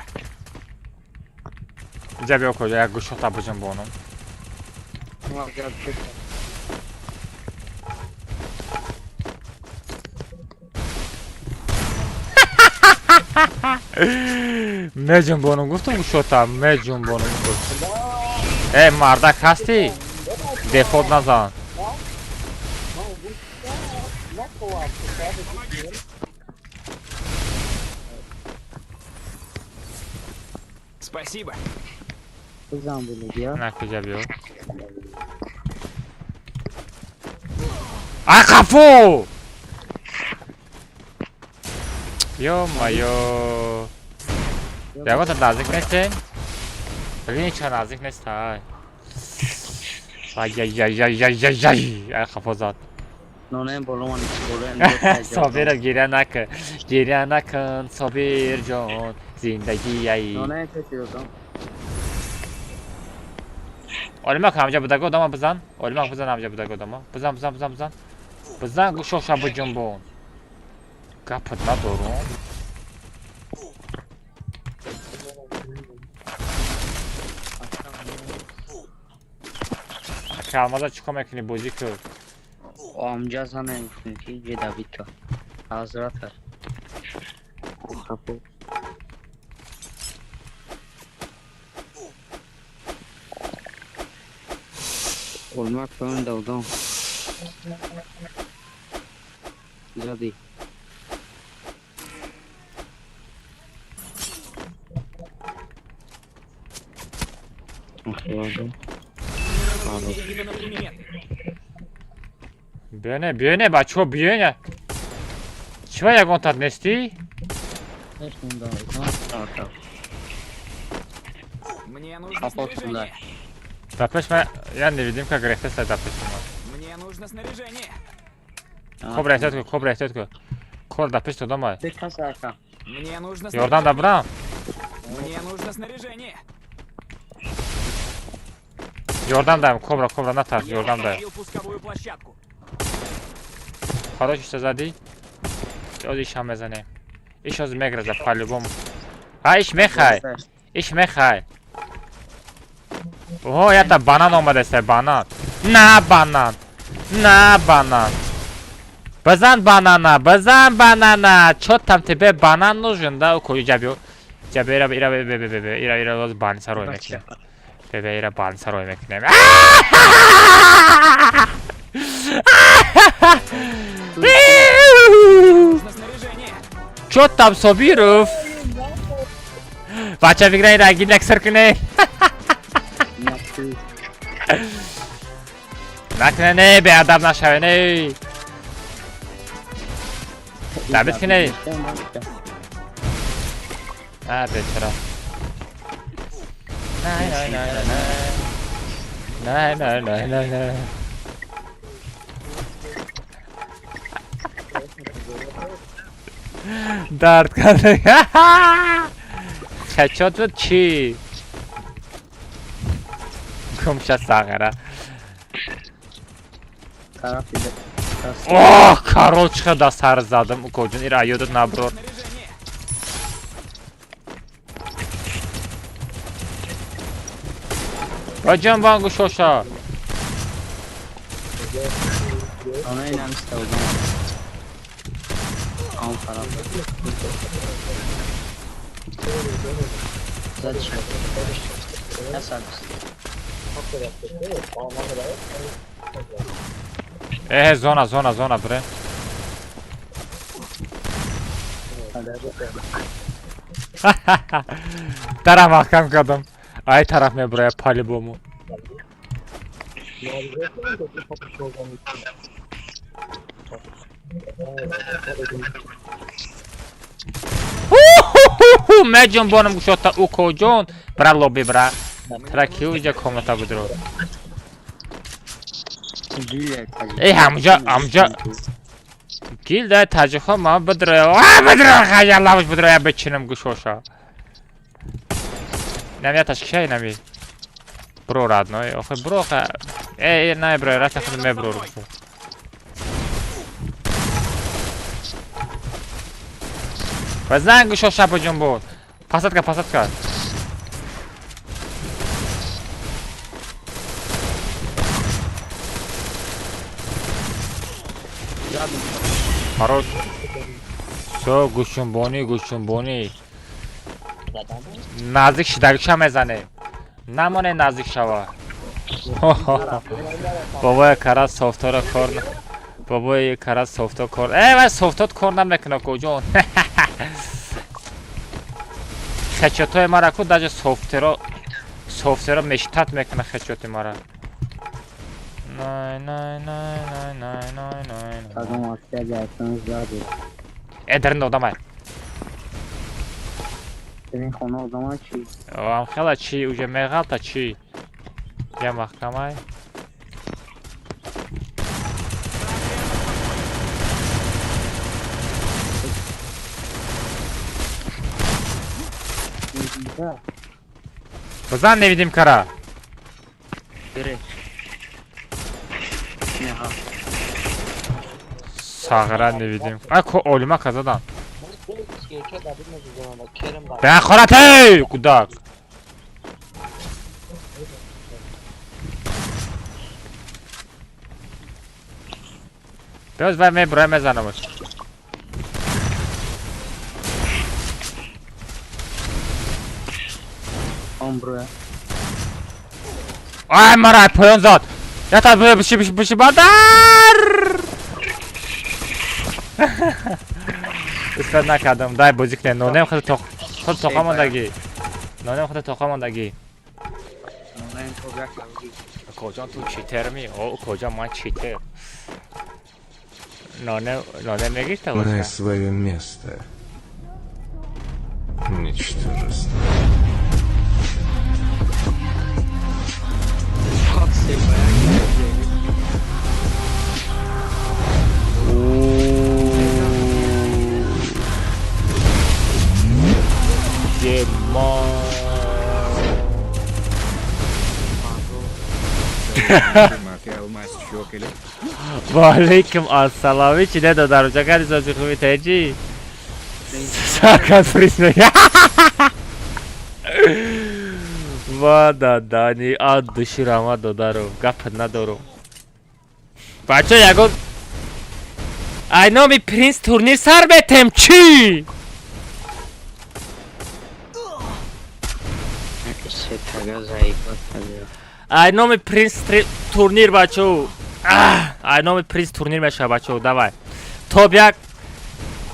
Инҷа биё куҷо як гӯшота биҷунбонум. Меҷунбонум гуфтум гӯшота, меҷунбонум гуфт. Э, мардак ҳастӣ? Дефолт назан. Спасибо. На куҷа биё. Ай қафо! Ё-моё. Ягонта наздик нестем? Бибини ча наздик нест ай. Ай-яй-яй-яй-яй-яй. Ай қафо зад. Собира гиря накун. Гиря накун, Собир ҷон. Зиндагӣ ай. Олимак ҳамҷа будаго одама бизан. Олимак бизан ҳамҷа будаго одама. Бизан, бизан, бизан, бизан. Бизан гӯшоша биҷунбон. Гапат надорум. Ака алмаза чӣ кор мекунӣ бозӣ ку? Амҷа зана ки ҷедавита. Ҳазрата. Хапо. Олмак поён давдон. Зади. Деньги на приметы. Биёне, биёне, бачаҳо, биёне. Чива ягонтат нестӣ? Мне нужно снаряжение. Дар пеш ма я невидимка гирифтаста дар пеши ма. Мне нужно снаряжение. Хоб эҳтиёт кун, хоб эҳтиёт кун. Кор дар пеш одамай. Мне нужно Ёрдам снаряжение. да бурам? Мне нужно снаряжение. Ёрдам даем, кобра, кобра, натарс, Я ёрдам даем. установил пусковую площадку. Хорош иша задӣ? Оз ишам мезанем. Иш оз меграза по-любому. Ҳа, иш мехай. Иш мехай. Оҳо, ята банан омадаста, банан. На банан. На банан. Бизан банана, бизан банана. Чё там тебе банан нужен, да? Куҷо ҷа биё. Ҷа биё, ира, ира, бе, бе, бе, бе, ира, ира, оз баниса рой мекунем. Бе, бе, ира баниса рой мекунем. Чё там, Собиров? Бача бигирай рагин яксар куне. Накуне не, беадаб нашаве не. Дабит куне. А, бечара. Най, най, най, най. Най, най, най, най, най. Дард кард. Хачот буд чӣ? Гумша сағира. Оҳ, корол чӣ да сар задам, укоҷон, ира ёдат наброр. Баҷан бангу шоша. Э, зона, зона, зона, бре. Тараф маҳкам кардам. Ай тараф мебурая по-любому. Меҷон бонам гушота укоҷон. Бра лоби бра. Тра ки уҷа комната будро. Эй, ҳамҷа, ҳамҷа. Гилда таҷиҳо ма бидроя. А, бидроя, хаялавш бидроя бичинам гушоша. Нами ташкишай нами. Бро родной, охе бро ха. Эй, най бро, раса худ меброр. Базан гушоша баҷон буд. Посадка, посадка. Хорош. Всё, гӯшунбонӣ, гӯшунбонӣ. Наздик шидагиша мезанем. Намоне наздик шава. Бобои кара софтора кор бобои кара софто кор. Э, вай софтот кор намекуна куҷон. Хечотои мара ку даже софтеро софтеро мештат мекуна хечоти мара. Най най най най най най най. Кадом акция гирифтан зади. Э, дар одамай. Ин хона одамай чӣ? Ам хела чӣ, уже меғалта чӣ? Я маҳкамай. Базан невидим кара. Бере. Сағира невидим. Ай ко олима казадан. Бехорат эй, кудак. Биёз вай мебурай мезанамаш. Ай мара поён зад. Ята биши биши биши бадар. Исфат накардам. Дай бозӣ кунем. Нонем худ тоқ худ тоқа мондагӣ. Нонем худ тоқа мондагӣ. Коҷон ту читер ми? О, коҷон ман читер. Нонем нонем мегирта На свое место. Ничтожество. Валейкум ассалом. Чи не додару? Чакари сози хуби теҷи? Сакат фриз мега. Ва дадани ад души рама додару. Гап надору. Бача ягон ай номи принц турнир сар бетем чӣ? Ай номи принц турнир бачо. Ай номи приз турнир мешава, бачаҳо, давай. Топ як,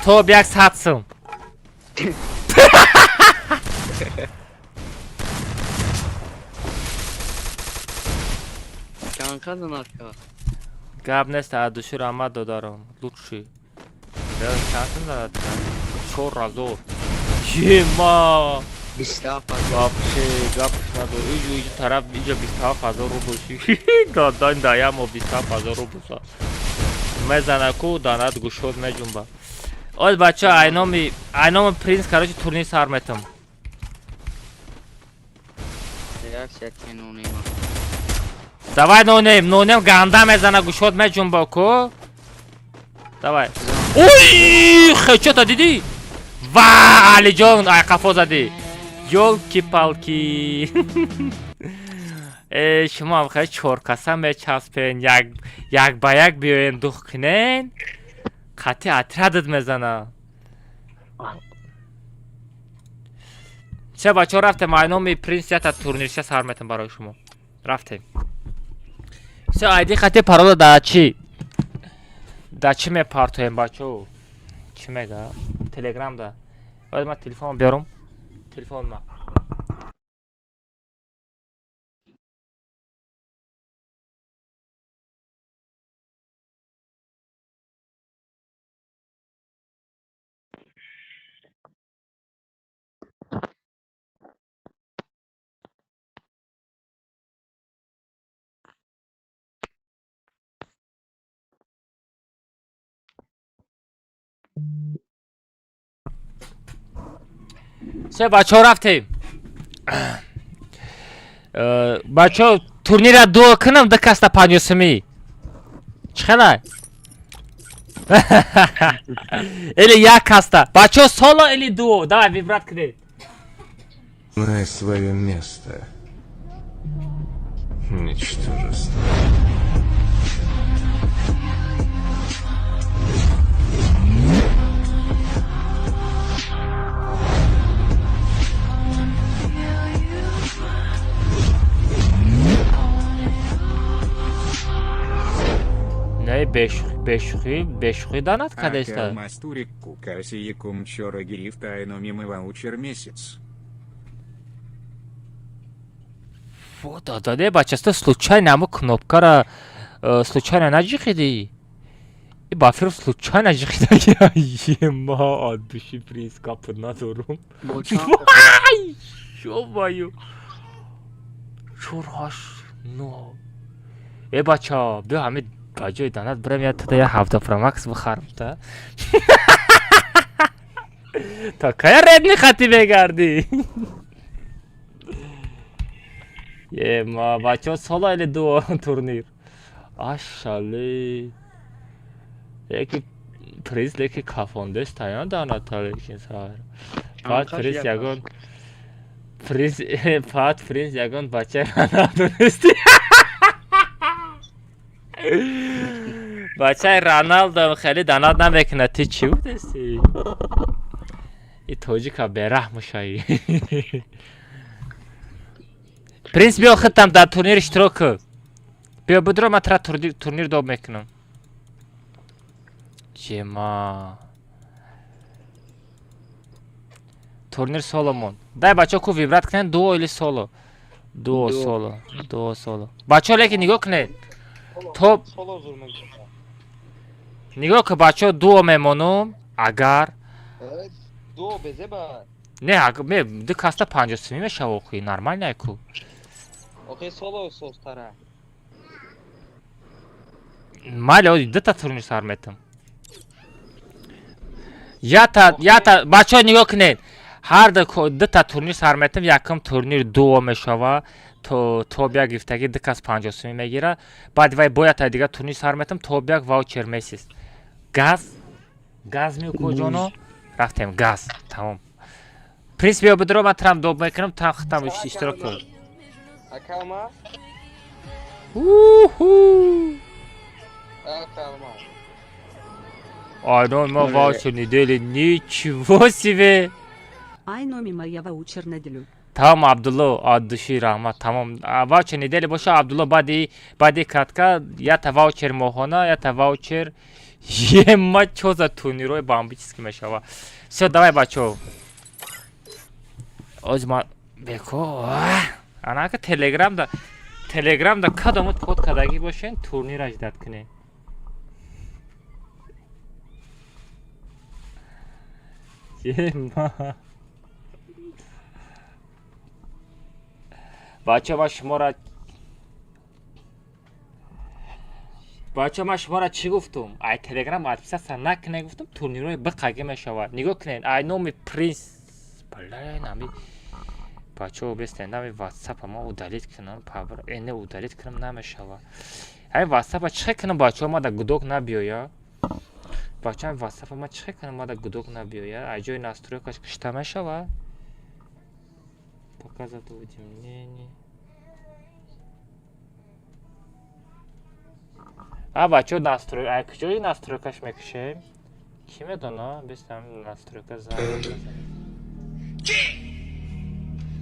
топ як 100 сум. Чанд донат кард? Гап нест, аз души раҳмат, додарам. Лучший. Чанд сум донат кард? 4000. Ема! 27 000. Вообще гапш надор. Иҷо иҷо тараф иҷо 27 000 рубл ши. Дадан даямо 27 000 рубл са. Мезана ку данат гушод меҷумба. Оз бача, айноми принц, короче, турнир сар метам. Реаксия ки нонема. Давай нонем, нонем ганда мезана, гушод меҷумба ку. Давай. Ой, хечота дидӣ? Ва, Алиҷон, ай қафо задӣ. Ёлки-палки. Э, шумо ҳам хеле чоркаса мечаспен, як як ба як биёен дух кунен. Қатъи отрядат мезана. Ча, бачаҳо, рафтем, айноми принс ята турнирша сар метам барои шумо. Рафтем. Всё, айди хати парола да чӣ? Да чӣ мепартоем, бачаҳо? Чӣ мега? Телеграм да. Бояд ман телефон биёрам. Телефон ма. Всё, бачаҳо, рафтем. Бачаҳо, турнира дуо кунам, ду каста 50 сумӣ. Чӣ хелай? Или як каста. Бачаҳо, соло или дуо? Давай, выбрать кунед. Знай свое место. Ничтожество. Не, бешухӣ, бешухӣ данат кадеста. Ака Мастурик кукаси якум чора гирифт айноми ваучер месяц. Во, дададе, бачаста, случайно ҳамо кнопкара случайно наҷиқидӣ? И бафир случайно ҷиқида. Ема, от души, принц, капот надорум. Бо чанд? Вай! Ё-моё. Чор ҳашт но. Э, бача, биё ҳами ба ҷои данат бирем, я тада я 17 промакс бихарам та. То кая редни хати мегардӣ? Ема, бачаҳо, соло или дуо турнир? Ашали. Яки приз леки кафондес таян даната лекин сар. Фақат Чанд приз як ягон приз, фақат принц ягон бачаи Роналдо нести. Бачаи Роналдо хеле данат намекунад. Ти чӣ будести? И тоҷика бераҳм шаи. Принц, биё, худтам дар турнир иштирок кун. Биё, будро, ман тра турнир доб мекунам. Ҷема. Турнир соломон. Дай, бачаҳо, ку выбрать кунед, дуо или соло? Дуо. Дуо. Соло. Дуо, соло. Бачаҳо, лекин нигоҳ кунед. То Соло зур мекунад. Нигоҳ кун, бачаҳо, дуо мемонум, агар Дуо безеба. Не, ме ду каста 50 сумӣ мешава, охи, нормально ку. Охи, соло созтара. Майли, оди дута турнир сар метам. Ята, ята, бачаҳо, нигоҳ кунед. Ҳар дута турнир сар метам, якум турнир дуо мешава, то топ як гирифтагӣ ду кас 50 сумӣ мегира. Баъди вай боята дигар турнир сар метам, топ як ваучер месяц. Газ? Газ мекуҷоно? Рафтем, газ. Тамом. Принц, биё, бидро, ман трам доб мекунам, там хитам иштирок кун. Ака, Уху! Ака, алма. Ай, ну, ма ваучер недели, ничего себе! Ай номи моя ваучер неделю. Тамом, Абдулло, от души раҳмат, тамом. Ваучер недели боша, Абдулло, баъди кратка ята ваучер моҳона, ята ваучер ема. Чо за турнирҳои бомбический мешава. Всё, давай, бачо, оз ман беко анака телеграмда кадомут код кардагӣ бошен, турнира ждать кунед. Ема, бача, ман шуморо чӣ гуфтум? Ай телеграм отписаться накунед, гуфтум, турнирҳои биқагӣ мешавад. Нигоҳ кунед, ай номи принс. Блин, ами бачаҳо, бестен, ами ватсапа ма удалить кунам, не, удалить кунам намешавад. Ами ватсапа чӣ кунам, бачаҳо, ма да гудок набиёя? Бача, ами ватсапа ма чӣ кунам, ма да гудок набиёя? Ай ҷои настройкаш кушта мешавад? Показать уведомление. А, бачаҳо, настрой, ай куҷои настройкаш мекушем, кӣ медона? Бистам, настройка занг.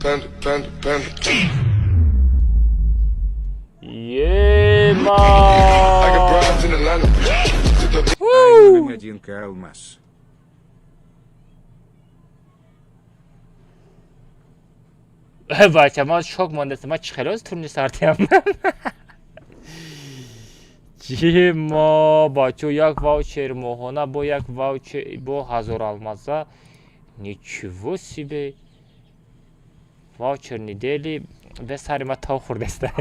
Panda, panda, panda. Ема! I got broads in Atlanta. Ай, 1К алмаз. Бача, ман шок мондастам. Ман чӣ хелоз турнир сартиям? Ема, бачо, як ваучер моҳона бо як ваучер бо 1000 алмаза. Ничего себе! Ваучер недели бе сари ма тов хӯрдаста.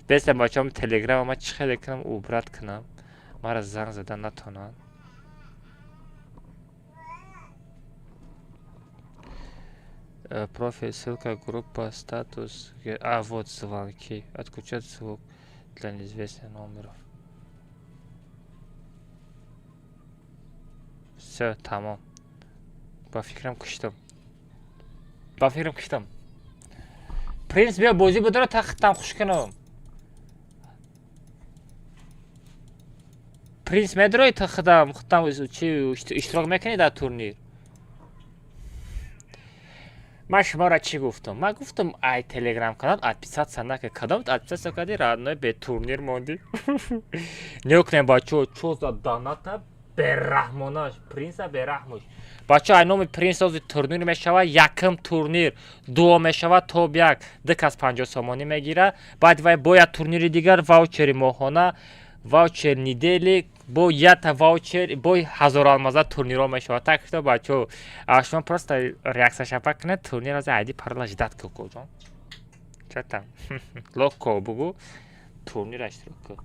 Бестам, бачаам, телеграма ма чӣ хеле кунам, убрать кунам, мара занг зада натонанд? Профиль, ссылка, группа, статус. А, вот звонки. Отключать звук для неизвестных номеров. Всё, тамом. Ба фикрам, куштам. Ба фикрам, куштам. Принц, биё, бозӣ будара, тахтам хуш кунам. Принц, медрои та худам чи иштирок мекунӣ дар турнир? Ман шуморо чӣ гуфтам? Ман гуфтам, ай телеграм канал отписаться накун. Кадом отписаться кардӣ, родной, бе турнир мондӣ. Нигоҳ кунем, бачаҳо, чо за доната бераҳмонаш, принса бераҳмуш. Бачаҳо, ай номи принс ози турнир мешавад, якум турнир дуо мешавад, топ як ду кас 50 сомонӣ мегирад. Баъд вай бояд турнири дигар, ваучери моҳона, ваучер недели, бо ята ваучер, бо ҳазоралмаза турнирҳо мешавад. Так что, бачаҳо, шумо просто реакция шапак кунед, турнир аз айди парола ждать ку, коҷон. Чё там? Локо бугу, турнира иштирок ку.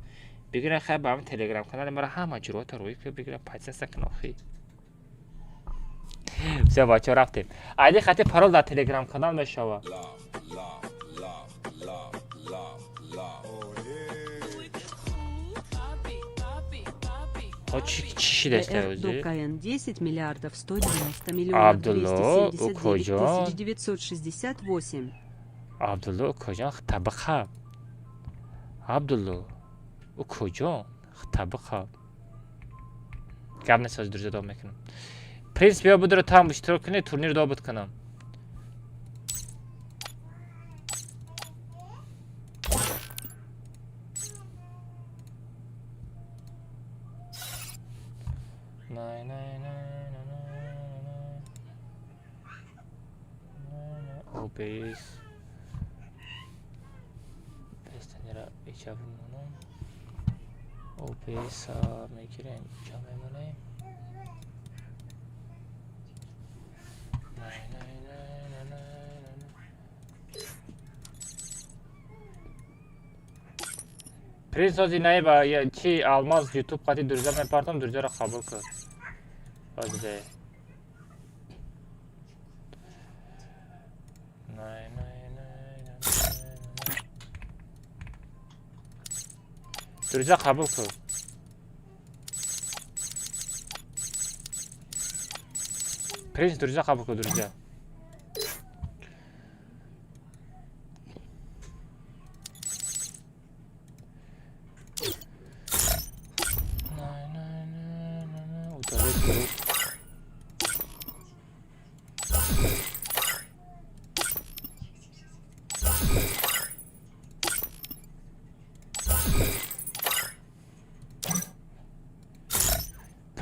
Бигирен, хай, ба ҳамин телеграм канали мара ҳама ҷурота рӯй ку, бигирен, подписаться кун охи. Всё, бачаҳо, рафтем. Айди хати парол дар телеграм канал мешавад. Love, love, love, love, love, love. О, чӣ шидаста РД ози? КН 10 миллиардов 190 миллионов Абдулло, 279 укоҷон. тысяч 968. Абдулло, укоҷон, табиқа. Абдулло, укоҷон, табиқа. Гап нест, ҳозир дурҷа дом мекунам. Принц, биё, будро, там иштирок кунӣ, турнир добуд кунам. Най, най, най, най, най, най. Най, най. OBS. Бестанира иҷа бимонам. OBS мегирем, иҷа мемонем. Най, най, най, най, най, най, най. Принц, ози наиба чи алмаз ютуб қати дурза мепартам, дурзаро қабул кун. Ози. Най, най, най, най, най, най. Дурза қабул кун. Принц, дурза қабул кун, дурза. Най, най, най, най, най. Удалить групп.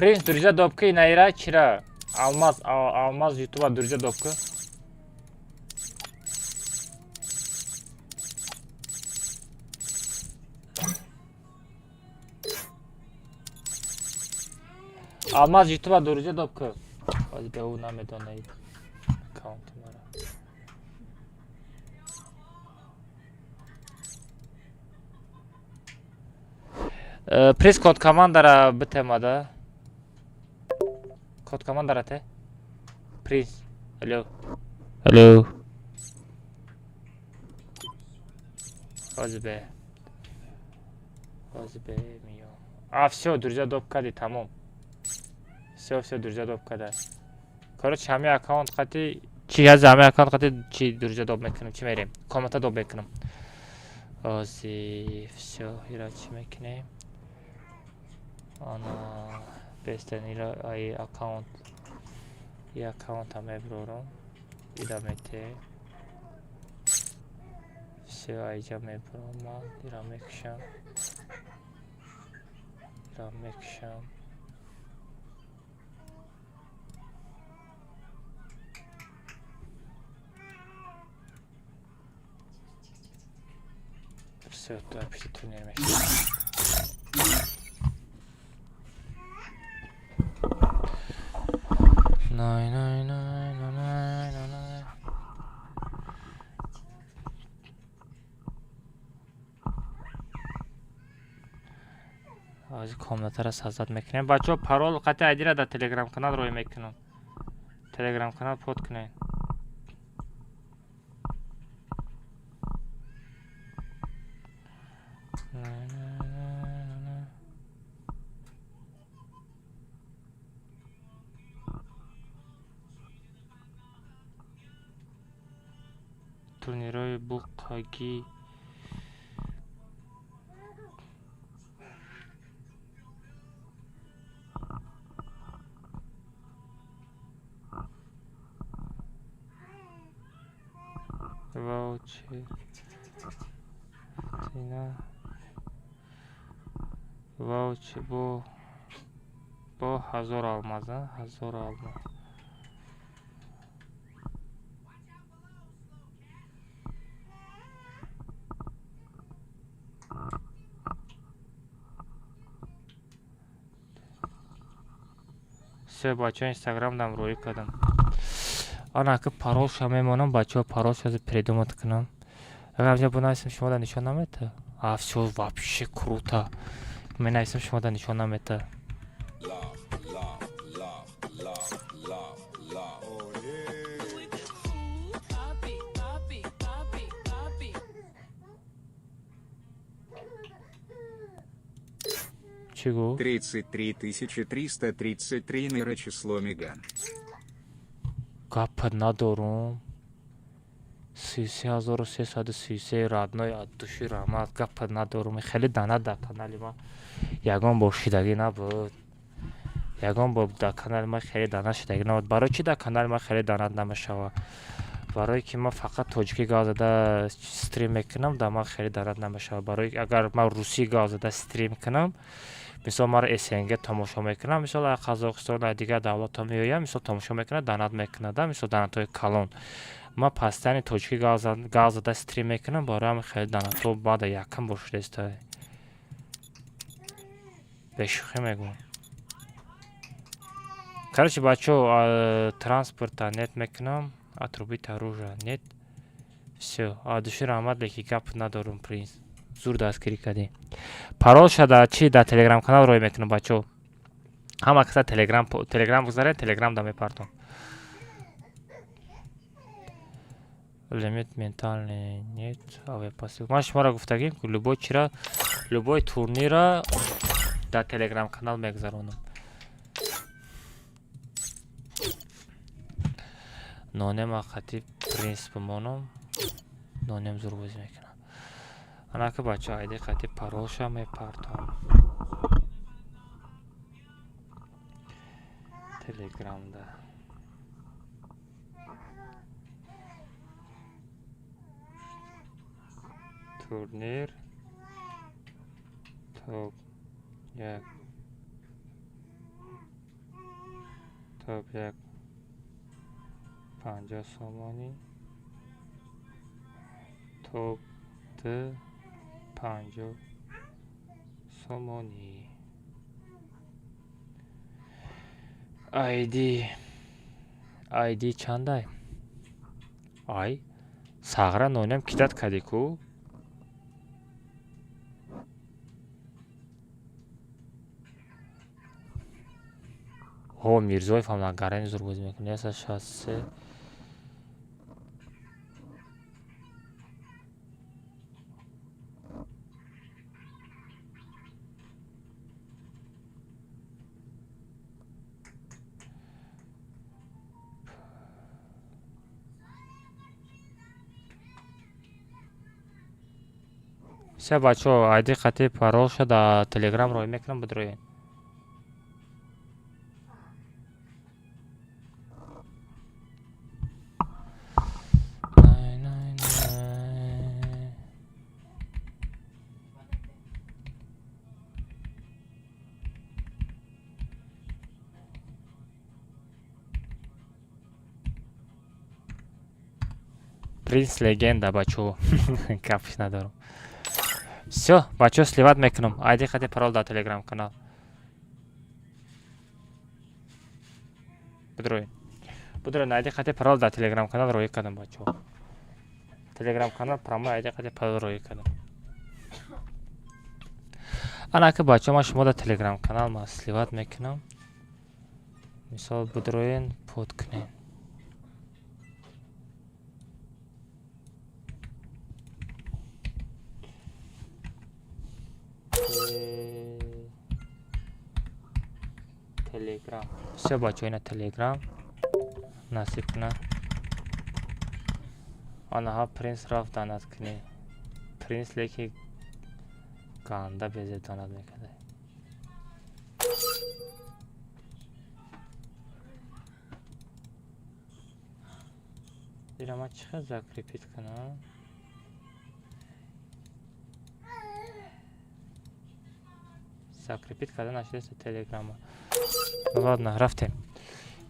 Принц, друзья допки наира чира. Алмаз, Алмаз ютуба друзья допки. Алмаз ютуба друзья допки. Боз ба ӯ намедонад аккаунти мара. Принц, код командара битемада. Код командара те. Принц. Алло. Алло. Ҳозир Ҳозир миём. А, всё, друзья доп кади, тамом. Всё, всё, друзья доп када. Короче, ҳамин аккаунт қати чи ҳаз, ҳамин аккаунт қати чи друзья доп мекунам, чи мерем? Комната доп мекунам. Ҳозир, всё, ира чӣ мекунем? Ана, бестен ира ай аккаунт. И аккаунта меброрам. Ира мете. Всё, айҷа мебурам ман, ира мекушам. Ира мекушам. Всё, то пиши турнир мешавад. Най, най, най, най, най, най, най. Ҳозир комнатаро создать мекунем. Бачаҳо, парол қати айдира дар телеграм канал рӯй мекунам. Телеграм канал под кунед. Най, най, най, най, най. Турнирҳои буқагӣ. Ваучер. Цена. Ваучер бо 1000 алмаз, а? 1000 алмаз. Все, бачаҳо, инстаграм дам рӯӣ кардам. Ана ки паролша мемонам, бачаҳо, паролша придумать кунам. Агар инҷа бинависам, шумо да нишон намета? А, всё, вообще круто. Менависам, шумо да нишон намета. Love, love, love, love, love, love. Papi, papi, papi, papi. Чӣ гуфт? 33 333 нера число Меган. Гапа надорум. 33 333, родной, от души раҳмат, гапа надорум. Хеле дана дар канали ма ягон бор шидагӣ набуд. Ягон бор дар канали ма хеле дана шидагӣ набуд. Барои чӣ дар канали ма хеле дана намешавад? Барое ки ман фақат тоҷикӣ гап зада стрим мекунам, дар ман хеле дана намешавад. Барои агар ман русӣ гап зада стрим кунам, мисол, маро СНГ тамошо мекунам, мисол, аз Қазоқистон, аз дигар давлатҳо меоям, мисол, тамошо мекунад, данат мекунад, мисол, данатҳои калон. Ман постоянно тоҷикӣ гап зада стрим мекунам, барои ҳамин хеле данатҳо баъда якам бор шудааста. Бешӯхӣ мегӯям. Короче, бачаҳо, транспорта нет мекунам, отрубить оружие нет. Всё, от души раҳмат, леки гап надорум, принц. Зур дастгирӣ кардӣ. Паролша дар чи дар телеграм канал рӯй мекунам, бачаҳо. Ҳама каса телеграм телеграм гузаред, телеграм да мепартом. Лимит ментальный нет, авиапосыл. Ман шуморо гуфтагим, ки любой чира, любой турнира дар телеграм канал мегузаронам. Нонем қати принц бимонам, нонем зур бозӣ мекунам. Анака, бачаҳо, айди қати паролша мепартом. Телеграмда. Турнир топ 1. Топ як 50 сомонӣ, топ ду 50 сомонӣ. Айди, айди чандай? Ай сағра ноням кидат кардӣ ку? Ҳо, Мирзоев ҳам нагарани зур бозӣ мекунад. 163. Се бачаҳо, айди қати паролша дар телеграм роҳӣ мекунам, бидроед. Най, най, най. Принц легенда, бачаҳо. Кафш надорам. Всё, бачаҳо, сливать мекунам. Айди қати парол дар телеграм канал. Бидроед. Бидроед, айди қати парол дар телеграм канал роҳӣ кардам, бачаҳо. Телеграм канал прямой айди қати парол роҳӣ кардам. Ана ки бачаҳо, ман шумо дар телеграм канал ман сливать мекунам. Мисол бидроен, под кунен. Телеграм. Всё, бачаҳо, ина телеграм насиб кунад. Анаҳа принс рафт донат кунӣ. Принс леки ганда безеб донат мекарда. Ира ман чӣ хел закрепить кунам? Закрепить карда нашудааст телеграма. Ладно, рафтем.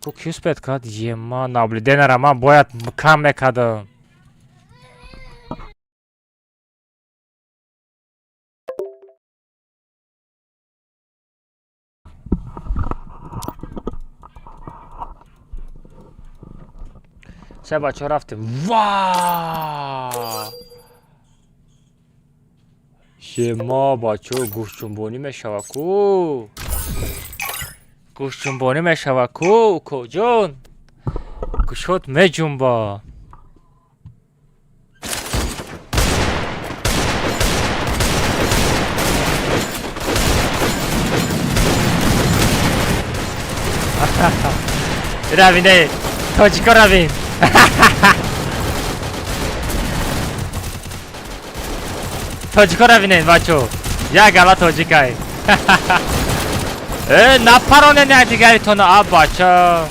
Ку ки успеет кард? Ема, наблюденера ман бояд кам мекардам. Се бачаҳо, рафтем. Ва! Ема, бачаҳо, гӯшҷунбонӣ мешава ку? Гӯшҷунбонӣ мешава ку, укоҷон? Гӯшот меҷунба. Равин, эй, тоҷико равин. Тоҷико равинен, бачо. Як гала тоҷикай. Э, напаронен якдигаритона, а бача.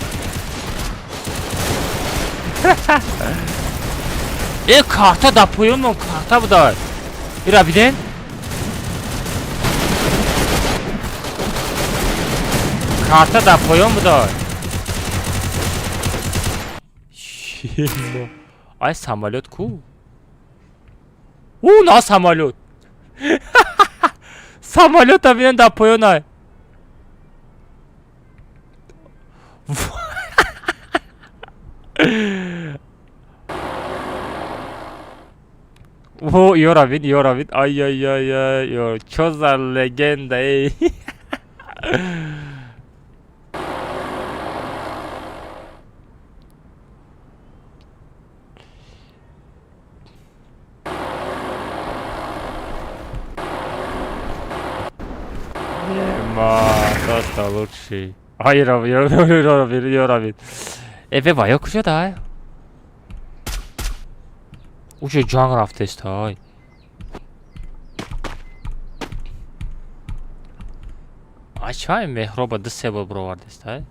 Э, карта дар поёнмон карта будай. Ира биден? Карта дар поён будай. Ай самолёт ку? У, на самолёт. Самолёта бинен дар поёнай. О, ёра бин, ёра бин. Ай ай ай ай, ё, чё за легенда, эй. Ема, просто лучший. Ай, ёра, ёра, ёра бин, ёра бин. Э, беба, ё куҷо дай? Уҷо ҷанг рафтест, ай. Ай, чай меҳроба ду се бор бировардест, ай.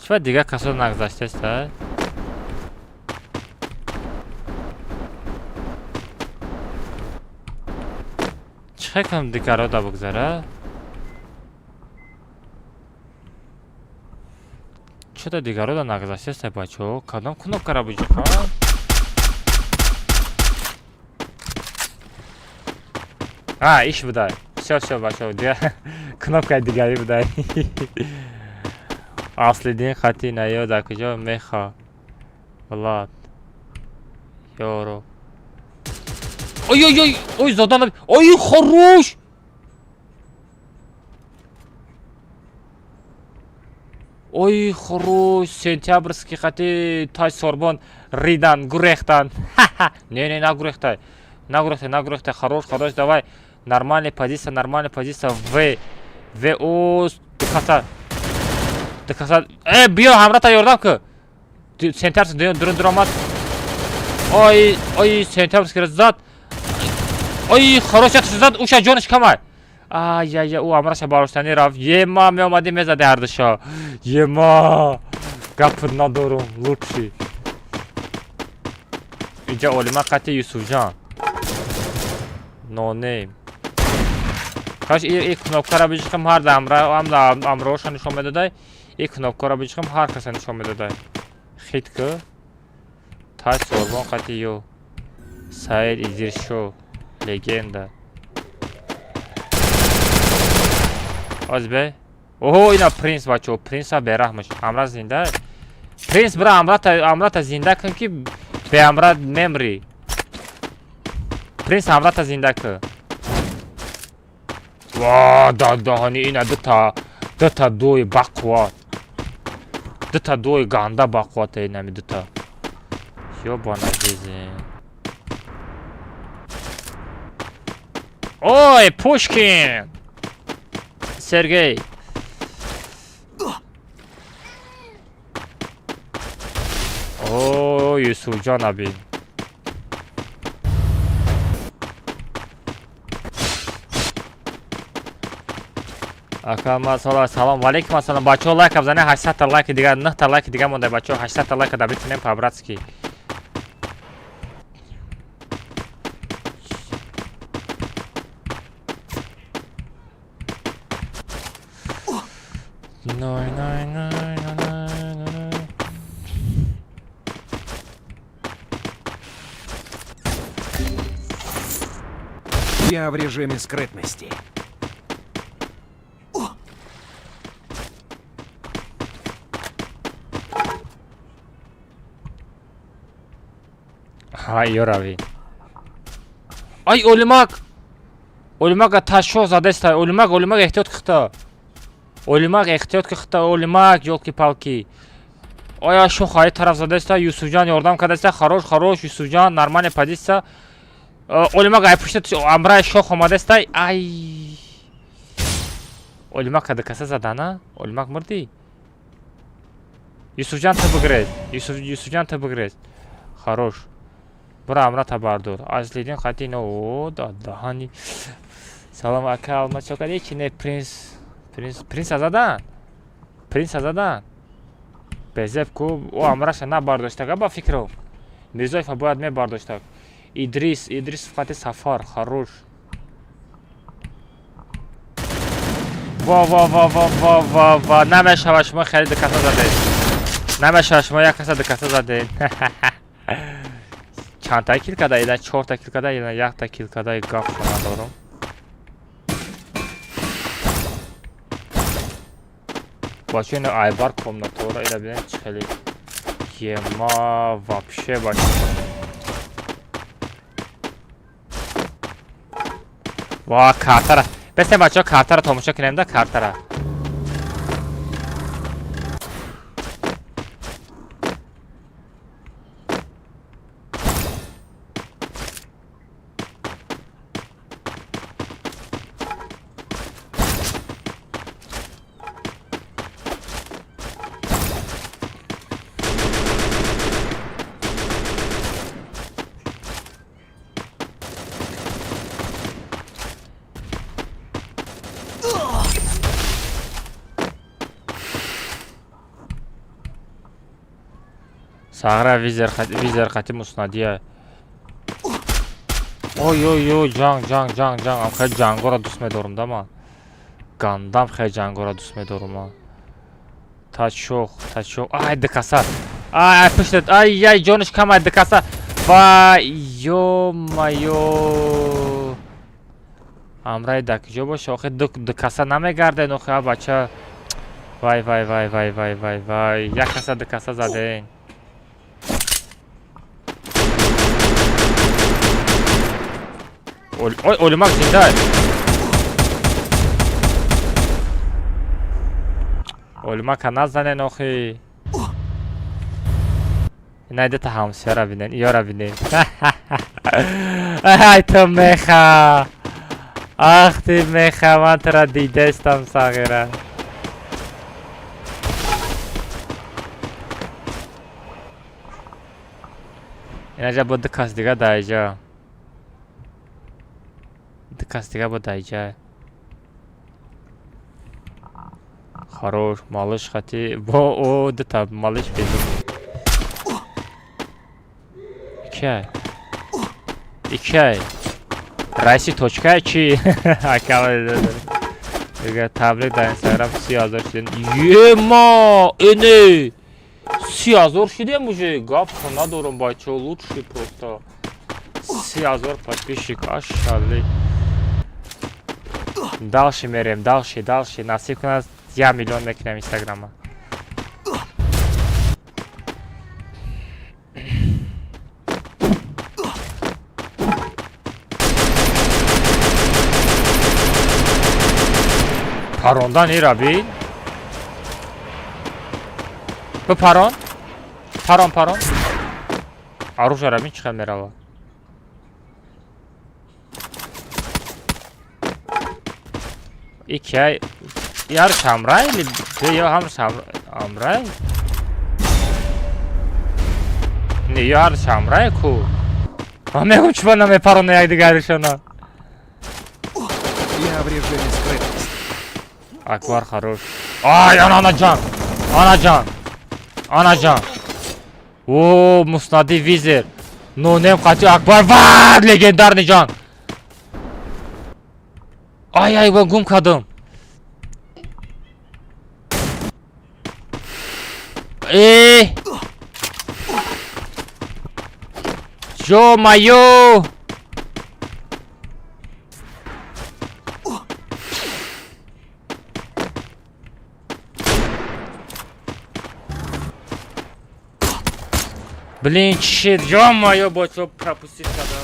Чӣ дигар касо нагузаштест, ай? Чӣ Чӣ кам дигарода бугзара? Чё-то дигарода нагузаштеста, бачаҳо. Кадом кнопкара биҷиқам? А, иш будай. Всё, всё, бачаҳо, кнопкаи дигарӣ будай. Аслиддин хати наё дар куҷо меха? Влад. Ёро. Ой, ой, ой, ой, задан. Ой, хорош! Ой, хорош, сентябрьский хати тай сорбон ридан, гурехтан. Не, не, нагурехтай. Нагурехтай, нагурехтай. Хорош, хорош, давай. Нормальная позиция, нормальная позиция. В. В, О, дикаса. Дикаса. Биё, ҳамрата ёрдам ку. Сентябрьский дурун дуромад. Ой, ой, сентябрьский зад. Ой, хорош, ятш зад, уша ҷониш камай. Ай, ай, ӯ амраша бароштанӣ рафт. Ема, меомадӣ мезади ҳардуша. Ема. Гап надорум, лучший. Инҷа олима қати Юсуфҷон. Нонейм. Каш и кнопкара биҷиқам ҳар дамра, амроша нишон медодай. И кнопкара биҷиқам ҳар каса нишон медодай. Хит ку. Тай сорбон қати ё. Саид Изиршо. Легенда. Оз бе. Оҳо, ина принс, бачаҳо, принса бераҳмаш. Амра зинда. Принс бира амрата зинда кун ки беамра мемри. Принс амрата зинда кун. Ва, дадаҳани ина дута дуи бақувват. Дута дуи ганда бақувват инами дута. Ёбана жизнь. Ой, Пушкин! Сергей. О, Юсуфҷон аби. Ака масала салом алейкум ассалом. Бачаҳо лайк бизанед, 800 та лайки дигар, 9 та лайки дигар монда бачаҳо, 800 та лайка добитинем по-братски. Най, най, най, най, най, най. Я в режиме скрытности. Ҳа, ёрави. Ай, олимак! Олимак ташо задеста. Олимак, олимак эҳтиёт кихта. Олимак эҳтиёт кихта, олимак, ёлки-палки. Оя шох ай тараф задеста, Юсуфҷон ёрдам кадаста. Хорош, хорош, Юсуфҷон, нормальная позиция. Олимак ай пушта амрай шох омадаста. Ай. Олимак када каса задана? Олимак мурди? Юсуфҷон ту бигрез. Юсуфҷон ту бигрез. Хорош. Бура амрата бардор. Аслидин хати но дадаҳани. Салом ака, алмаз чокади чи не принс. Принс, принса задан. Принса задан. Безеб ку, ӯ амраша набардоштага ба фикром. Мирзоева бояд мебардоштаг. Идрис, Идрис фақати Сафар, хорош. Ва ва ва ва ва ва ва намешава шумо хеле дикаса задед. Намешава шумо як каса дикаса задед. Чандта кил када? Ила чорта кил када, ила якта кил када, гап надорам. Бача ина айбар комнатора ила бинед чӣ хеле ема вообще бача. Ва картара. Бесте бача картара тамошо кунем да картара. Сағра визер қати муснадия. Ой, ой, ой, ҷанг, ҷанг, ҷанг, ҷанг. Ам хеле ҷангоро дӯст медорам да ман. Гандам хеле ҷангоро дӯст медорам ман. Тачох, тачох. Ай, дикаса. Ай, ай, пуштат. Ай, ай, ҷониш кам, ай, дикаса. Вай, ё-моё. Амрай да куҷо боша? Охи дикаса намегарден, охи, а бача. Вай, вай, вай, вай, вай, вай, вай. Як каса дикаса заден. Ой, Олимак зинда. Олимака назанен охи. Найдета ҳамсияра бинен, иёра бинен. Ай, ту меха. Ах ты меха, ман тура дидестам сағира. Инаҷа бо ду кас дига даиҷа. Ду кас дига бо даиҷа. Хорош, малыш хати. Бо о дута малыш безум. Икай. Икай. Раиси точкай чи? Акала. Дига таблик дар Инстаграм 30 000 шудем. Ема, эне. 30 000 шудем уже. Гап надорам бачо, лучший просто. 30 000 подписчик, ашали. Дальше мерем, дальше, дальше. Насиб кунад 1 миллион мекунем Инстаграма. Парондан ира бин. Бипарон. Парон, парон. Оружие бин чӣ хел мерава. Икай яр шамрай или ё ҳам амрай? Не, яр шамрай ку. Ман мегум чӣ ба намепарона якдигаришона. Я в режиме скрытности. Акбар хорош. Ай, ана ана ҷан. Ана ҷан. Ана ҷан. О, муснади визер. Нонем қати Акбар. Ва, легендарный ҷан. Ай, ай, ва гум кардам. Э! Ё-моё! Блин, чит, ё-моё, бачо пропустить кардам.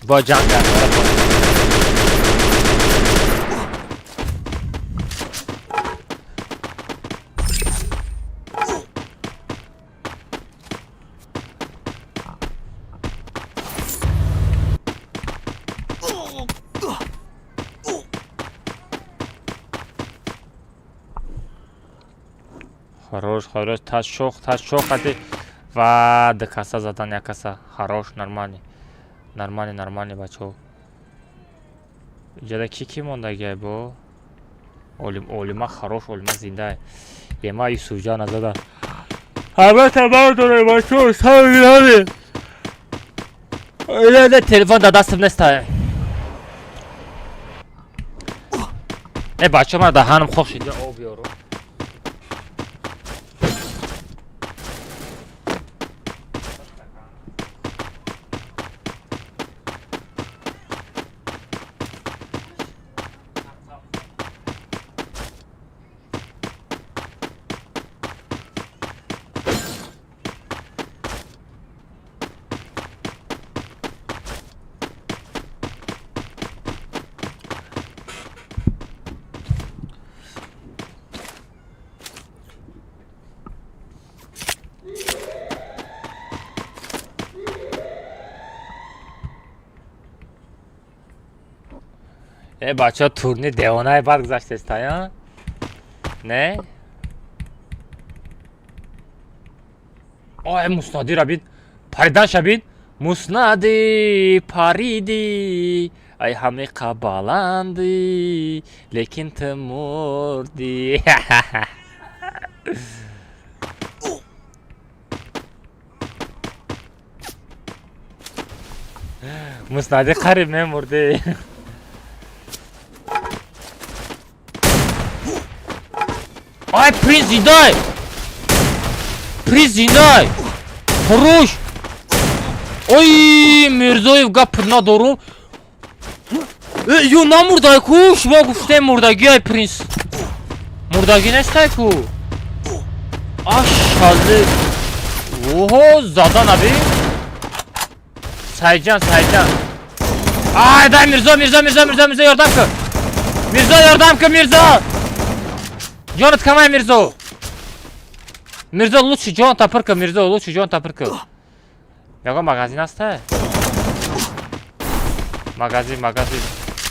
Бо ҷанг кард. Хорош, хорош, ташох, ташох, қати ва ду каса задан як каса. Хорош, нормальный. Нормальный, нормальный бачо. Иҷода ки ки мондагиай бо? Олим, олима хорош, олима зинда. Ема Юсуфҷана зада. Ҳама бардорай бачо, савгинави. Иле телефон да дастам неста. Э бачо, ман даҳанам хок шид, об биёру. Э бачаҳо, турнир девонаи бад гузаштеста, не? Ой, муснадира бин, париданша бин. Муснади париди, ай ҳамиқа баландӣ, лекин ту мурдӣ. Муснади қариб мемурдӣ. Ай, принц зиндай! Принц зиндай! Хуруш! Ой, Мирзоев, гап надорум. Э, ё намурдай ку? Шумо гуфтем мурдагӣ ай принц. Мурдагӣ нестай ку? Ашалли. Оҳо, зада наби? Сайҷан, Сайҷан. Ай, дай Мирзо, Мирзо, Мирзо, Мирзо, Мирзо, ёрдам кун. Мирзо, ёрдам кун, Мирзо. Ҷонат камай, Мирзо. Мирзо, лучше ҷоната пур кун, Мирзо, лучше ҷоната пур кун. Ягон магазин ҳаста? Магазин, магазин.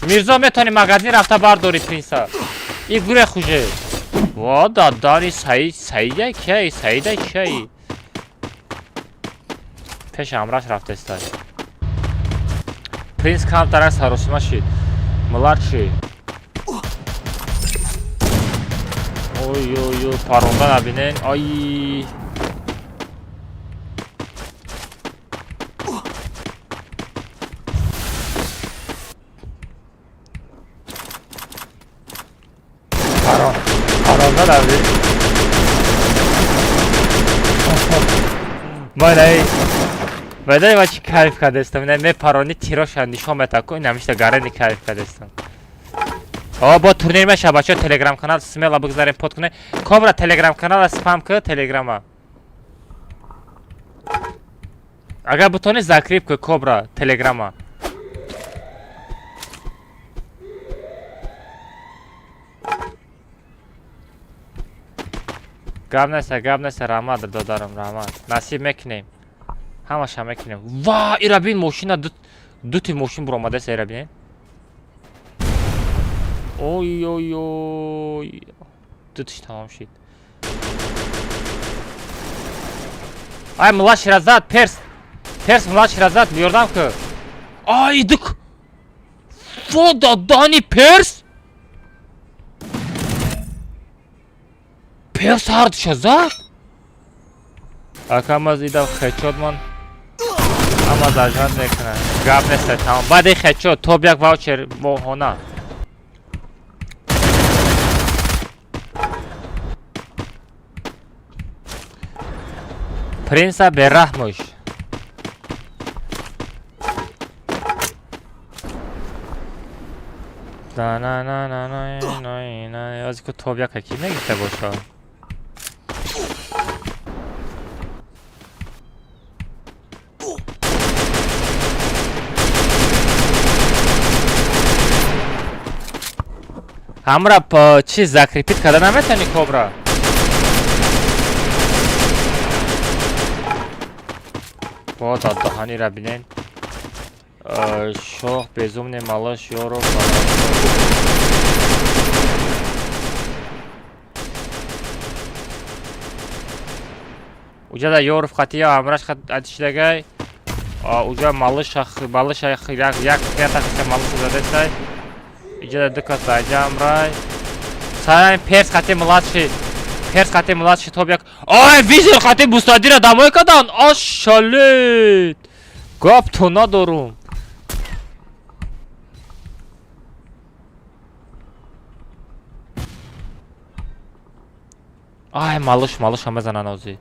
Мирзо, метавонӣ магазин рафта бардорӣ принса. И гурех уже. Во, дадани Саид, Саида кияй, Саида кияй. Пеш ҳамраш рафтестай. Принц камтарак саросима шид. Младший. Ой, ой, ой, паронда набинен. Ай. Парон. Паронда набин. Ман Медони ма чӣ кайф кардестам? Ина мепарони тироша нишон мета ку, ин ҳамишта гарени кайф кардестам. О, бо турнир меша, бачаҳо, телеграм канал смело бигзарем под кунем. Кобра, телеграм канала спам ку, телеграма. Агар бутони закреп ку, Кобра, телеграма. Гап неста, гап неста, раҳмат, додарам, раҳмат. Насиб мекунем. Ҳамаша мекунем. Ва, ира бин, мошина дути мошин буромадаст, ира бин. Ой, ой, ой. Дутиш тамом шид. Ай, младший зад, перс. Перс младший зад, ёрдам ку. Ай, дук. Во, дадани перс? Перс ҳардуша зад? Акам аз ида хечот ман ҳама зажган мекунад. Гап нест, тамом. Баъди хечот топ як ваучер моҳона. Принса бераҳмуш. На на на на на на на аз ку топ як ки мегирифта боша. Ҳамра чиз закрепить карда наметавонӣ, Кобра? Бо даҳанира бинен. Шоҳ безумный малыш ёров. Уҷада ёров қатия ҳамраш атишдагай. Уҷа малыш малыш як як ятақиша малыш задестай. Иҷада ду кас даҷа ҳамрай. Сарай перс қати младший. Перс қати младший топ як. Ай, визер қати бустадира дамой кадан. Ашалит. Гап то надорум. Ай, малыш, малыш ҳама занан озӣ.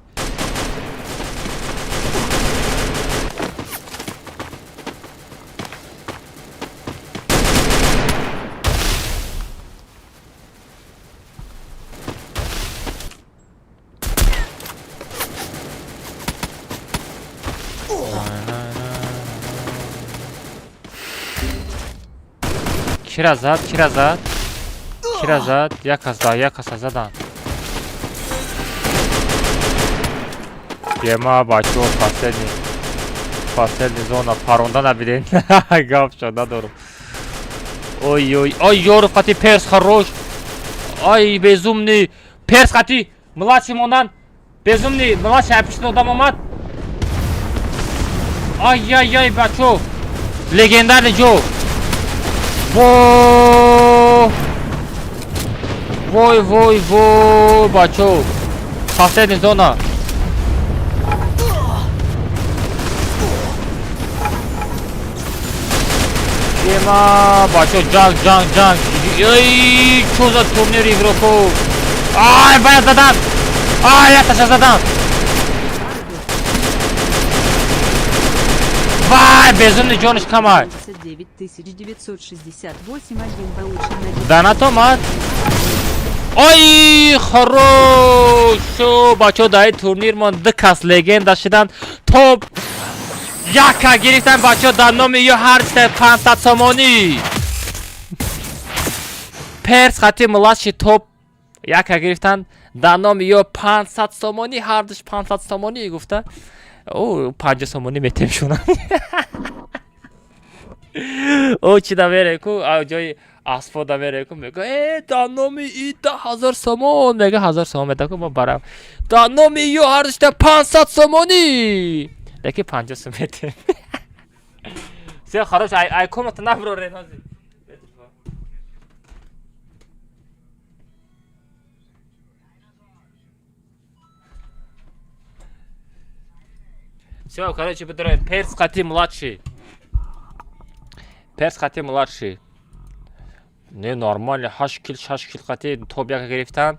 Кира зад, кира зад. Кира зад, як кас да, як каса задан. Ема бачо, последний. Последний зона паронда набиден. Гап шо надорум. Ой ой, ой, ёров қати перс хорош. Ай, безумный. Перс қати младший монан. Безумный младший апишни одам омад. Ай ай ай, бачо. Легендарный ҷо. Во! Вой, вой, вой, бачо. Последний зона. Ема, бачо, ҷанг, ҷанг, ҷанг. Эй, чо за турнир игроко? Ай, бая задан. Ай, яташа задан. Вай, безумный ҷониш камай. 9 968 один ваучер на Донат омад. Ой, хорошо. Бачо, дар ин турнир мон ду кас легенда шидан. Топ яка гирифтан, бачо, дар номи ё ҳар се 500 сомонӣ. Перс хати младший топ яка гирифтан, дар номи ё 500 сомонӣ, ҳардуш 500 сомонӣ гуфта. О, 50 сомонӣ метем шуна. О, чи да мере ку, ҷои асфо да мере ку, мега, э, дар номи и 10 000 сомон, мега, 1000 сомон меда ку, мо барам. Дар номи ё ҳардушта 500 сомонӣ. Лекин 50 сом метем. Все, хорош, ай, ай, комната наброре, нози. Все, короче, бидроем. Перс қати младший. Перс қати младший. Не, нормально, 8 кил, 6 кил қати топ яка гирифтан.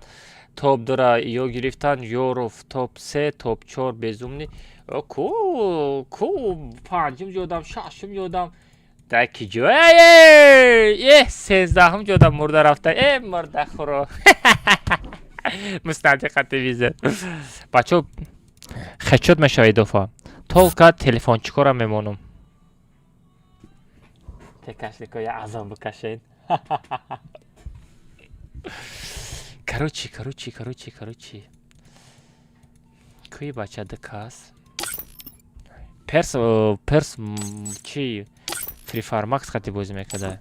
Топ дура ё гирифтан, Ёров топ 3, топ 4 безумный. Ку, ку, панҷум ҷодам, шашум ҷодам. Да ки ҷо? Эй, э, 13-ум ҷодам мурда рафта. Э, мурда хуро. Мустади қати виза. Бачо, хечот мешава идофа. Толка телефончикора мемонум. Текашлико я азон бикашен. Короче, короче, короче, короче. Куи бача дкас? Перс, перс чи Free Fire Max хати бозӣ мекарда.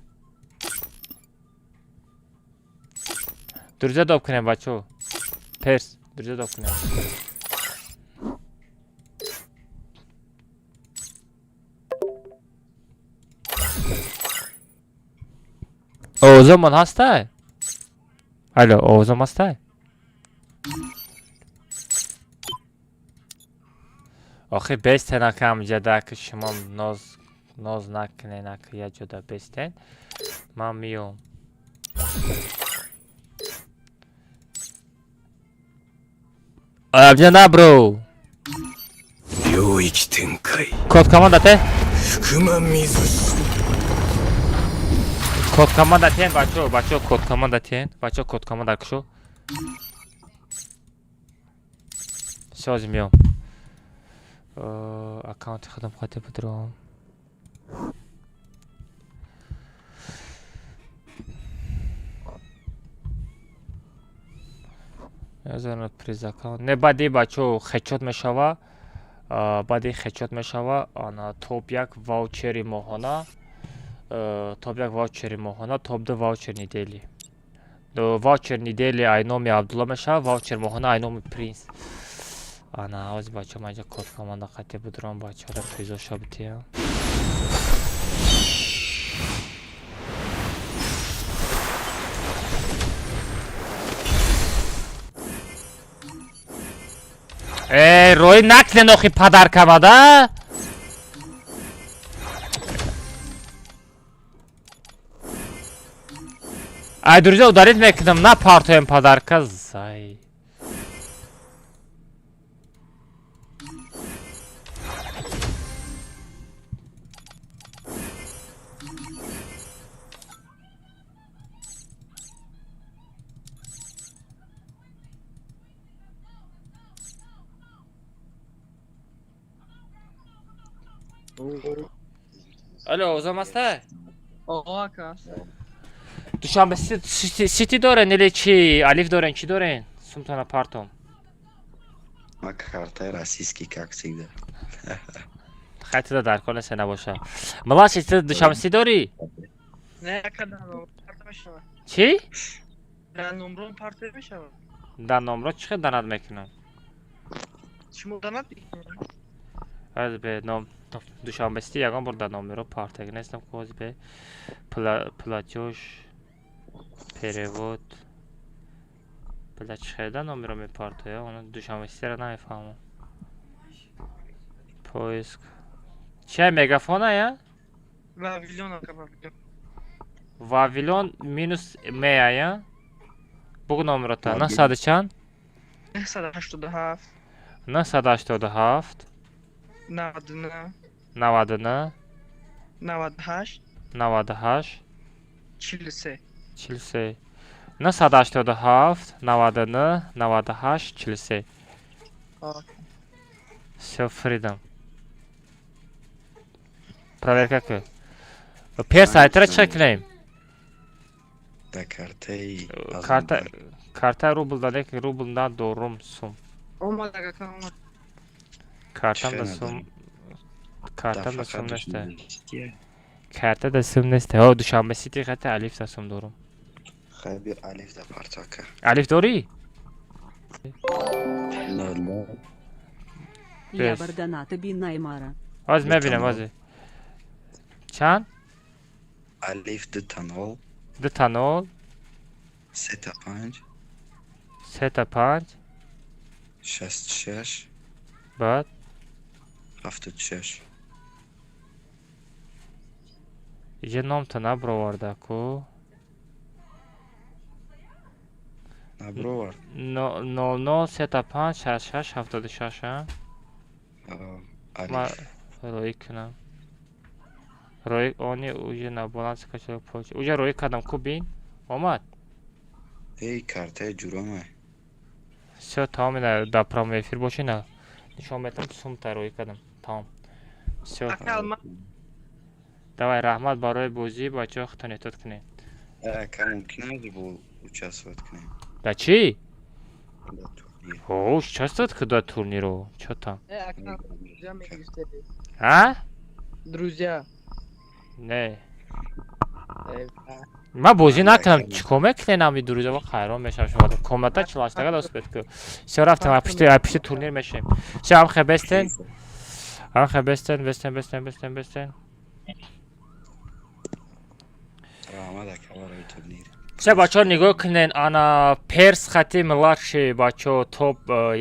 Друзья доб кунем, бачо. Перс, друзья доб кунем. Овозамон ҳастай? Алло, овозам ҳастай? Охи бестен акам ҷада ки шумо ноз ноз накунен ака як ҷода бестен. Ман миём. Абҷа набро. 領域展開。 Код команда те? 福間水氏。 Код команда тен, бачо, бачо, код команда тен, бачо, код команда кушо. Сёзи миём. Аккаунти худам хати будром. Язанат приз аккаунт. Не, баъди бачо хечот мешава. Баъди хечот мешава, ана топ як ваучери моҳона. Топ як ваучери моҳона, топ ду ваучер недели. Ваучер недели ай номи Абдулла мешава, ваучер моҳона ай номи Принс. Ана, ҳозир бачо ман инҷа код команда қати будром, бачаҳоро призоша битиям. Эй, рӯй накунен охи падаркамада? Ай, друзья, ударить мекунам, на партоем подарка, зай. Алло, овозам ҳастай? О, ака. Душанбе сити дорен или чи? Алиф дорен, чӣ дорен? Сумтана партом. Ма картаи российский, как всегда. Хайтида дар кор нест набоша. Младший, ту Душанбе сити дорӣ? Не, ака, дар номрон парта мешавад. Чӣ? Дар номрон парта мешавад. Дар номро чӣ хел донат мекунам? Шумо донат мекунед? Ҳозир бе ном Душанбе сити ягон бор дар номеро партаг нестам, ҳозир бе платёж, перевод, бля, чӣ хел дар номеро мепартоя? Оно Душанбе ситиро намефаҳмам. Поиск. Чия мегафона я? Павильон, ака, павильон. Вавилон минус меая. Бугу номерота. 900 чанд? 987. 987. 99. 99. 98. 98. 43. 43. 987 99 98 43. Всё, фридам. Проверка ку. Перс айтра чӣ кунем? Да, картаи. Карта, карта рубл да, лекин рубл надорум, сум. Омад, ака, омад. Картам да Чӣ сум. Картам да фақат сум неста. Душанбе Сити. Карта да сум неста. Ҳо, Душанбе Сити хата алиф да сум дорум. Хай, биё, алиф да партака. Алиф дорӣ? Нол. Я Бес. барданата бинаймара. Ҳозир мебинам, ҳозир. Чанд? Алиф дута нол. Дута нол. Сета панҷ. Сета панҷ. 66. Баъд? 76. Иҷа номта наброварда ку. Набровард. Нол нол сета панҷ 66 76, а? Ма Алиф. Роӣ кунам. Роӣ они уже на баланс кошелёк получ. Уже роӣ кардам ку, бин? Омад? Эй, картаи ҷурома. Всё, тамом, ина дар прямой эфир боши, на. Нишон метам, сумта роӣ кардам. Тамом. Всё. Ака Алмаз. Давай, раҳмат барои бозӣ, бачаҳо, худтон эҳтиёт кунед. Ака, мумкин аст бо участвовать кунем? Да чӣ? Да турнир. О, участвовать ку да турниро. Чё там? Э, ака, друзья мегирифтеди. А? Друзья. Не. Э, Ман бозӣ накунам, чӣ кор мекунед ами друзья? Ва хайрон мешавам шумо. Комната чилаштага доспед ку. Всё, рафтем, а пишти турнир мешавем. Всё, ам хе бестен. Ам хе бестен, бестен, бестен, бестен, бестен. Раҳмат, ака, барои турнир. Всё, бачаҳо, нигоҳ кунед, ана перс хати младший бачаҳо топ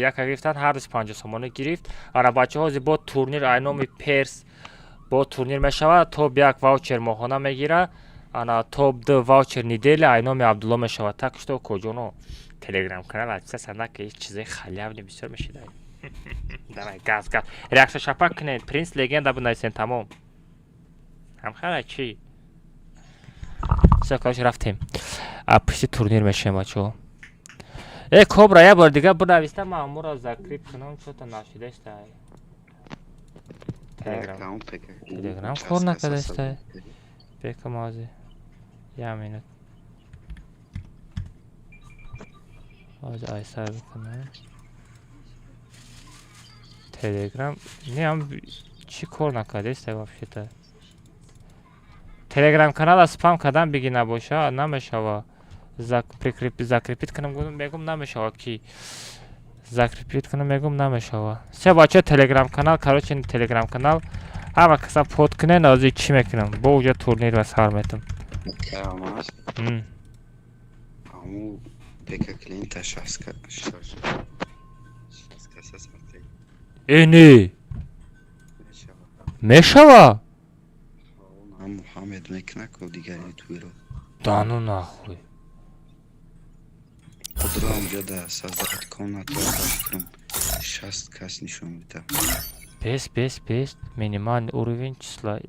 яка гирифтанд, ҳар рӯз 50 сомонӣ гирифт. Ана бачаҳо, ҳозир бо турнир айноми перс бо турнир мешавад, топ як ваучер моҳона мегира, ана топ ду ваучер неделя айноми Абдулло мешавад. Так что, коҷоно, телеграм канал отписаться нака, ҳеҷ чизои халявный бисёр мешидай. Давай, газ, газ, реакция шапак кунед, принц легенда бинависен, тамом. Ҳамхара чӣ? Всё, короче, рафтем. А пишти турнир мешавем, бачаҳо. Э, Кобра, як бор дига бинависта, ман амуро закреп кунам, чо-то нашидаста. Телеграм. Аккаунт пека. Телеграм кор накардаста. Бекам ҳозир. Як минут. Ҳозир айсар бикунам. Телеграм не ам чӣ кор накардаста вообще-то. Телеграм канала спам кардан биги набоша, намешава. Закрепить кунам, мегум, намешава, ки закрепить кунам, мегум, намешава. Всё, бачаҳо, телеграм канал, короче, телеграм канал ҳама каса под кунед, ҳозир чӣ мекунам? Бо уҷа турнир ва сар метам. Алмаз. Аму пека клиента 60 каса сарте. Э, не. Мешава. Мешава? Ам Муҳаммед мекуна ку дигар ютуберо. Да ну нахуй. Худро онҷо да создать комната кунам, 60 кас нишон медиҳад. Бес, бес, бес. Минимальный уровень числа.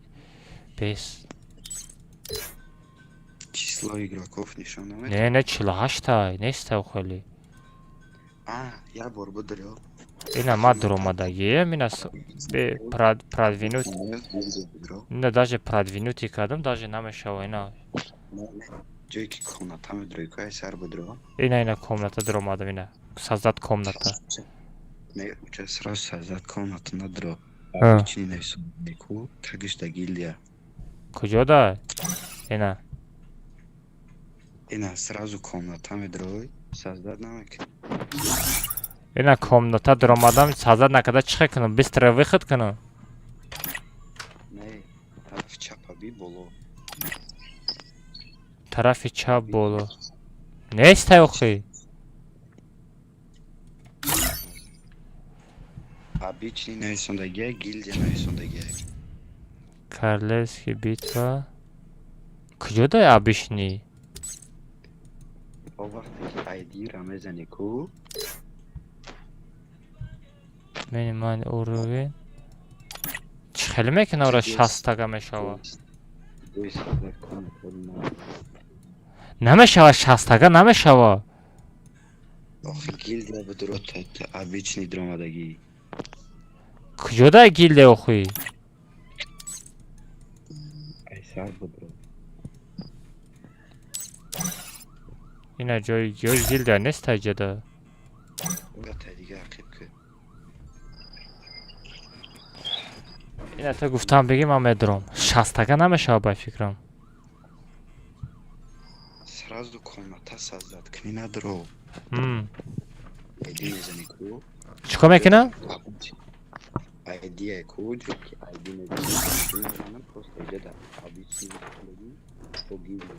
Бес. Число игроков нишон намедиҳад. Не, не, 48-та, неста хеле. А, як бор будро. Ина ма дуромадагием, ина бе продвинуть. Ина даже продвинутый кардам, даже намешава ина. Ҷое ки комната медрои ку, ай сар будро. Ина, ина комната дуромадам, ина. Создать комната. Не, уча сразу создать комната надро. А. Чини нависонда ку, тагиш да гильдия. Куҷо да? Ина. Ина сразу комната медрои, создать намекунӣ. Ина комната дуромадам, создать накарда чӣ кунам? Быстро выход кунам? Не, тарафи чапа би боло. Тарафи чап боло. Нестай охи. Обычный нависондагия, гильдия нависондагия. Королевский битва. Куҷо дай обычный? О, вақте ки айдира мезанӣ ку. Минимальный уровень. Чӣ хеле мекунам ра 60-тага мешава? Ҷои создать комната. Намешава, 60-тага намешава. Охи, гильдия бидро, обычный дромадагӣ. Куҷо дай гильдия охи? Айсар бидро. Ина ҷои гильдия нест таҷада. Та дига ақиб ки. Ина та гуфтам, бигӣ, ман медурам. 60-тага намешава ба фикрам. Сразу комната создать кунӣ надро. Айди мезанӣ ку. Чӣ кор мекунам? Айдия ку, ҷое ки айди мезанам, просто иҷа дар обычный бо гильдия.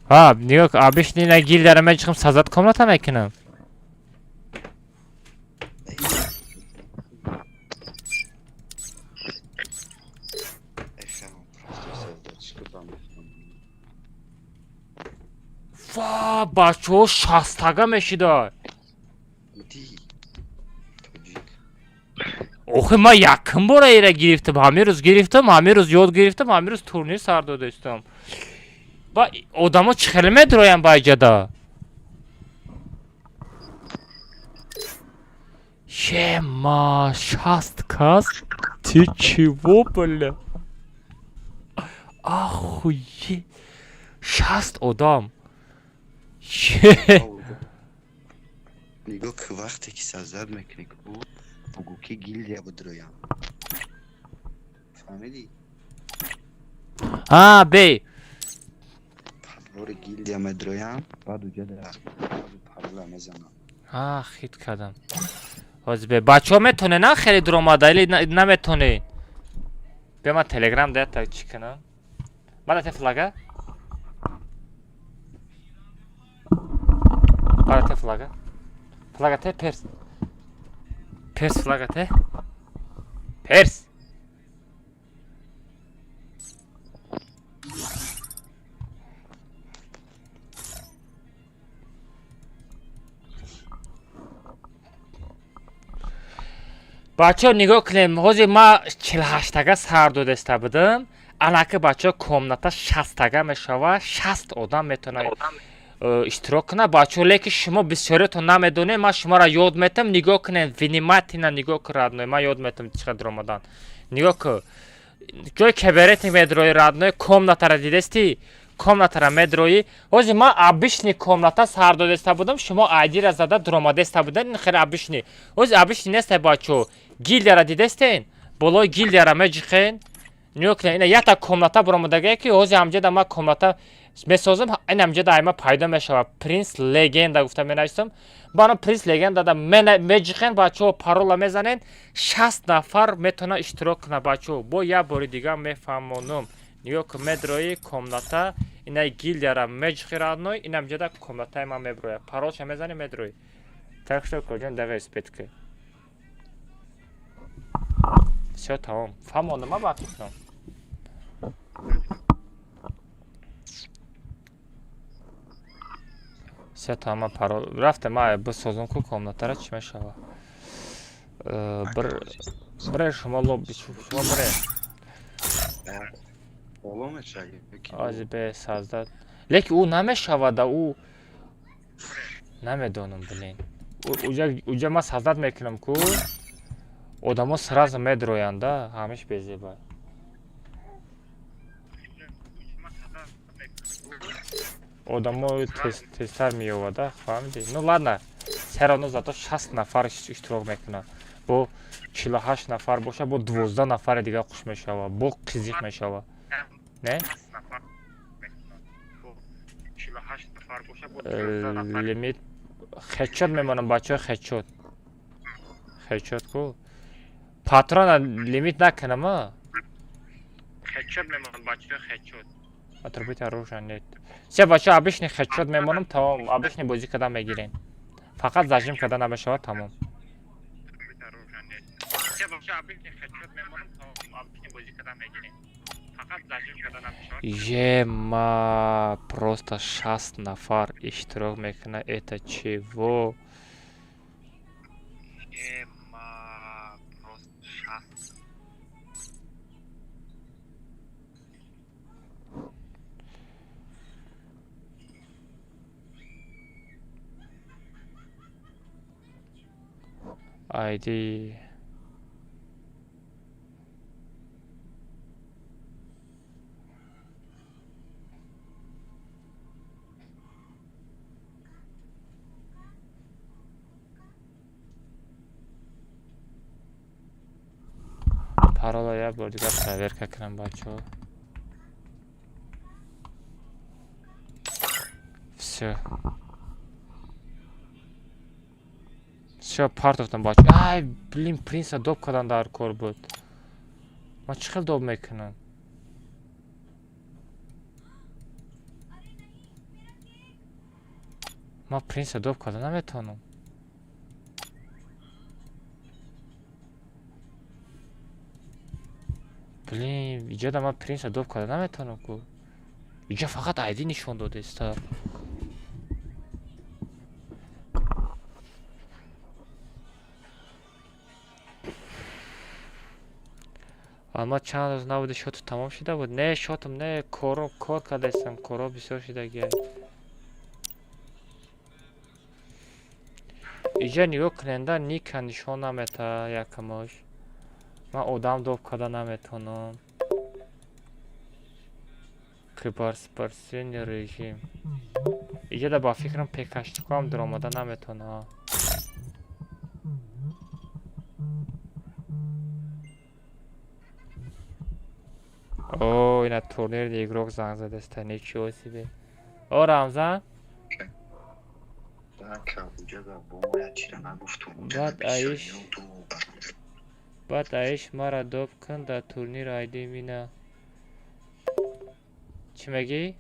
Ҳа, нигоҳ, обычный на гильдияро меҷиқам, создать комната мекунам. Эхам, просто создать шкупа мефаҳмам. Ва, бачаҳо, 60-тага мешида. Ди тоҷик. Охи, ман якум бора ира гирифтам, ҳамин рӯз гирифтам, ҳамин рӯз ёд гирифтам, ҳамин рӯз турнир сар додаистам. Ба одамо чӣ хеле медуроянд ба иҷада? Ема, 60 кас? Ты чего, бля? Ахуе, 60 одам. Е. Нигоҳ ки, вақте ки создать мекунӣ ку, бугӯ ки гильдия бидроям, фаҳмидӣ? Ҳа, бе. Подбори гильдия медроям, баъд уҷа дар парола мезанам. Ҳа, хит кардам. Ҳозир бе, бачаҳо метоне на хеле дуромада или наметонед? Бия, ман телеграм да та чӣ кунам? Мада те флага? Мада те флага? Флага те, перс. Перс, флага те? Перс. Бачаҳо, нигоҳ кунем, ҳозир ма 48-тага сар додаиста будам. Аллаки, бачаҳо, комната 60-тага мешава, 60 одам метавонад иштирок кунад, бачаҳо. Лекин шумо бисёриятон намедонед, ман шуморо ёд метам. Нигоҳ кунед, внимательно нигоҳ кун, родной, ман ёд метам чӣ қадр омадан. Нигоҳ кун, ҷои кабарети медрои, родной, комнатаро дидестӣ? Комнатара медроӣ. Ҳозир ман обычный комната сар додаиста будам, шумо айдира зада дуромадаиста будед, ин хеле обычный. Ҳозир обычный несте, бачаҳо. Гильдияра дидестен? Болои гильдияра меҷиқен. Нигоҳ кунед, ина якта комната баромадагае, ки ҳозир ҳамҷода ман комната месозам, ин ҳамҷода айма пайдо мешавад. Принс Легенда гуфта менависам. Бано Принс Легендада меҷиқен, бачаҳо, парола мезанен, 60 нафар метавонад иштирок кунад, бачаҳо. Бо як бори дигар мефаҳмонам. Нигоҳ кун, медрои комната, инаи гильдияра меҷиқи, родной, ин ҳамҷода комнатаи ман меброяд. Паролша мезанӣ, медроӣ. Так что, коҷон, давай успеть ки. Всё, тамом. Фаҳмондам ман ба фикрам. Всё, тамом, ман парол рафтам, ман бисозам ку комнатара, чӣ мешава? Бир шумо лобби, шумо бире. Боло мешава ки? Ҳозир бе, создать. Лекин ӯ намешавада, ӯ намедонам, блин. Уҷа ман создать мекунам ку, одамо сразу медроянд, да, ҳамиш безеба. Одамо тезтар меёвад, фаҳмидӣ? Ну ладно, всё равно зато 60 нафар иштирок мекунад. Бо 48 нафар боша, бо 12 нафари дигар хуш мешава, бо қизиқ мешава. Не? Лимит хедшот мемонам, бачаҳо, хедшот. Хедшот ку? Патрона лимит накунам, а? Хедшот мемонам, бачаҳо, хедшот. Отрубить оружие нет. Все, бачаҳо, обычный хедшот мемонам, тамом, обычный бозӣ кардан мегирем. Фақат зажим карда намешавад, тамом. Бача, обычный хедшот мемонам, то обычный бозӣ кардан мегирем. Фақат зажим кардан намешавад. Ема, просто 60 нафар иштирок мекунад. Это чего? Ема, просто 60. ID. Парола як бор дигар проверка кунам, бачаҳо. Всё. Всё, партофтам, бача. Ай, блин, принса доб кардан дар кор буд. Ман чӣ хел доб мекунам? Ман принса доб карда наметавонам. Блин, иҷода ман принса доб карда наметавонам ку. Иҷо фақат ID нишон додеста. Ама чанд рӯз набуди, шоту тамом шуда буд? Не, шотум не, коро кор кардаистам, коро бисёр шудагиай. Иҷа нигоҳ куненда, ника нишон намета якамош. Ман одам доб карда наметавонам. Киберспортивный режим. Иҷода ба фикрам пекаштикоам даромада наметавонам. О, ина турнирный игрок занг задаста, ничего себе. О, Рамзан? Баъд аиш мара доб кун дар турнир ID мина. Чӣ мегӣ?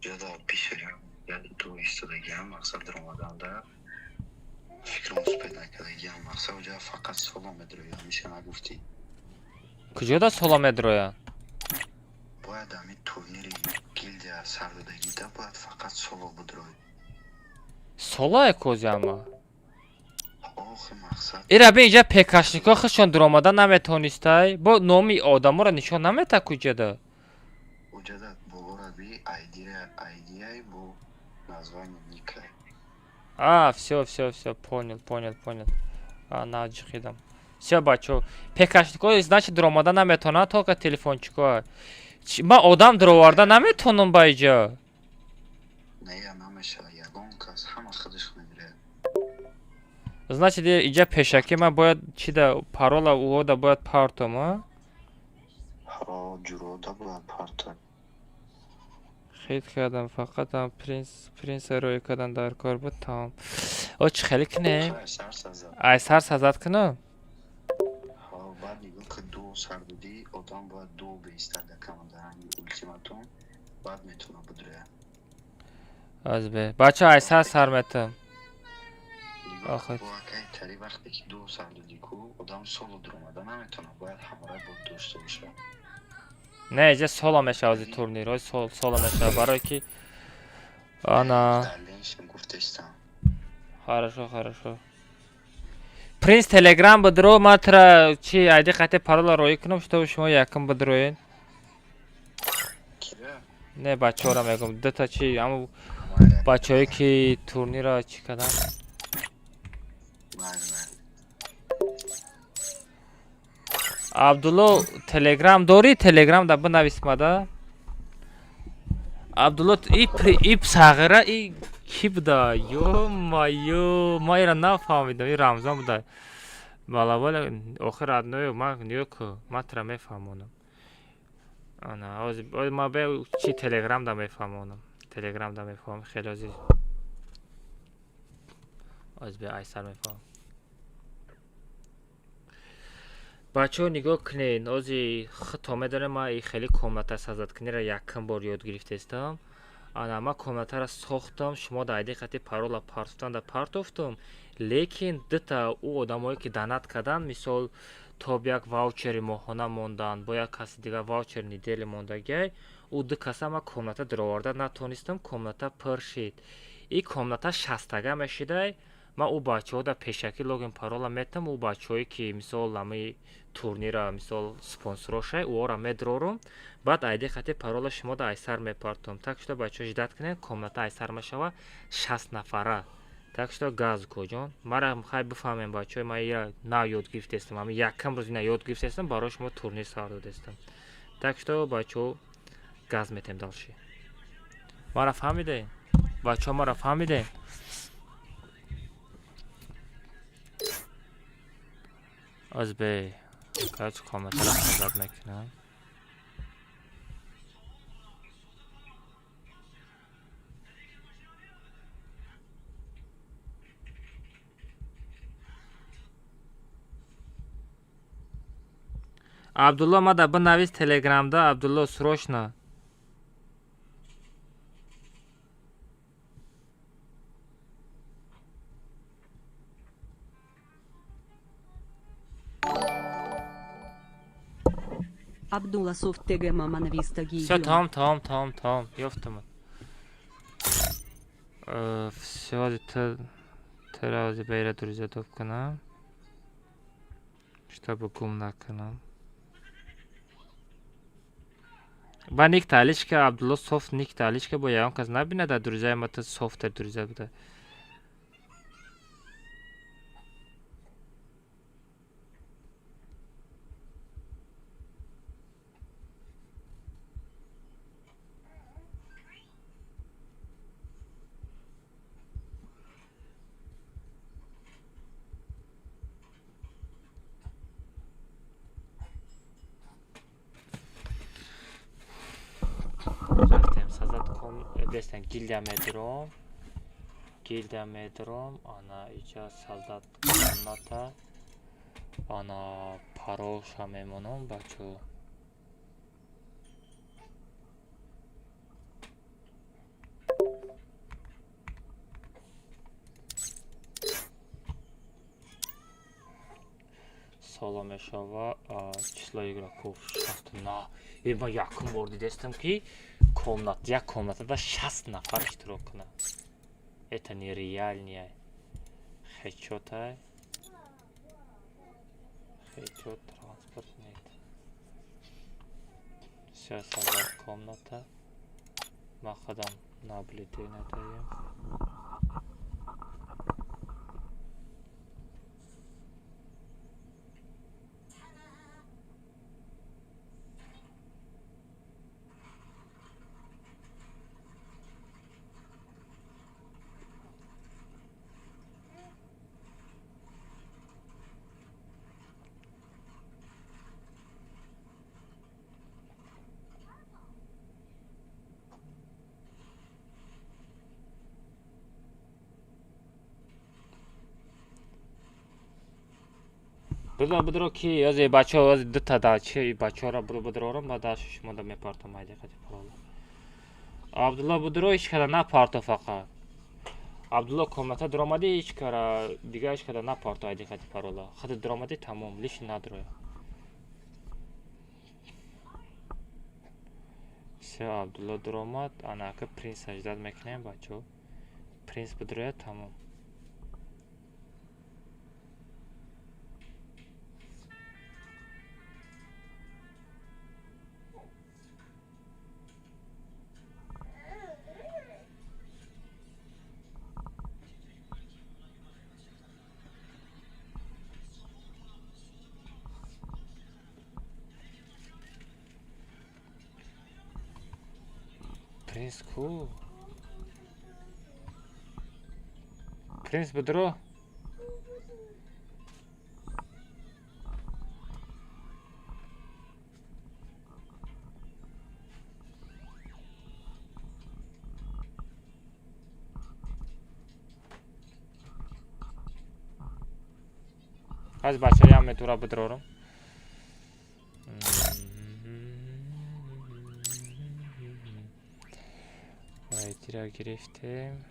Ҷода бисёриам ду истодагиам, мақсад даромаданда фикрам успед накардагиам, мақсад уҷа фақат соло медроям, миша нагуфтӣ? Куҷода соло медроянд? Бояд ами турнири гилдия сардодагида бояд фақат соло будрой. Солое кози ама? Охи, мақсад. Ира бин, иҷа пекашнико худшон дуромада наметонистай. Бо номи одаморо нишон намета куҷода? Уҷада болора би айдира айдияй бо название никай. А, всё, всё, всё, понял, понял, понял. А, наҷиқидам. Всё, бачо. Пекашнико, значит, дуромада наметонад, только телефончико. Ман одам дуроварда наметонам ба иҷа. Не, намешава, ягон кас ҳама худаш мегирад. Значит, иҷа пешакӣ ман бояд чи да парола уода бояд партом, а? Ҳо, ҷурода бояд парта. Хит кардам, фақат ам принс принса рӯй кардан дар кор буд, тамом. О, чӣ хеле кунем? Хай, сар сазад. Ай сар сазад кунам? Ҳо, баъд нигоҳ ки ду сар додӣ, одам бояд ду беистад дар командаранги ултиматум, баъд метавона будрояд. Аз бе. Бача, ай сар сар метам. Нигоҳ Охир. бо акай тари вақте ки ду сар додӣ ку, одам соло дуромада наметавона, бояд ҳамроҳ бо дошта бошад. Не, иҷа соло мешавад ози турнир, ози соло мешавад, барое ки ана. Дальнейшем гуфтестам. Хорошо, хорошо. Принц Телеграм бидро, ман тура чи айди қати парола роӣ кунам, чтобы шумо якум бидроен. Кира? Не, бачаҳоро мегӯм, дута чи, ҳамун бачаҳое ки турнирро чӣ карданд. Майли, майли. Абдулло, Телеграм дорӣ? Телеграм да бинавис мада. Абдулло, и и сағира и кӣ буда? Ё-моё, ман ира нафаҳмидам, и Рамзон буда. Балабола, охир родной, ман нигоҳ ку, ман тура мефаҳмонам. Ана, ҳозир ман бе чи Телеграм да мефаҳмонам. Телеграм да мефаҳмам, хеле ҳозир. Ҳозир бе айсар мефаҳмам. Бачаҳо, нигоҳ кунед, ҳозир худтон медонед, ман и хеле комната сазадкуниро якум бор ёд гирифтаистам. Ана, ман комнатаро сохтам, шумо дар айди қати парола партофтан да партофтум, Лекин дута ӯ одамое ки донат карданд, мисол, то як ваучери моҳона монданд, бо як каси дигар ваучери недели мондагиай, ӯ ду каса ман комната дароварда натонистам, комната пур шид. И комната 60-тага мешидай. Ман ӯ бачаҳо дар пешакӣ логин парола метам, ӯ бачаҳое ки, мисол, ами турнира, мисол, спонсорошай, ӯҳоро медрорум, баъд айди хати парола шумо да айсар мепартом. Так что, бачаҳо, ждать кунед, комната айсар мешава 60 нафара. Так что газ, коҷон, мара хай бифаҳмем, бачаҳо, ман ира нав ёд гирифтестам, ами якам рӯз ина ёд гирифтестам, барои шумо турнир сар додестам. Так что, бачаҳо, газ метем дальше. Мара фаҳмиде, бачаҳо, мара фаҳмиде? Аз бе короче, комнатаро создать мекунам. Абдулло, мада бинавис телеграмда, Абдулло, срочно. Абдулла Софт ТГ мама навистаги. Всё, тамом, тамом, тамом, тамом, ёфтам. Всё, тера бейра друзья топ кунам, чтобы гум накунам. Ба ник таличка Абдулло Софт, ник таличка, бо ягон кас набинад дар друзьяи ма ту софтер друзья буда. Рафтем, создать ком бестан, гильдия медуром, гильдия медуром, ана иҷа создать комната, ана паролша мемонам, бачо. Соло мешава, число игроков 69. Э, ман якум бор дидестам, ки комнат, як комнатада 60 нафар иштирок кунад. Это нереальный хедшотай, хедшот, транспорт нет. Всё, создать комната. Ман худам наблюдение даем. Бидро, бидро, ки ози бачаҳо, ози дута да чи бачаҳоро биру бидрорам, баъд даши шумо да мепартом айди қати парола. Абдулло, бидро, ҳеч када напарто, фақат Абдулло, комната дуромадӣ, ҳеч кара дига, ҳеч када напарто айди қати парола. Хати дуромадӣ, тамом, лишний надроя. Всё, Абдулло дуромад, анака Принс ждать мекунем, бачаҳо, Принс бидрояд, тамом. Принц ку? Принц, бидро. Аз бача ям метура бидрорам. Айтира гирифтем.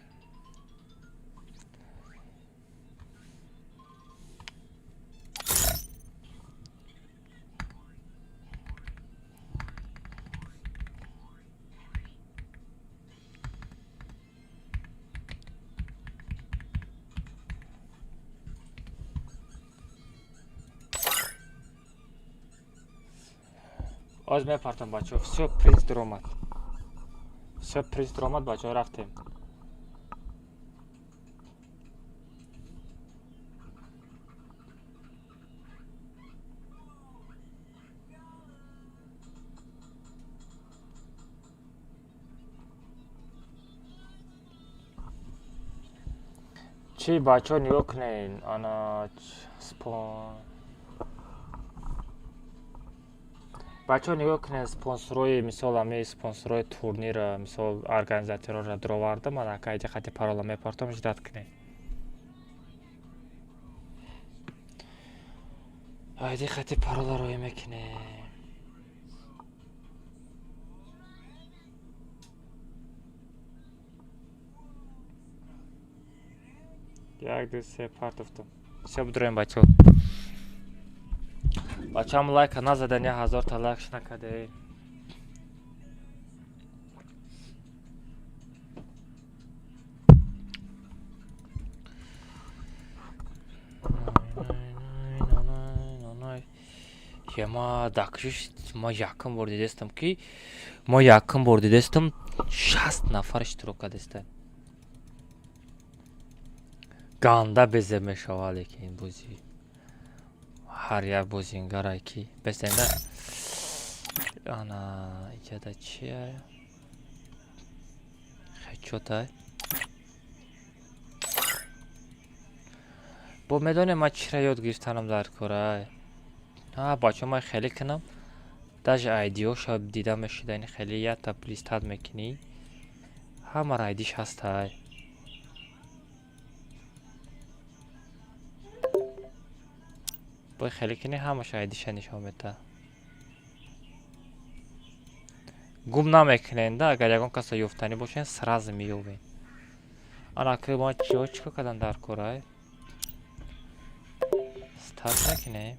Оз мепартам, бачаҳо. Всё, принц дуромад. Всё, принц дуромад, бачаҳо, рафтем. Чӣ, бачаҳо, нигоҳ кунед, ана спон бачаҳо, нигоҳ кунед, спонсорҳои, мисол, ҳамаи спонсорҳои турнира, мисол, организаторро дуровардам. Ана ака, иҷа хати парола мепартом, ждать кунед. Айди хати парола роя мекунем. Як, ду, се, партофтам. Всё, бидроем, бачаҳо. Бачаам, лайка назадан, 1000 та лайкш накардаи. Ма дакшиш, ма якум бор дидестам, ки ма якум бор дидестам, 60 нафар иштирок кардестанд. Ганда безеб мешавад, лекин бозӣ ҳар як бозингарае ки бесенда. Ана иҷада чия? Хечотай бо медонем. Ман чира ёд гирифтанам дар корай? А, бачаҳо, ман хеле кунам, даже айдиоша дида мешуда. Ини хеле якта листать мекунӣ, ҳамара айдиш ҳастай. Бой хеле кунӣ, ҳамаша айдиша нишон медиҳад. Гум намекуненда, агар ягон касо ёфтанӣ бошен, сразу меёбен. Ана ки ман чиё чикор кардам дар корай? Старт накунем.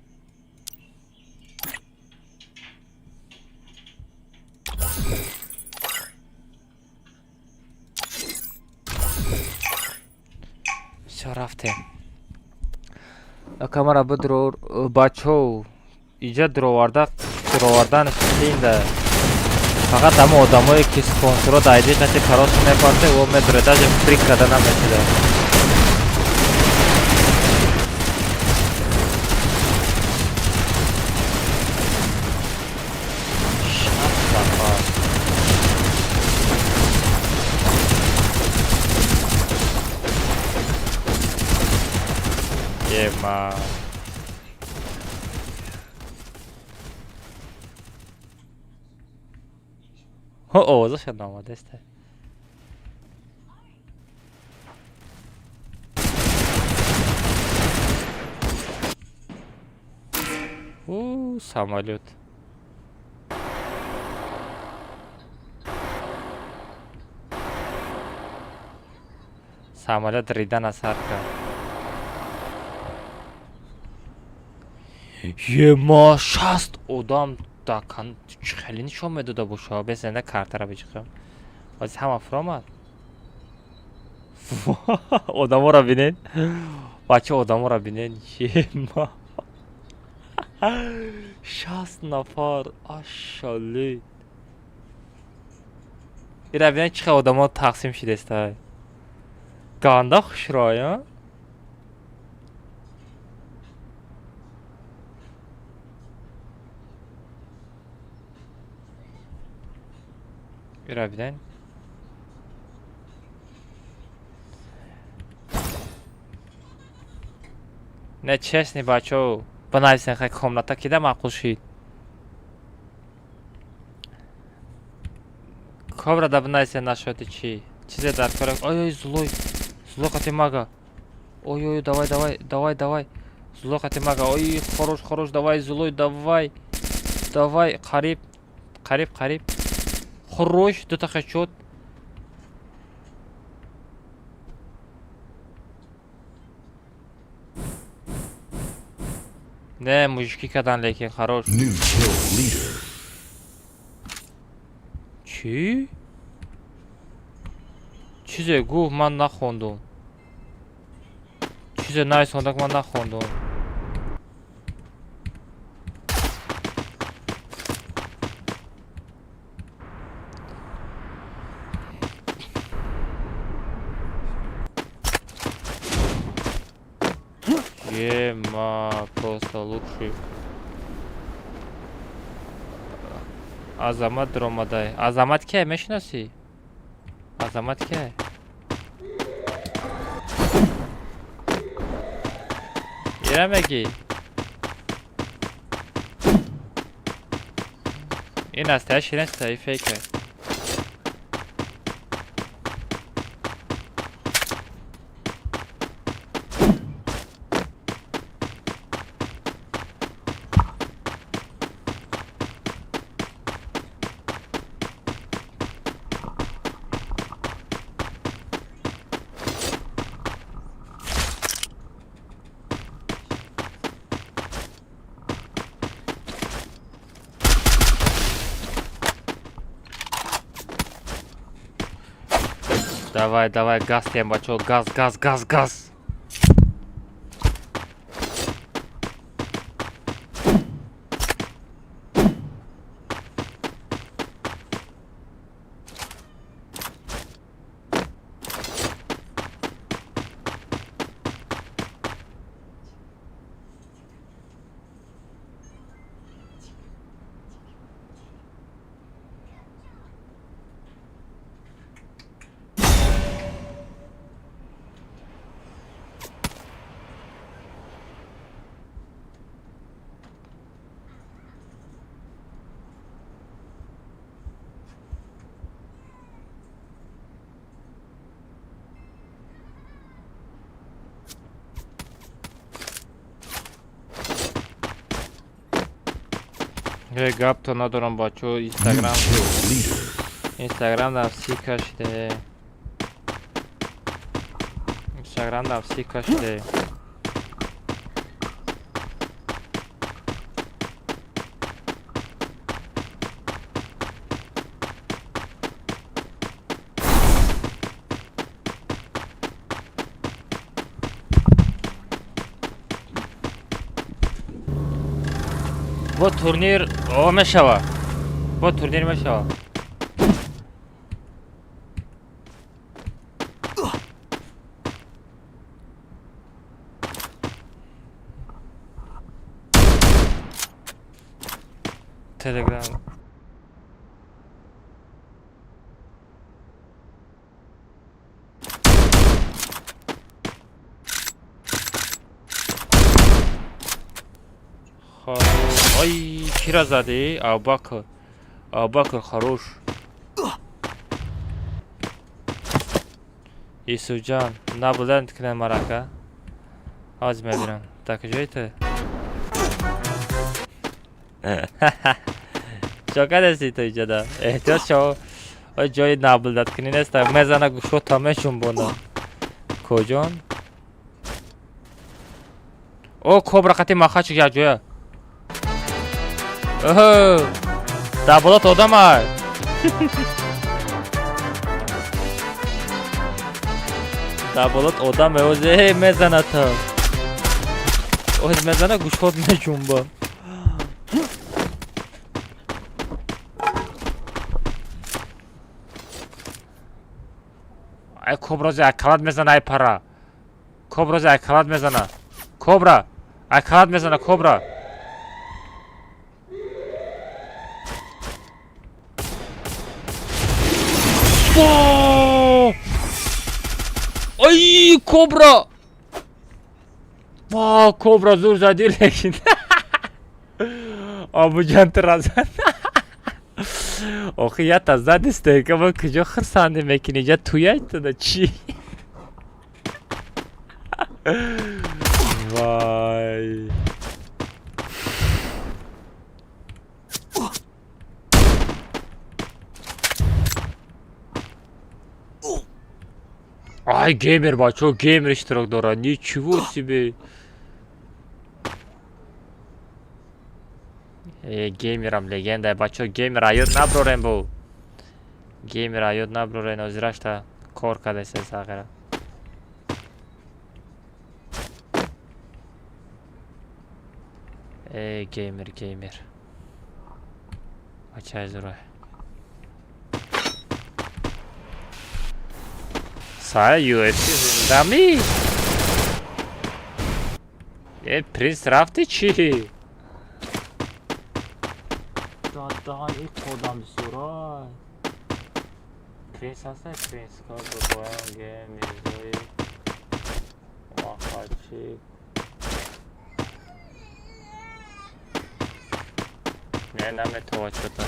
Всё, рафтем. Камара бидрор, бачаҳо. Иҷа дуроварда, дуроварданаш қиинда. Фақат ҳама одамое ки спонсорро дар айди қати пароз мепарте, о медуре, даже фрик карда наметида. 60 нафар. Ема. Овозаша наомадеста. У самолёт. Самолёт ридана сар кард. Ема, 60 одам дар хеле нишон медода боша. Безанда картара биҷиқам. Ҳозир ҳама фуромад. Одаморо бинед. Бача, одаморо бинед. Ема. 60 нафар. Ашалли. Ира бинед, чӣ қадр одамо тақсим шидестай. Ганда хушрой, а? Ира бинед. Не, честный, бачаҳо. Бинависен, хай, комната кида маъқул шид. Кобра да бинависен нашоди чӣ? Чизе дар кора. Ой, ой, злой. Злой қати мага. Ой, ой, давай, давай, давай, давай. Злой қати мага. Ой, хорош, хорош, давай, злой, давай. Давай, қариб. Қариб, қариб. Хорош, дута хедшот. Не, мужики кадан, лекин хорош. New kill leader. Чӣ? Чизе гуфт, ман нахондум. Чизе нависондак, ман нахондум. Ема, просто лучший. Азамат даромадай. Азамат кия, мешиносӣ? Азамат кия? Ира мегӣ? Ин настоящий нест, и фейк е. Давай, давай, газ тем, бачо, газ, газ, газ, газ. Э, гапто надорам, бачо, Инстаграм. Инстаграм дам си кашиде. Инстаграм дам си кашиде. Бо турнир о мешава. Бо турнир мешава. Телеграм. Ай, кира задӣ? Абубакр. Абубакр хорош. Юсуфҷон, набуданд кунем марака. Ҳозир мебинам. Дар куҷои ту? Чо кардасти ту иҷода? Эҳтиёт шав. Ой, ҷои наблюдать кунӣ нест. Мезана гӯшота мешунбона. Коҷон? О, кобра қати махачик якҷоя. Оҳо! Дар болот одамай. Дар болот одам озе мезана то. Оз мезана, гӯшот меҷунба. Ай, кобра зе акалат мезана, ай пара. Кобра зе акалат мезана. Кобра! Акалат мезана, кобра. Ай, кобра! Ва, кобра зур задӣ, лекин. Абуҷан тура зад. Охи ята задисте, ка куҷо хурсандӣ мекунӣ? Ҷа туяй туда чӣ? Вай. Ай, геймер, бачо, геймер иштирок дорад. Ничего себе. Э, геймерам легенда, бачо, геймер аёд наброрем бу. Геймер аёд наброрем, озирашта кор кардеса сағира. Э, геймер, геймер. Бачай зурай. Сай UFC зиндами. Э, принц рафти чӣ? Дадан и қодам бисёрай. Принц ҳастай, принц кор бабоям ге мирзои махачи. Не, наметова чё-то.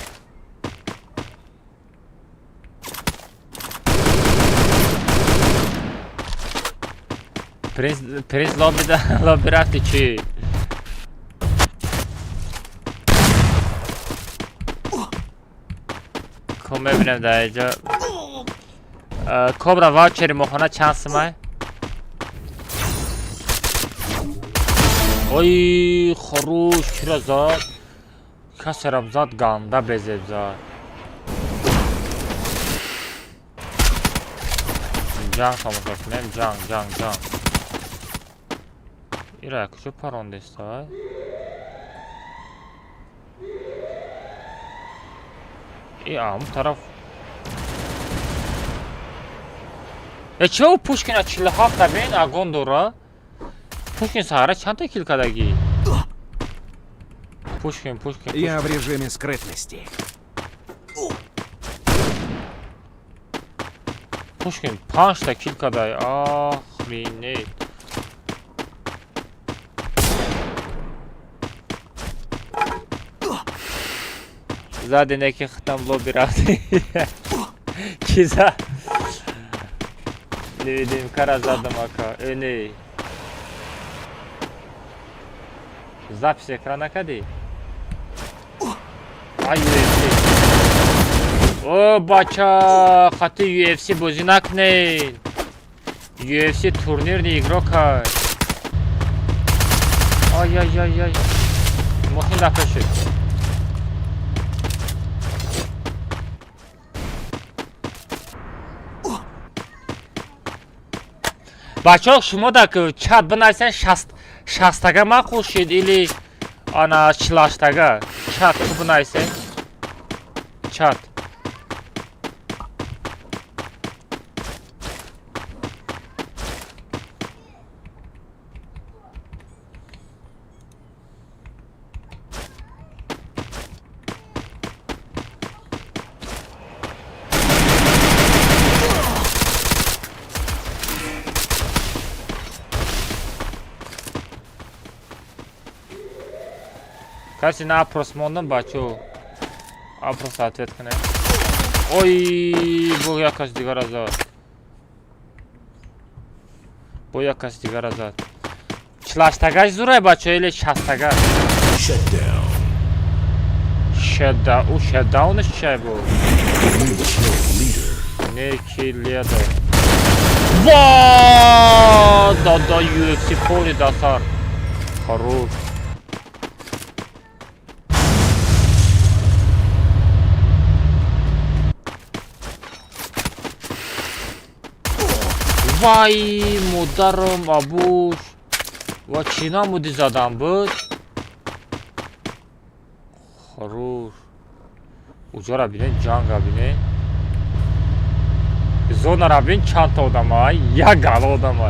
Принц, принц лобби да лобби рафти чӣ? Ко мебинем дар инҷо. Кобра, ваучери моҳона чанд сумай? Ой, хорош, кира зад? Касерам зад, ганда безеб зад. Ҷанг тамошо кунем, ҷанг, ҷанг, ҷанг. Ира куҷо парондеста? И ам тараф. Э, чӣ Пушкина 47 та бин агон дора? Пушкин саҳара чандта кил кардагӣ? Пушкин, Пушкин, Я в режиме скрытности. Пушкин панҷта кил кардай. Охренеть. Зади неки хитам лоби рафти. Ки зад? Невидимкара задам, ака. Э, не. Запись экран накардӣ? Ай, UFC. О, бача, хати UFC бозӣ накунед. UFC турнирный игрок ай. Ай, ай, ай, ай. Мошин дафта шуд. Бачаҳо, шумо да чат бинависен, шастага маъқул шид или ана чилаштага? Чат ку бинависен. Чат. Каси на опрос мондам, бачо. Опрос ответ кунем. Ой, бо як кас дигара зад. Бо як кас дигара зад. Чилаштагаш зурай, бачо, или шастага? Shutdown. У shutdown чай бу? Не килледа. Ва! Да да UFC поли дасар. Хорош. Вай, модарам, абуш. Ва чӣ намуди задам буд? Хорош. Уҷора бинед, ҷанга бинед. Зонара бин, чандта одама, як гала одама.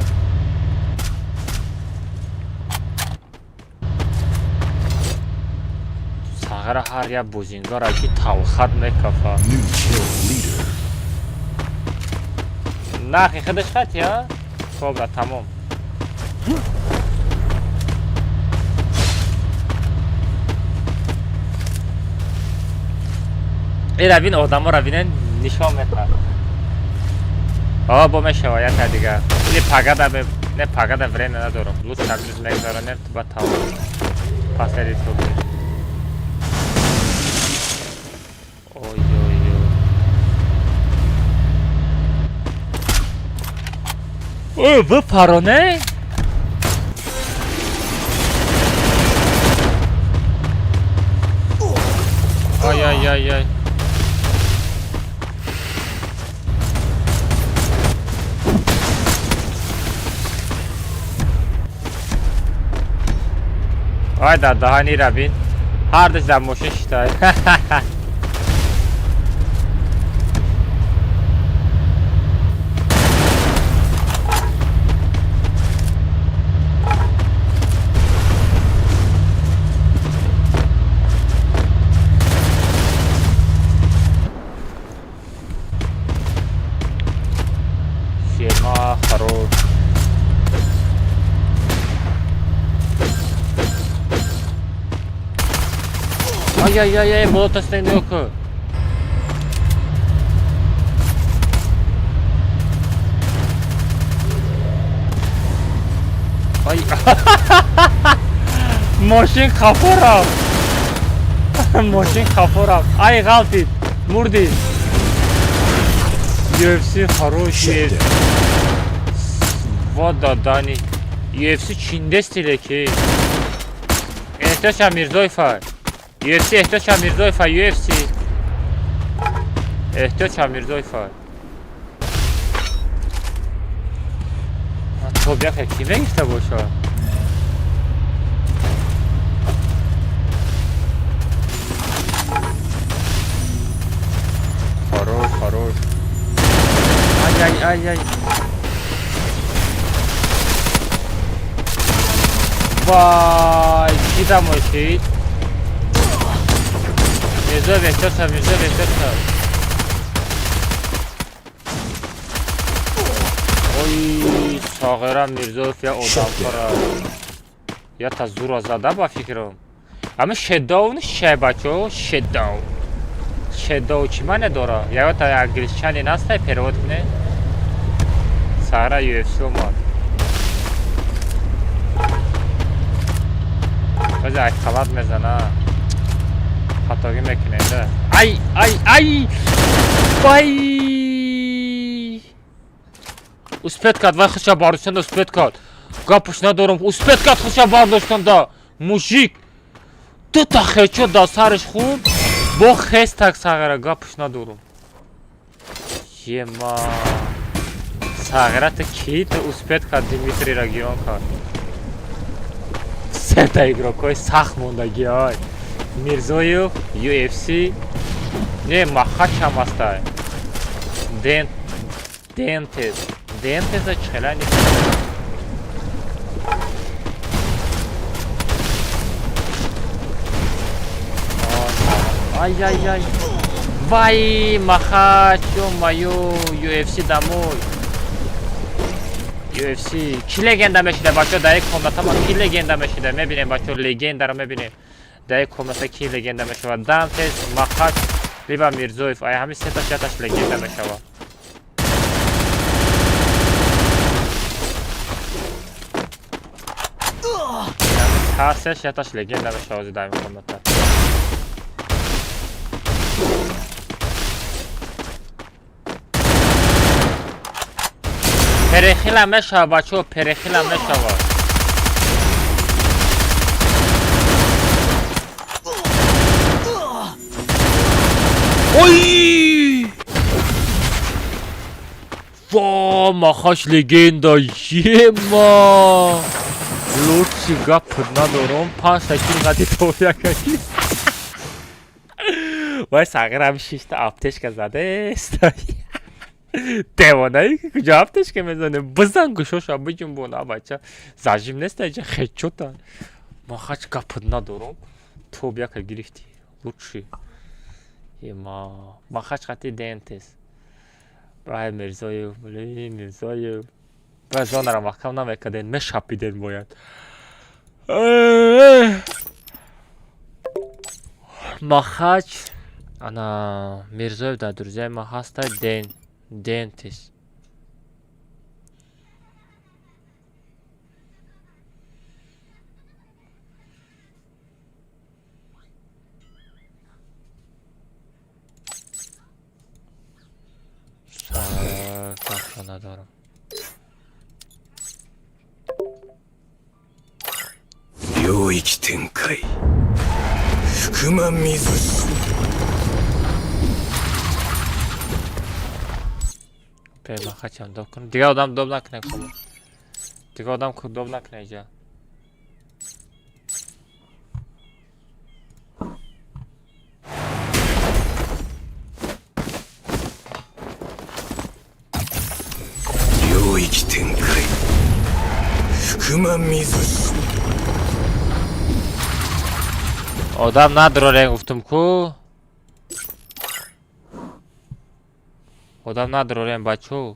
Сағара ҳар як бозингара ки тавхат мекафа. Нархи худаш хат я? Кобра тамом. Ира бин, одаморо бинен, нишон метад. А бо мешава яка дигар. Или пагада бе, не, пагада время надорам. Лучше амрӯз мегзаронем, ба тамом. Пасери турнир. Ой ой ой. О, бипароне? Ай ай ай ай. Ай да даҳани рабин. Ҳардаш дар мошин шитай. Ай ай ай ай, болотастай нёку. Ай, мошин хафо рафт. Мошин хафо рафт. Ай, ғалтид, мурди. UFC хорош, UFC. Вот дани. UFC чиндести леки. Эҳтиёҷ Мирзоев. UFC эҳтиёҷ Мирзоев, UFC. Эҳтиёҷ Мирзоев. То бяха ки мегирифта боша? Хорош, хорош. Ай ай ай ай. Вай, ки дамошид? Мирзоев эҳтиёҷ шав, Мирзоев эҳтиёҷ шав. Ой, Сағира Мирзоев я одамхора. Я та зура зада ба фикрам. Ама шедоу не бачо, шедоу. Шедоу чӣ маъне дора? Ягон та англичани настай перевод куне? Сағира UFC омад. Баъзе ай халат мезана. Хатогӣ мекунем да. Ай, ай, ай! Вай! Успеть кард, вай худша бардоштанда успеть кард. Гапаш надорам, успеть кард худша бардоштанда. Мужик! Дута хечо дар сараш хуб, бо хес так Сағира, гапаш надорам. Ема. Сағира ту ки? Ту успеть кард Дмитрийра гирон кард. Сета игрокҳои сахт мондагӣ ай. Мирзоев, UFC, не Махач ҳам ҳастай. Дентес. Дентеса чӣ нест. Ай ай ай. Вай, Махач, ё-моё, UFC домой. UFC ки легенда мешида бачо дар як комната ма ки легенда мешида? Мебинем бачо, легендаро мебинем. Дар як комната ки легенда мешавад? Дантес, Махач, либо Мирзоев. Ай ҳамин сеташ яташ легенда мешавад. Ҳар сеш яташ легенда мешавад дар ин комната. Перехила мешава бачо, перехила мешава. Ой! Во, Махач легенда, ема! Лучший гап надорам, 5 кил қади тоякаки. Вай Сағирам шишта аптечка задест. Девонаи ки куҷо аптечка мезанем? Бизан гӯшоша биҷунбона бача. Зажим нест аҷа хечота. Махач гап надорам. Тоб яка гирифти. Лучший. Ема, Махач қати Дентес. Бай Мирзоев, блин, Мирзоев. Бай зонара маҳкам намекарден, мешапиден бояд. Махач, ана Мирзоев дар друзьяи ма ҳаста, Дентис. Гапа надорам. 領域展開福間水氏 Махачам доб кунам. Дигар одам доб накунем кому. Дигар одам доб накунем иҷа. 領域展開福間水氏 Одам надорем гуфтум ку. Одам надорем бачо.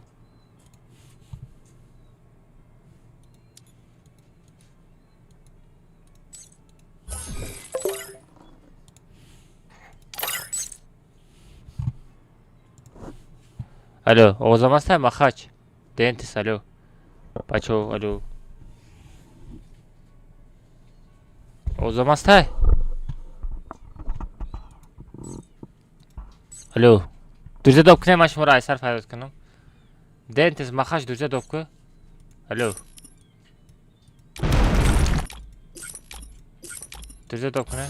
Алло, овозам ҳастай, Махач? Дентис, алло. Бачаҳо, алло. Овозам ҳастай? Алло. Друзья доб кунем, ман шуморо айсар фарёд кунам. Дентис, Махач, друзья доб ку. Алло. Друзья доб кунем.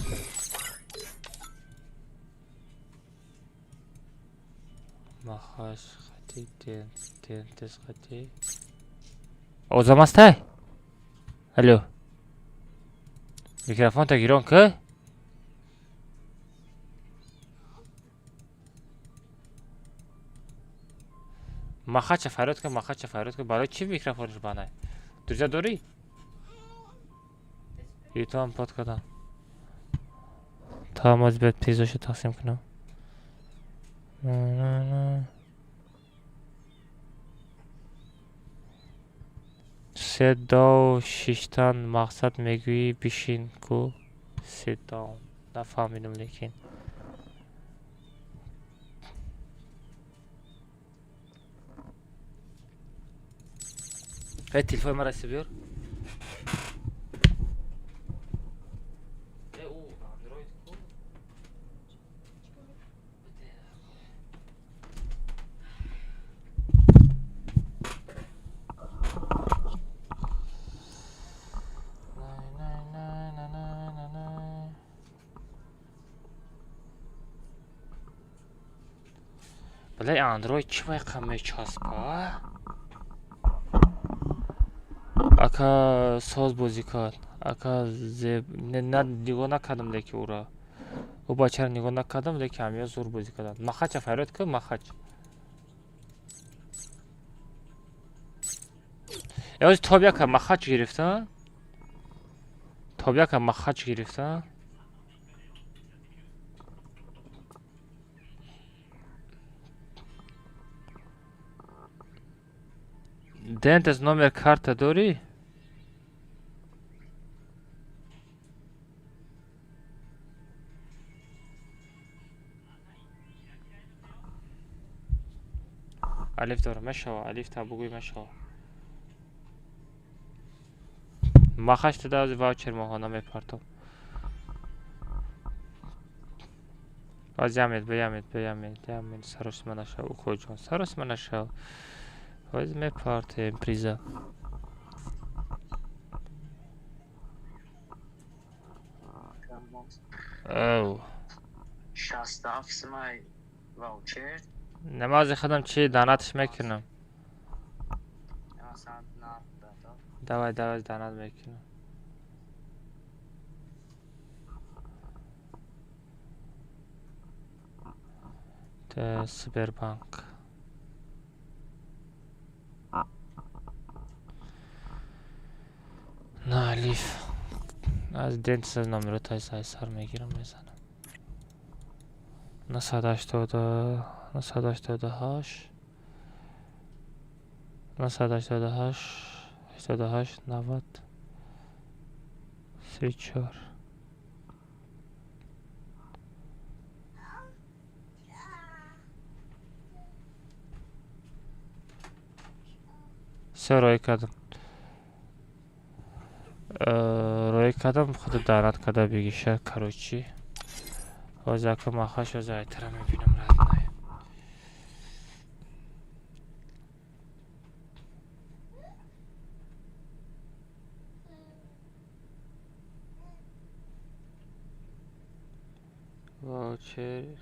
Махач хати дентис хати. Овозам ҳастай? Алло. Микрофонта гирон ку? Махача фарёд кун, Махача фарёд кун. Барои чӣ микрофонаш банай? Друзья дорӣ? Ютубам под кардам. Та моз биёд призоша тақсим кунам. Sit down шиштан мақсад мегӯӣ бишин ку sit down. Нафаҳмидам лекин. Э, телефони мара биёр. Э, ӯ Android ку? Бале, Android чӣ вайқа мечаспа? Ака соз бозӣ кард. Ака зеб на нигоҳ накардам леки ӯро. Ӯ бачаро нигоҳ накардам, леки ҳамиё зур бозӣ карданд. Махача фарёд кун, Махач. Э, тоб яка Махач гирифта? Тоб яка Махач гирифта? Дентес номер карта дорӣ? Алиф дорам, мешава, алиф та бугӯй мешава. Махач туда ваучер моҳона мепартом. Баз ямед, биямед, биямед, ямед, саросима нашав, укоҷон, саросима нашав. Боз мепартем приза. Оу. 67 сумай ваучер. Намази худам чи донатш мекунам. Давай, давай, донат мекунам. Сбербанк. На алиф. Аз дентис номеро тай сар мегирам мезанам. 988 988 988 88 90 34. Се роӣ кардам. Роӣ кардам, худ донат карда бигиша, короче. Ҳозир ака Махаш ҳозир айтара мебинам родной. Ваучер,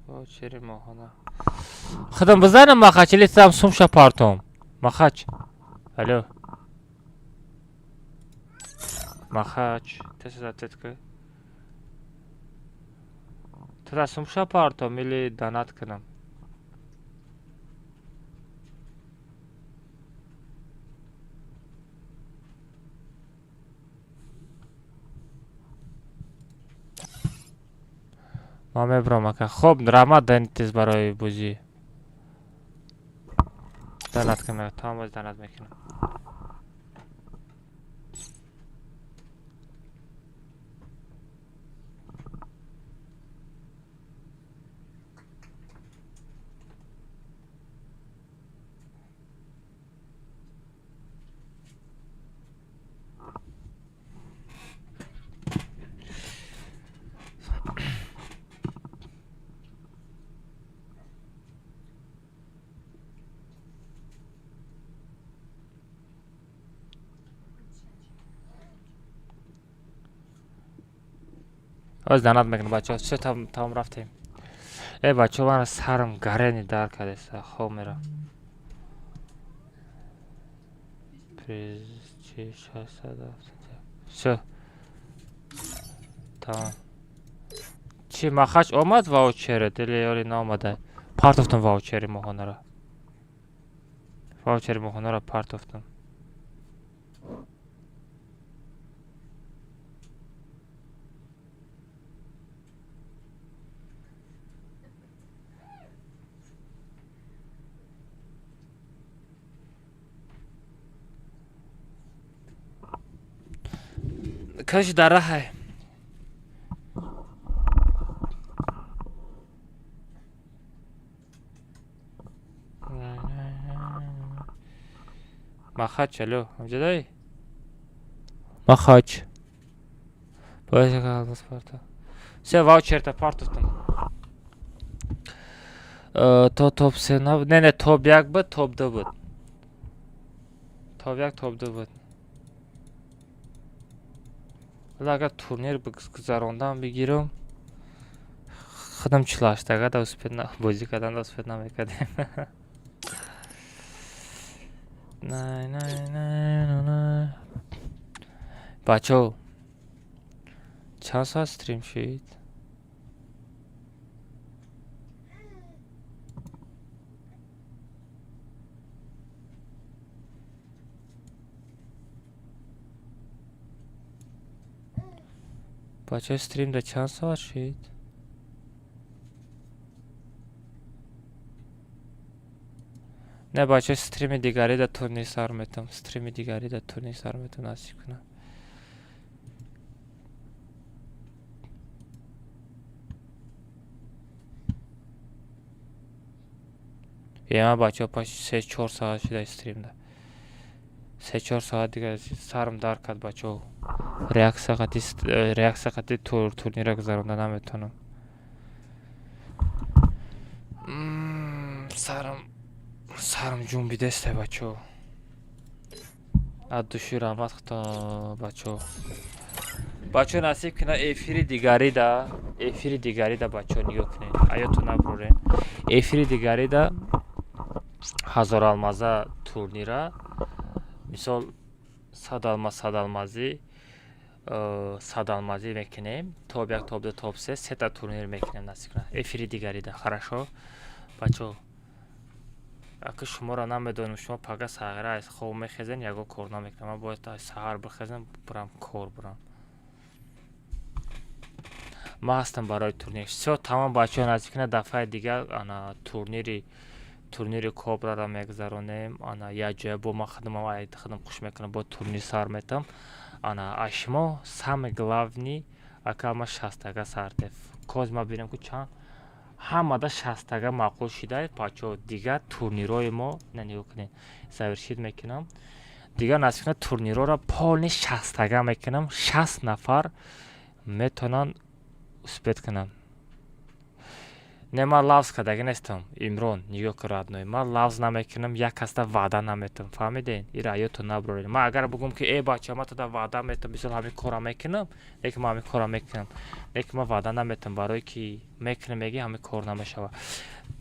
ваучери моҳона. Худам бизанам Махач, или сам сумша партом. Махач. Алло. Махач, тез ответ ку. Туда сумша партом или донат кунам? Ман мебарам ака. Хоб, раҳмат дентис барои бозӣ. Донат кунам, тамом боз донат мекунам. Оз донат мекунам, бачаҳо. Всё, тамом, рафтем. Э, бачаҳо, ман сарам гарени дар кардеса, хоб мерам. Чи 671. Всё. Тамом. Чи махач омад ваучере, дили ёли наомада. Партофтам ваучери моҳонара. Ваучери моҳонара партофтам. Короче, дар раҳай. Махач, алло, ҳамҷадай? Махач. Все, ваучерта партофтам. То топ се набуд. Не, не, топ як буд, топ ду буд. Топ як, топ ду буд. Вале агар турнир гузарондан бигирам, худам чилаштага да успеть бозӣ кардан да успеть намекардем. Най, най, най, най, най. Бачаҳо, чанд соат стрим шид? Бачаҳо, стрим да чанд соат шид? Не, бачаҳо, стрими дигари да турнир сар метам. Стрими дигари да турнир сар метам, насиб кунад. Ема, бачаҳо, паш 3-4 соат шуда стримда. 3-4 соат дигар сарам дард кард, бачаҳо. Реаксия қати реаксия қати турнира гузаронда наметавонам. Сарам ҷунбидесте, бачаҳо. Аз души раҳмат худтон, бачаҳо. Бачаҳо, насиб кунад, эфири дигарида, бачаҳо, нигоҳ кунед, аётон набурен. Эфири дигарида ҳазоралмаза турнира, мисол, 100 алмаз, 100 алмазӣ, 100 алмазӣ мекунем. Топ як, топ ду, топ се, сета турнир мекунем, насиб кунад, эфири дигарида. Хорошо, бачаҳо? Ака, шуморо намедонам, шумо пага саҳара аз хоб мехезен, ягон кор намекунам. Ман бояд аз саҳар бихезам, бурам кор бурам. Ман ҳастам барои турнир. Всё, тамом, бачаҳо, наздик кунад, дафъаи дигар ана турнири кобраро мегузаронем. Ана якҷоя бо ман худам худам хуш мекунам, бо турнир сар метам. Ана а шумо самый главный, ака, ма 60-тага сар теф. Коз ма бинем, ку чанд ҳамада 60-тага маъқул шида, бачаҳо. Дигар турнирҳои мо на, нигоҳ кунед, завершить мекунам. Дигар насиб кунад, турнирҳоро полный 60-тага мекунам, 60 нафар метавонанд успеть кунанд. Не, ман лавз кардагӣ нестам, Имрон, нигоҳ кун, родной, ман лавз намекунам, як касда ваъда наметам, фаҳмиден? Ира аётон набуроред. Ман агар бугӯм, ки э, бача, ман туда ваъда метам, мисол, ҳамин корра мекунам, лекин ман ҳамин корра мекунам, лекин ман ваъда наметам, барое ки мекунам, меги ҳамин кор намешавад.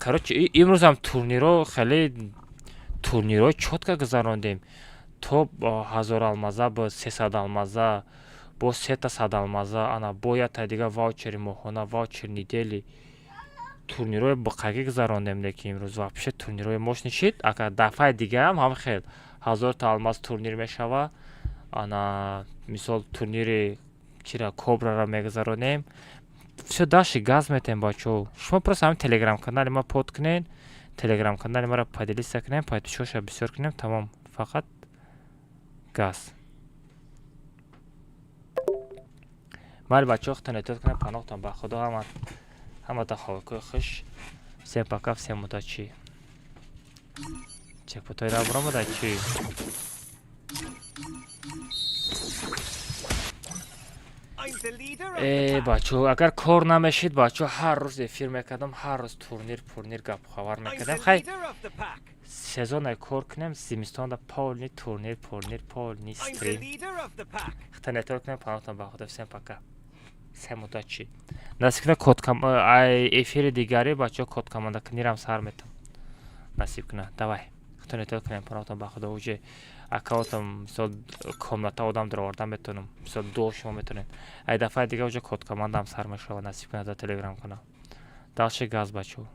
Короче, имрӯзам турнирҳо, хеле турнирҳои чётко гузарондем. То ҳазоралмаза буд, 300 алмаза, бо сета 100 алмаза, ана бо якта дигар ваучери моҳона, ваучер недели, турнирҳои буқагӣ гузарондем. Лекин имрӯз вообще турнирҳои мощный шид. Агар дафъаи дигарам ҳам хел 1000-та алмаз турнир мешава, ана мисол, турнири чира, кобрара мегузаронем. Всё, дальше газ метем, бачаҳо. Шумо просто ҳамин телеграм канали ма под кунед, телеграм канали маро поделиться кунем, подписчикоша бисёр кунем, тамом, фақат газ. Майли, бачаҳо, худтон эҳтиёт кунед, паноҳтон ба Худо, ҳама ҳамата хобкӯи хуш. Всем пока, всем удачи. Чекпотои ра буромада чи? Э, бачаҳо, агар кор намешид, бачаҳо, ҳар рӯз эфир мекардам, ҳар рӯз турнир, пурнир, гапхабар мекардам. Хай, сезоне кор кунем, зимистонда полный турнир, пурнир, полный стрим. Худтон эҳтиёт кунед, паноҳтон ба Худо, всем пока. Всем удачи. Насиб куна, код ай эфири дигари, бачаҳо, код команда кунирам сар метам, насиб куна. Давай, худтон эҳтиёт кунем, паноҳтон ба Худо. Уже аккаунтам, мисол, комната одам даровардан метавонам, мисол, дуо шумо метавонед. Ай дафъаи дига уже код командаам сар мешава, насиб куна, дар телеграм канал. Дальше газ, бачаҳо.